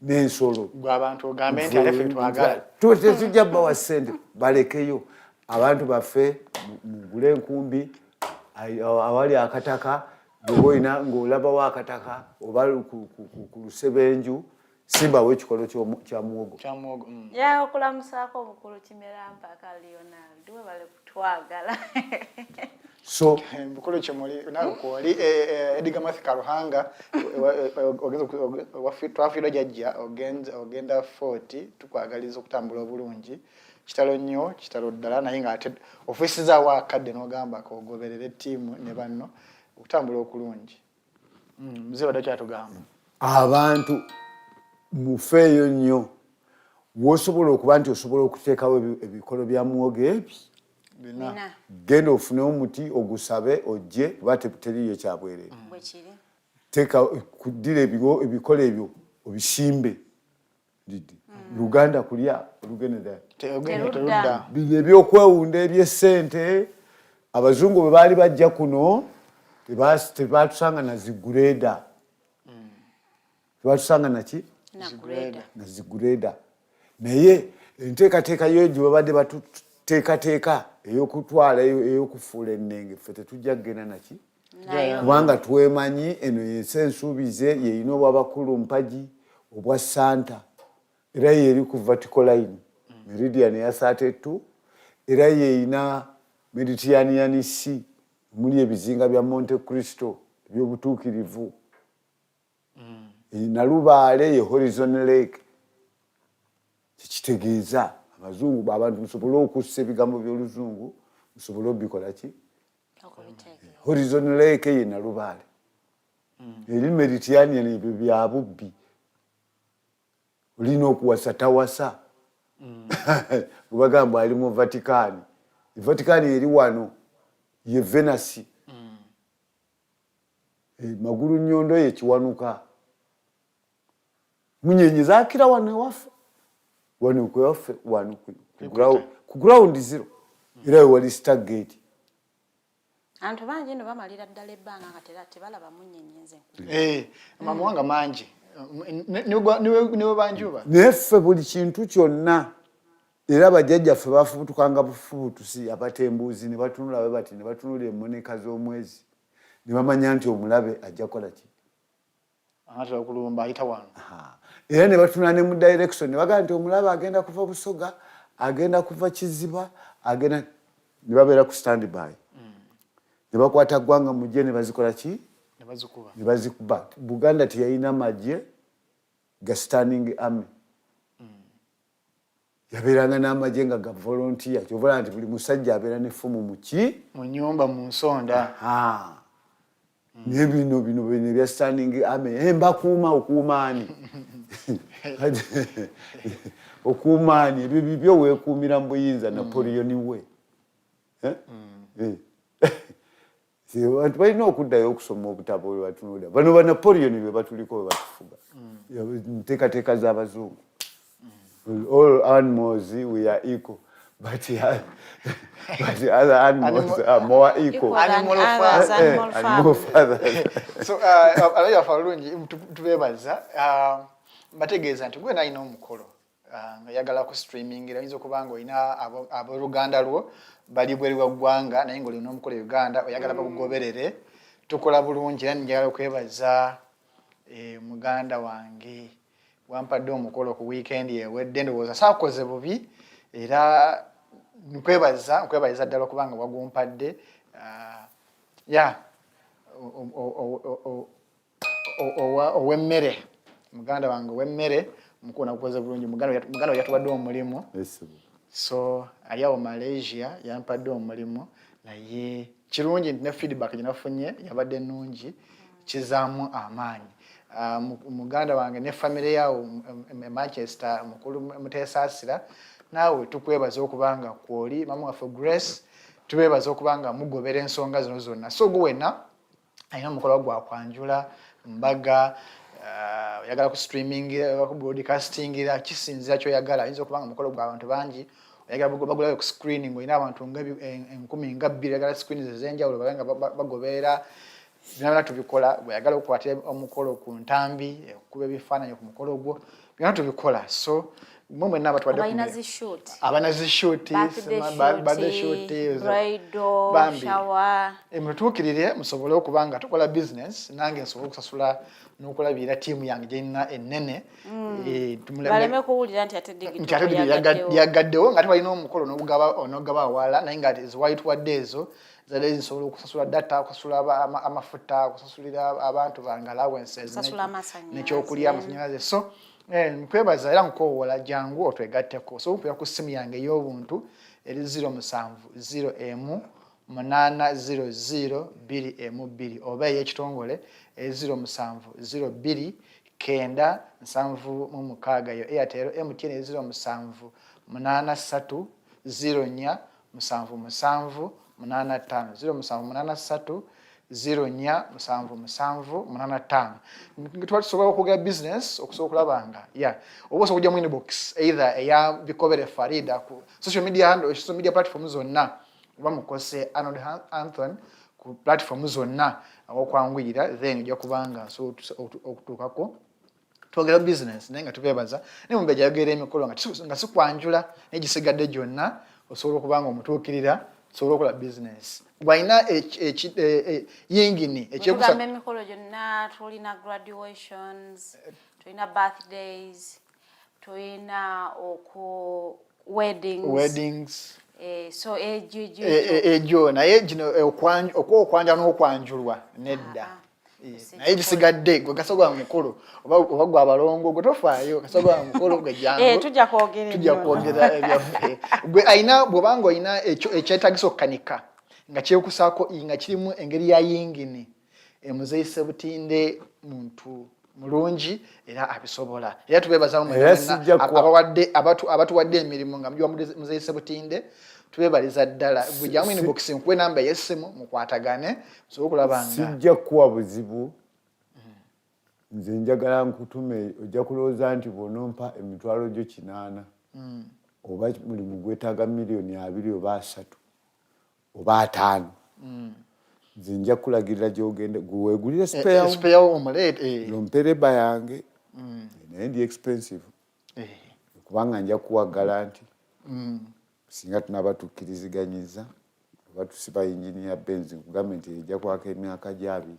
n'ensolo.
Gwe abantu ogambe nti ate ffe twagala.
Tetujja bawa ssente, balekeyo. Abantu baffe, mugule enkumbi awali akataka. Bw'oba olina ng'olabawo akataka oba ku lusebenju, simbawo ekikolo kya muwogo.
Kyamuwogo.
Ya, okulamusaako omukulu Kimera Mpaka Leonard, webale kutwagala.
So
Bukulu kimuli nawe kwoli Edgar Mathika Ruhanga, twafiirwa jjajja, ogenda 40, tukwagaliza okutambula obulungi. Kitalo nnyo, kitalo ddala, naye ng'ate ofiisizaawo akadde n'ogamba kogoberere ettiimu ne banno okutambula okulungi. Mzee wadde kyatugamba.
Abantu mufeeyo nnyo. Wosobola okuba nti osobola okuteekawo ebikolo bya muwogo ebi,
bina.
Bina.
Genda ofune omuti ogusabe ojje, kuba teriyo kyabwereere.
Bwekiri.
Teeka kuddira ebikolo ebyo obisimbe. Didi Luganda kulya olugendera.
Ogenda
Terudda.
terudda.
Bino ebyokwewunda ebyesente, abazungu bwe baali bajja kuno tebatusanga na zigureda, tebatusanga naki?
Na grader.
Na zigureda. Naye enteekateeka yo gye babadde batuteekateeka ey'okutwala, ey'okufuula ennenge, ffe tetujja kugenda naki?
Nayo.
Kubanga twemanyi, eno yensi ensuubize yeyina obwabakulu mpagi obwa santa, era yeri ku vertical line meridian eya 32, era yeyina Mediterranean Sea muli ebizinga bya Monte Cristo ebyobutuukirivu. Nalubaale ye Horizon Lake. Kikitegeeza abazungu, abantu musobole okussa ebigambo by'oluzungu, musobole obikola ki?
Okubiteeka.
Horizon Lake ye Nalubaale, eri Mediterranean. Ebyo bya bubbi. Olina okuwasa tawasa bwebagamba ali mu Vatican. Vatican eri wano, ye Venus. Magulu nyondo ye Kiwanuka. Munyenye zakira wano ewaffe, wano kwewaffe wano ku ground zero, era we wali Stargate.
Abantu bangi nno bamalira ddala ebbanga nga tebalaba munyenye, nze.
Amawanga mangi niwe banjuba.
Naye ffe buli kintu kyonna, era bajjajjaffe bafubutukanga bufubutusi, abatembuuzi ne batunula bwe bati, ne batunula emmoneka z'omwezi ne bamanya nti omulabe ajja kukola ki?
Anatera okulumba ayita wano.
Era ne batunula ne mu direction ne bagamba nti omulabe agenda kuva Busoga, agenda kuva Kiziba, agenda, ne babeera ku stand by, ne bakwata ggwanga mujje ne bazikola ki?
Ne bazikuba.
Ne bazikuba. Buganda teyalina magye ga standing army, yabeeranga n'amagye nga ga volunteer. Kyova olaba nti buli musajja abeera n'effumu muki?
Mu nyumba, mu nsonda.
Naye bino ebya standing army, mbakuuma, okuuma ani? Okuuma ani? Ebyo bibyo weekuumira mu buyinza. Napoleon we. Eh? Eh. Abantu balina okuddayo okusoma obutabo bwe batunulira. Bano ba Napoleon be batuliko, bwe batufuga, nteekateeka z'abazungu. All animals, we are equal, but other animals are more equal.
Equal than
Animal
others,
fathers.
animal
Animal
fathers.
fathers.
So abalabi baffe abalungi, tubeebaza. Mbategeeza nti gwe nalina omukolo nga oyagala ku streamingira, oyinza okuba nga olina abooluganda lwo bali bweru wa ggwanga, naye nga olina omukolo e Uganda, oyagala bakugoberere, tukola bulungi. Era njagala okwebaza muganda wange wampadde omukolo ku weekend ewedde. Ndowooza saakoze bubi, era nkwebaza, nkwebaliza ddala okuba nga wagumpadde. Ya ow'emmere, muganda wange ow'emmere mukulu, nakukoze bulungi. Muganda we yatuwadde omulimu.
Yes.
So ali awo Malaysia yampadde omulimu, naye kirungi nti ne feedback gye nafunye yabadde nnungi, kizaamu amaanyi. Muganda wange ne famire yawo e Manchester, mukulu Muteesaasira, naawe tukwebaza okuba nga kwoli. Mama waffe Grace, tubeebaza okuba nga mugobera ensonga zino zonna. So gwe wenna alina omukolo gwa kwanjula, mbaga, oyagala ku streaming, ku broadcastingira, kisinzira kyoyagala. Ayinza okuba nga mukolo gwa abantu bangi, oyagala bagulayo ku screen ng'olina abantu nga 2000, oyagala screens ez'enjawulo babe nga bagoberera. Byonna byonna tubikola. Bweyagala okukwatira omukolo ku ntambi, okukuba ebifaananyi ku mukolo gwo, byonna tubikola. So Mwe mwenna abatuwadde
Abalina
ku
zi shoot.
Abalina zi shoot,
Birthday
birthday
shoot,
shoot, ezo.
bridal
Bambi.
shower.
Mutuukirire musobole okuba nga tukola business, nange nsobole okusasula n'okulabirira ttiimu yange gyerina ennene.
Baleme kuwulira nti ate
Nti
digital
ate digital
yagaddewo.
Yagaddewo nga tewalina omukolo n'ogaba awalala, naye nga zewalituwadde ezo zadde zisobola okusasula data, okusasula amafuta, okusasulira abantu bange allowances,
Okusasula amasannyalaze.
Nekyokulya, amasanyalaze. So nkwebaza era nkukowoola, jangu otwegatteko. Osobola okumpira ku ssimu yange ey'obuntu eri 0701 800 212, oba ey'ekitongole eri 0702 976. Yo Airtel. MTN eri 0783 04 77 85, 0783 04 77 85. Tuba tusobola okwogera business, okusobola okulaba nga ya oba osobola okujja mu inbox either eya Bikobere Farida ku social media handle, social media platform zonna, oba mukose Arnold Anthony ku platform zonna awokwanguyira, then ojja kubanga nsobola okutuukako twogera business. Naye nga tubeebaza, naye mumbeja ayogera emikolo nga sikwanjula, naye gisigadde gyonna osobola okuba nga omutuukirira, osobola okukola business bwalina yingini ekyekusa.
Tugamba emikolo gyonna, tulina graduations, tulina birthdays, tulina oku weddings.
Weddings.
So egyo
Egyo naye gino okwanja n'okwanjulwa nedda. Naye gisigadde gwe kasogwa mukulu oba gwe abalongo, gwe tofaayo, kasogwa mukulu gwe jangu.
Tujja kwogera
Tujja
ennono.
Kwogera ebyaffe. Gwe ayina, bw'obanga olina ekyo ekyetagisa okukanika nga kyekusaako, nga kirimu engeri ya yingini, Muzeeyi Sebutinde muntu mulungi era abisobola, era tubeebazamu
Era
mwenna abawadde abatuwadde emirimu nga mugiwa Muzeeyi Sebutinde, tubebaliza ddala. Gwe jangu inbox nkuwe namba ey'essimu mukwatagane musobole okulaba nga
Sijja kuwa buzibu. Nze njagala nkutume, ojja kulowooza nti bw'onompa emitwalo gyo 80 oba mulimu gwetaaga miliyoni 20 oba 30 oba 50, nze nja kulagirira gyogende, gwe weegulire spare.
Spare omuleete.
Ompe yange, naye ndi expensive kubanga nja kuwa guarantee singa tunaba tukkiriziganyiza oba tusiba yingini ya Benz, nkugambe nti ejja kwaka emyaka gyabiri.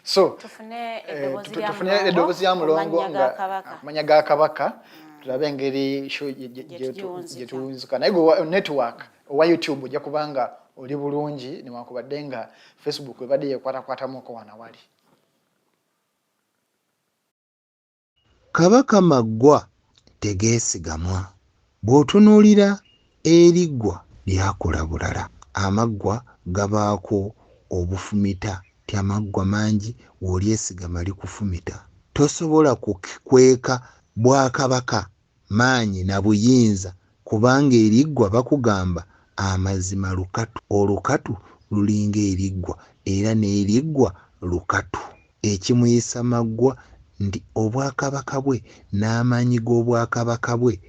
So
tufune eddoboozi lya
tufune
Mulongo
eddoboozi lya
ku
Mulongo
mannya
nga
ga Kabaka.
Ku mannya ga Kabaka, tulabe engeri show
Gye tugiwunzika.
Gye tuwunzika. Naye gwe wa network owa YouTube ojja kubanga oli bulungi, newankubadde nga Facebook ebadde yekwatakwatamuko wana wali.
Kabaka Maggwa tegeesigamwa. Bw'otunuulira eriggwa lyakola bulala. Amaggwa gabaako obufumita ti amaggwa mangi, w'olyesigama likufumita. Tosobola kukweka bwakabaka maanyi na buyinza kubanga eriggwa bakugamba amazima lukatu. Olukatu lulinga eriggwa era n'eriggwa lukatu. Ekimuyisa Maggwa nti obwakabaka bwe n'amaanyi g'obwakabaka bwe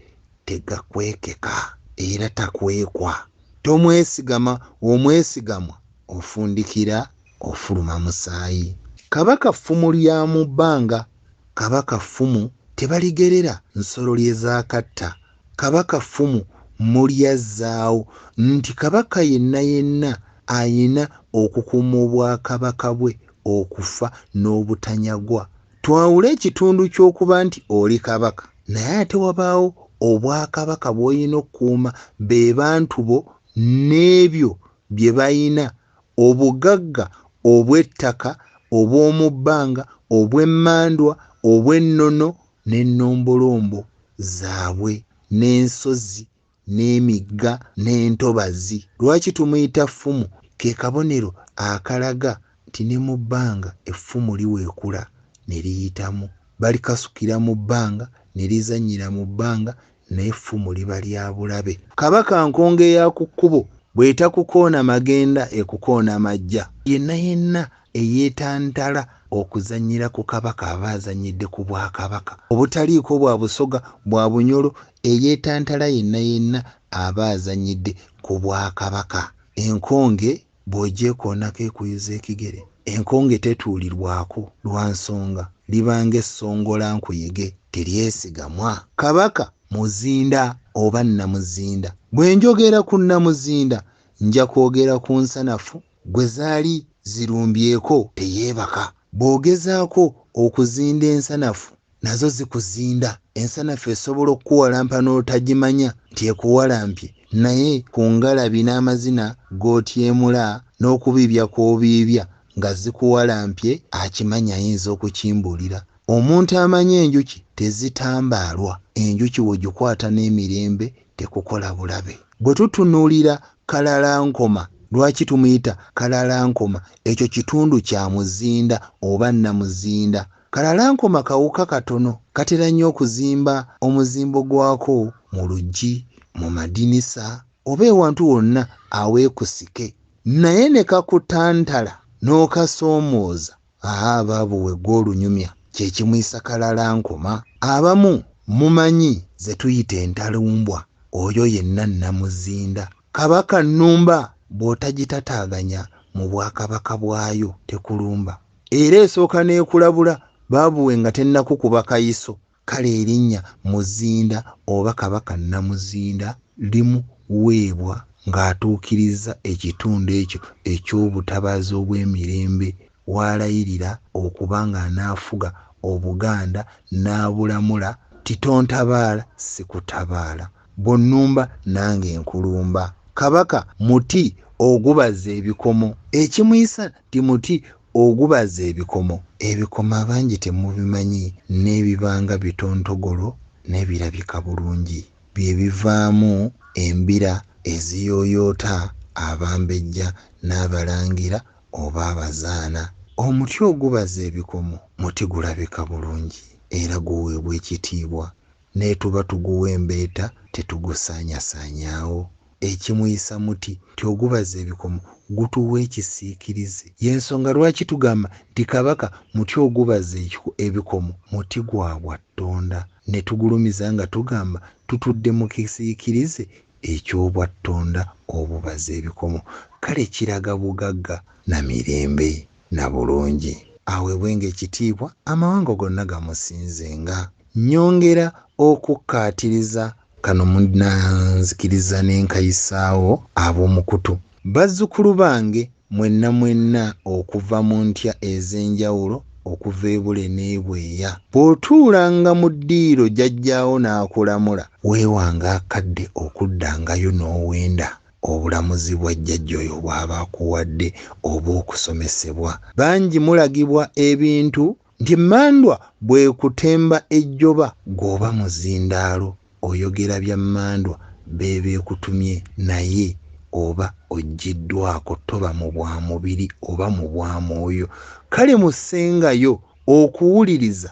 tegakwekeka era takwekwa. Tomwesigama, omwesigamwa ofundikira ofuluma musaayi. Kabaka ffumu lya mu bbanga. Kabaka ffumu tebaligerera nsolo lye zaakatta. Kabaka ffumu mulyazzaawo nti Kabaka yenna yenna ayina okukuuma obwakabaka bwe okufa n'obutanyagwa. Twawule ekitundu ky'okuba nti oli kabaka, naye ate wabaawo obwakabaka bw'olina okukuuma, be bantu bo n'ebyo bye bayina, obugagga obw'ettaka, obw'omu bbanga, obw'emmandwa, obw'ennono n'ennombolombo zaabwe, n'ensozi n'emigga n'entobazi. Lwaki tumuyita ffumu? Ke kabonero akalaga nti ne mu bbanga effumu liweekula ne liyitamu. Balikasukira mu bbanga ne lizannyira mu bbanga, naye effumu liba lya bulabe. Kabaka nkonge ya ku kkubo, bw'etakukoona magenda ekukoona majja. Yenna yenna eyeetantala okuzannyira ku Kabaka aba azannyidde ku bwakabaka obutaliiko bwa Busoga, bwa Bunyolo. Eyeetantala yenna yenna aba azannyidde ku bwakabaka. Enkonge bw'ogyekoonako ekuyuza ekigere. Enkonge tetuulirwako lwa nsonga, libanga essongola nkuyege. teryesigamwa. Kabaka Muzinda oba Nnamuzinda. Bwe njogera ku Nnamuzinda nja kwogera ku nsanafu gwe zaali zirumbyeko teyeebaka. Bw'ogezaako okuzinda ensanafu nazo zikuzinda. Ensanafu esobola okukuwalampa n'otagimanya nti ekuwalampye naye ku ngalabi n'amazina g'otyemula n'okubiibya kw'obiibya nga zikuwalampye akimanyi ayinza okukimbuulira. Omuntu amanyi enjuki tezitambaalwa. Enjuki bw'ogikwata n'emirembe tekukola bulabe. Bwe tutunuulira Kalalankoma, lwaki tumuyita Kalalankoma? Ekyo kitundu kya Muzinda oba Nnamuzinda. Kalalankoma kawuka katono, katera nnyo okuzimba omuzimbo gwako mu luggi, mu madinisa oba ewantu wonna aweekusike naye ne kakutantala n'okasoomooza. Ahaa baabuwe gwe olunyumya kye kimuyisa kalalankoma. Abamu mumanyi ze tuyita entalumbwa oyo yenna Nnamuzinda. Kabaka nnumba bw'otagitataaganya mu Bwakabaka bwayo tekulumba. Era esooka n'ekulabula baabuwe nga tennakukuba kayiso. Kale erinnya Muzinda oba Kabaka Nnamuzinda limuweebwa ng'atuukirizza ekitundu ekyo eky'obutabaazi obw'emirembe w'alayirira okuba ng'anaafuga Obuganda n'abulamula nti tontabaala sikutabaala, bw'onnumba nange nkulumba. Kabaka muti ogubaza ebikomo. Ekimuyisa nti muti ogubaza ebikomo. Ebikomo abangi temubimanyi n'ebibanga bitontogolo n'ebirabika bulungi. Bye bivaamu embira eziyooyoota Abambejja n'Abalangira oba Abazaana. Omuti ogubaza ebikomo muti gulabika bulungi era guweebwa ekitiibwa. Netuba tuguwa embeeta tetugusaanyasaanyaawo. Ekimuyisa muti nti ogubaza ebikomo gutuwa ekisiikirize. Y'ensonga lwaki tugamba nti Kabaka muti ogubaza ebikomo muti gwa bwa Ttonda. Ne tugulumiza nga tugamba tutudde mu kisiikirize eky'obwa Ttonda obubaza ebikomo. Kale kiraga bugagga na mirembe na bulungi. Aweebwenga ekitiibwa, amawanga gonna gamusinzenga. Nnyongera okukkaatiriza kano munanzikiriza ne nkayisaawo ab'omukutu. Bazzukulu bange mwenna mwenna okuva mu ntya ez'enjawulo okuva e Bule n'e Bweya. Bw'otuulanga mu ddiiro jjajjaawo n'akulamula, weewanga akadde okuddangayo n'owenda obulamuzi bwa jjajja oyo bw'aba akuwadde oba okusomesebwa. Bangi mulagibwa ebintu nti emmandwa bw'ekutemba ejjoba ggwe oba muzindaalo oyogera bya mmandwa b'eba ekutumye naye oba oggyiddwako toba mu bwa mubiri oba mu bwa mwoyo. Kale mussengayo okuwuliriza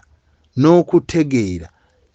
n'okutegeera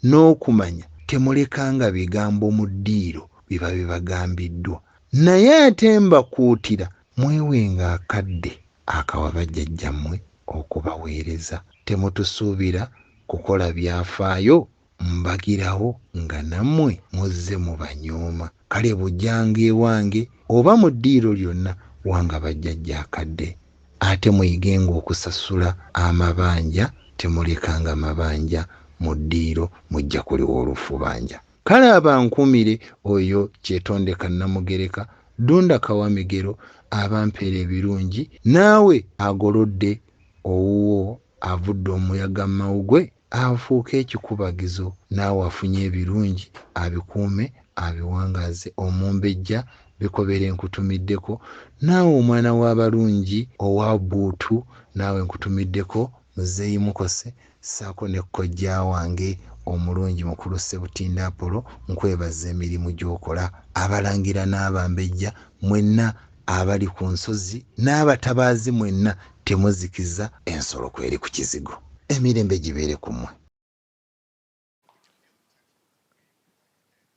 n'okumanya temulekanga bigambo mu ddiiro biba bibagambiddwa. Naye ate mbakuutira mwewenga akadde akawa bajjajjammwe okubaweereza. Temutusuubira kukola byafaayo mbagirawo nga nammwe muzze mubanyooma. Kale bw'ojjanga ewange oba mu ddiiro lyonna wanga bajjajja akadde. Ate muyigenga okusasula amabanja, temulekanga mabanja mu ddiiro mujja kuliwa olufubanja. Kale abankuumire oyo Kyetondeka Nnamugereka, Ddunda Kawamigero abampeera ebirungi, naawe agolodde owuwo avudde omuyaga mu mawugwe afuuke ekikubagizo, naawe afunye ebirungi abikuume abiwangaaze. Omumbejja Bikobere nkutumiddeko, naawe omwana w'abalungi owa bbuutu naawe nkutumiddeko, Muzeeyi Mukose ssaako ne kojja wange omulungi Mukulu Ssebutinde Apollo nkwebaza emirimu gy'okola. Abalangira n'Abambejja mwenna abali ku nsozi n'abatabaazi mwenna temuzikiza ensolo kweri ku kizigo. Emirembe gibeere ku mmwe.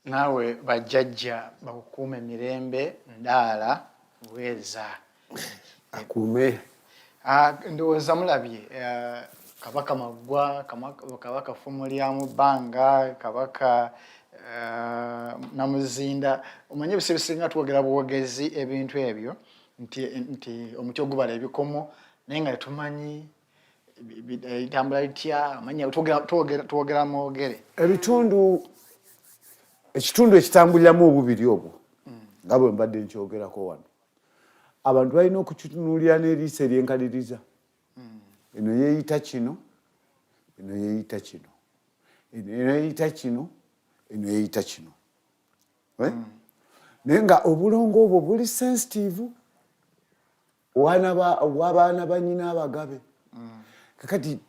Naawe bajjajja bakukuume mirembe ndaala bweza.
Akuume.
Ah, ndowooza mulabye eh, kabaka maggwa kabaka ffumu lya mu bbanga kabaka eh, namuzinda omanyi ebisa ebisinga twogera bwogezi ebintu ebyo nti nti omuti ogubala ebikomo naye nga tetumanyi Litambula litya amanya? Twogera mwogere.
Ebitundu, ekitundu ekitambuliramu obubiri obwo, nga bwe mbadde nkyogerako wano, abantu balina okukitunuulira n'eriiso eryenkaliriza. Eno yeeyita kino, eno yeeyita kino, eno yeeyita kino, eno yeeyita kino. Eh? Naye nga obulongo obwo buli sensitive, obw'abaana banyina abagabe. Kakati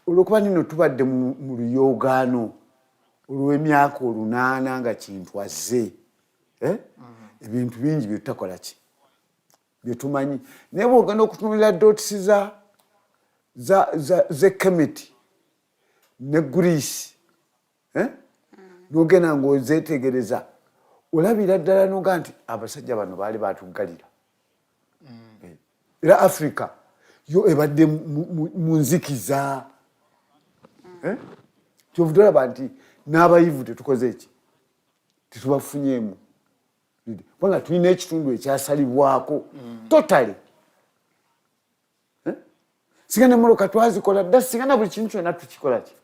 olwokuba nino tubadde mu luyoogaano olw'emyaka 800 nga kintu azze, eh? Ebintu bingi byetutakola ki byetumanyi, naye bwogenda okutunulira dots za z'e Kemet ne Greece, eh? Nogenda ng'ozetegereza, olabira ddala noga nti abasajja bano baali batuggalira. Era Africa yo ebadde mu nzikiza. Eh? Kyovudde olaba nti n'abayivu tetukoze eki, tetubafunyeemu, kubanga tulina ekitundu ekyasalibwako totally. Eh? Singa nemoloka twazikola dda, singa na buli kintu kyonna tukikola ki.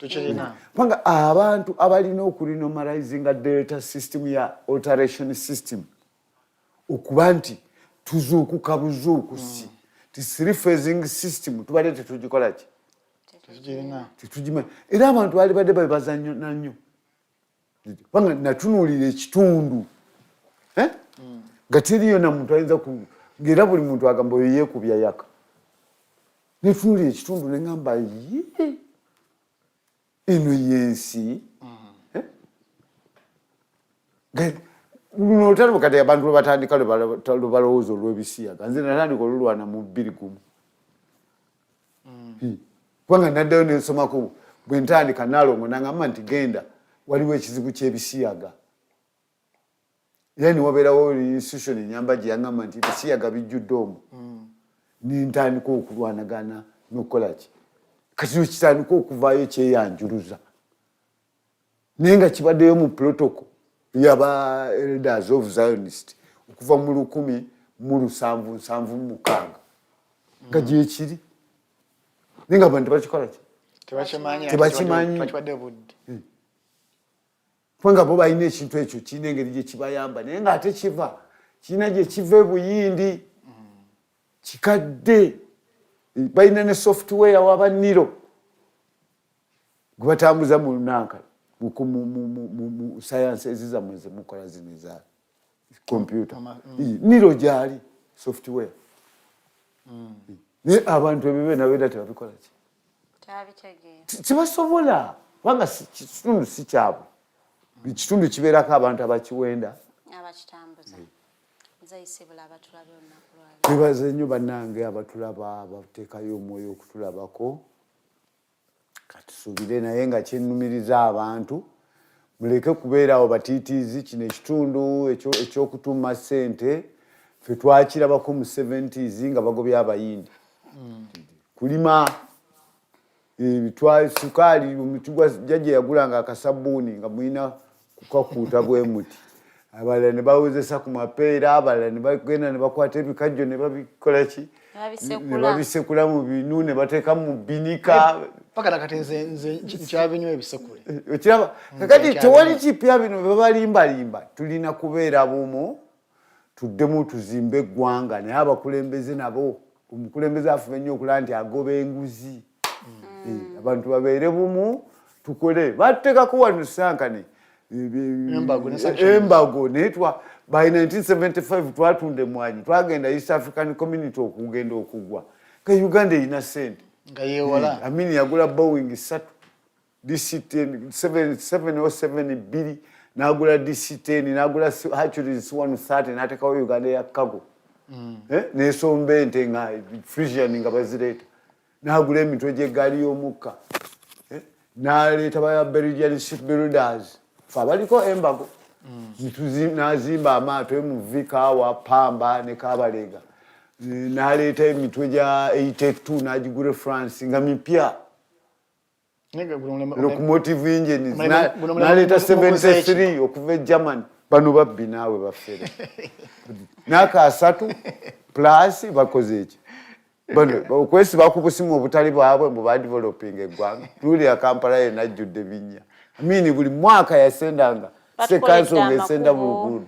Tukirina.
Kubanga abantu abalina okurenormalizinga delta system ya alteration system, okuba nti tuzuukuka buzuukusi ti three phasing system tubadde tetugikola ki.
Tukirina.
Tetugimanyi. Era abantu baali badde babibaza nnyo nannyo, kubanga natunuulira ekitundu, eh? Nga teriyo na muntu ayinza ngaera buli muntu agamba oyo yeekubya yaka. Netunuulira ekitundu neŋamba, ye eno yensi. Eh? Luno olutalo kati abantu lwe batandika, lwe balowooza olw'ebisiyaga, nze natandika olulwana mu 2001. Kubanga naddayo nensomako. Bwe ntandika, Nalongo nangamba nti genda, waliwo ekizibu ky'ebisiyaga, era niwabeerawo institution enyamba gye yaŋŋamba nti ebisiyaga bijjudde omwo. Nentandika okulwanagana n'okukola ki. Kati nokitandika okuvaayo kyeyanjuluza, naye nga kibaddeyo mu protocol yaba elders of Zionist okuva mu 1776 nga gyekiri, naye nga abantu tebakikola ki.
Tebakimanyi.
Tebakimanyi.
Tebakiwadde budde.
Kubanga bo balina ekintu ekyo kirina engeri gye kibayamba, naye ng'ate kiva kirina gye kiva ebuyindi kikadde. Balina ne software waba Niro gwe batambuza mu nanka mu science ezizammwe zemukola zino eza computer. Niro gyali software, naye abantu ebyo byonna beera tebabikola ki.
Tebabitegeera.
Tebasobola, kubanga kitundu si kyabwe. Kitundu kibeerako abantu abakiwenda.
Abakitambuza. Nzeyisibula abatulabye olunaku lwaleero.
Twebaze nnyo bannange abatulaba, bateekayo omwoyo okutulabako. Katusuubire naye nga kyenumiriza abantu, muleke kubeerawo batiitiizi. Kino ekitundu ekyokutumma ssente, ffe twakirabako mu 70s nga bagobye Abayindi kulima. Sukaali omuti gwa jjajja yagulanga akasabbuuni nga mulina kukakuuta bwe muti, abalala ne bawozesa ku mapeera, abalala ne bagenda ne bakwata ebikajjo ne babikola ki.
Ne babisekula.
Ne babisekula mu binu ne bateeka mu binika.
Paka nakati nze nkyabinywa ebisekule.
Okiraba kakati
Nkyabina.
Tewali kipya, bino bebabalimbalimba. Tulina kubeera bumu, tuddemu tuzimbe eggwanga. Naye abakulembeze nabo, omukulembeze afube nnyo okulaba nti agoba enguzi. Abantu babeere bumu, tukole. Batuteekako wano sanctions.
Embargo ne sanctions.
Embargo, naye by 1975 twatunda emwanyi, twagenda East African Community okugenda okugwa nga Uganda erina sente.
Nga yeewala.
Amini yagula Boeing 3 DC10 707 bbiri, n'agula DC10, n'agula Hercules 130, n'ateekawo Uganda ya cargo. Eh, nesomba ente nga Frisian nga bazireeta, n'agula emitwe gy'eggaali y'omukka. Eh, n'aleeta ba Belgian shipbuilders, fe abaliko embargo. N'azimba amaato MV Kaawa, Pamba ne Kabalega. Eh, n'aleeta emitwe gya 82 n'agigula e France nga mipya.
Naye guno
Locomotive engines.
Guno omulembe
N'aleeta
muguze ki?
73 okuva e Germany. Bano babbi naawe, bafere n'aka asatu plus bakoze eki. Bano okwesiba ku busimu obutali bwabwe mbu badevelopinga eggwanga. Tuwulira Kampala yenna ajjudde binnya. Amini buli mwaka yasendanga
Batukoledde
sekanso ng'esenda
amakubo.
buluguudo.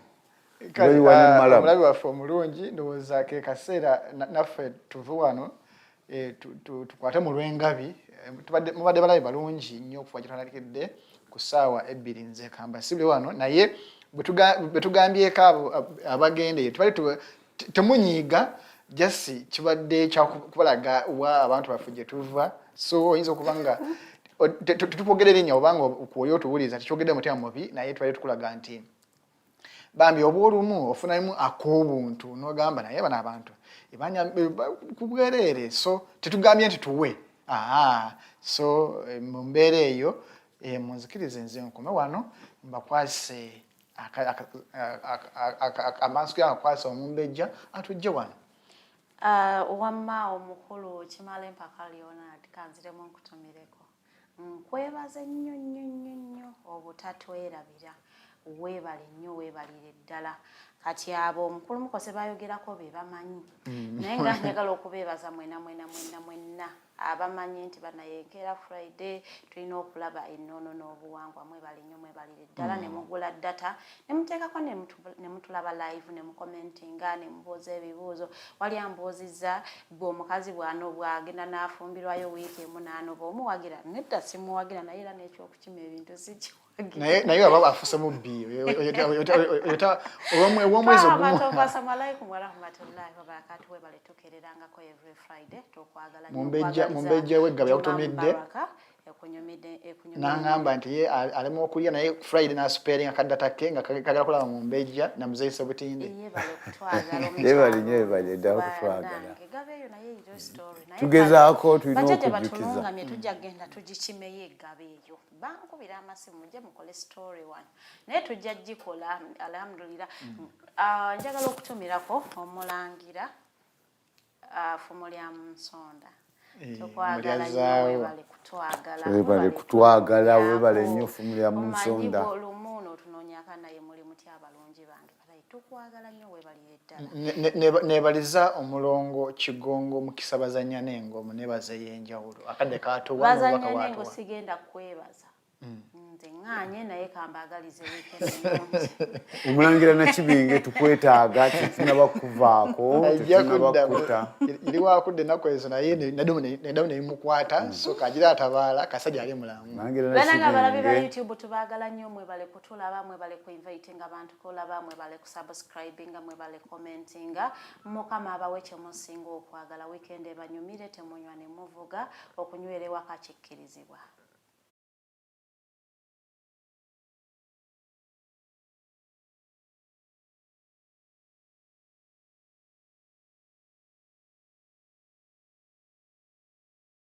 Kale,
Bayiwa ne malamu.
Omulabi waffe omulungi, ndowooza ke kaseera naffe tuve wano, tukwate mu lw'engabi. Mubadde balabi balungi nnyo okuva gye twatandikidde ku ssaawa 2. Nze kamba sibule wano, naye bwe tugambyeko abo abagenda eyo, tubadde temunyiiga, just kibadde kyakubalaga wa abantu baffe gye tuva. So oyinza okuba nga tetukwogera erinnya, obanga kwoli otuwuliriza, tekyogedde mutima mubi, naye tubadde tukulaga nti bambi oba olumu ofunamu ak'obuntu n'ogamba naye bano abantu ku bwereere. So tetugambye nti tuwe aa. So mu mbeera eyo, munzikirize nze nkome wano, mbakwase amaaso gange, akwase omumbejja atujje wano.
Wamma omukulu Kimala Empaka Leonard, kanziremu nkutumireko, nkwebaze nnyo nnyo nnyo nnyo obutatwerabira. Weebale nnyo, weebalire ddala. Kati abo omukulu Mukose bayogerako be bamanyi, naye nga njagala okubeebaza mwena mwena mwena mwenna abamanyi nti banaye enkeera Friday tulina okulaba ennono n'obuwangwa. Mwebale nnyo, mwebalire ddala. Ne mugula data ne muteekako ne mutulaba live, ne mucommentinga, ne mubuuza ebibuuzo. Wali ambuuzizza, gwe omukazi bwano bwagenda n'afumbirwayo wiiki emu n'anoba, omuwagira? Nedda, simuwagira, naye era n'ekyokukima ebintu sikiwagira.
Naye aba afuse mubbi ow'omwezi ogumu.
Assalamu alaikum warahmatullahi wabarakatuh. Webale tukererangako every Friday, tukwagala nnyo.
Mumbejja w'Eggaba
Juma
yakutumidde.
Mubaraka, ekunyumidde ekunyumidde.
N'aŋŋamba nti ye alema okulya, naye Friday n'asuperinga kadata ke nga kagala kulaba Mumbejja na Muzeeyi Sebutinde.
Yebale kutwagala.
Yebale nnyo, yebale ddala okutwagala.
Bannange, gabeeyo naye iro story. Naye
Tugezaako, tulina
bajjajja
okujjukiza.
batulungamye, tujja kugenda tugikimeyo eggaba eyo. Bankubira amasimu, mujje mukole story wano, naye tujja gikola, alhamdulillah. Ah, njagala okutumirako omulangira Fumu lya Munsonda. Tukwagala nnyo.
Mulyazaawo.
Webale kutwagala.
Webale kutwagala, webale
kutunyumyako.
nnyo, Fumu lya Munsonda.
Omanyi lumu n'otunoonyako, naye muli mutya abalungi bange? Balayi, tukwagala nnyo, webalire ddala.
Neebaliza omulongo Kigongo Mukisa Bazanya n'engo, muneebaza ey'enjawulo akadde katuwa
Bazanya
n'obubaka
n'engo.
bwatuwa.
Sigenda kwebaza nze, ŋŋaanye, naye kambaagalize weekend ennungi.
Omulangira Nakibinge, tukwetaaga, tetunaba kuvaako.
Ajja
Tetunaba
kudda.
kuta.
Eri wakudda ennaku ezo, naye naddamu nebimukwata, so kagira atabaala kasajja ali mulamu.
Mulangira
Banange abalabi ba
Nakibinge.
YouTube, tubaagala nnyo. Mwebale kutulaba, mwebale kuinvitinga abantu kulaba, mwebale kusubscribinga, mwebale commentinga. Mukama abawe kyemusinga okwagala. Weekend ebanyumire. Temunywa ne muvuga, okunywera ewaka kikkirizibwa.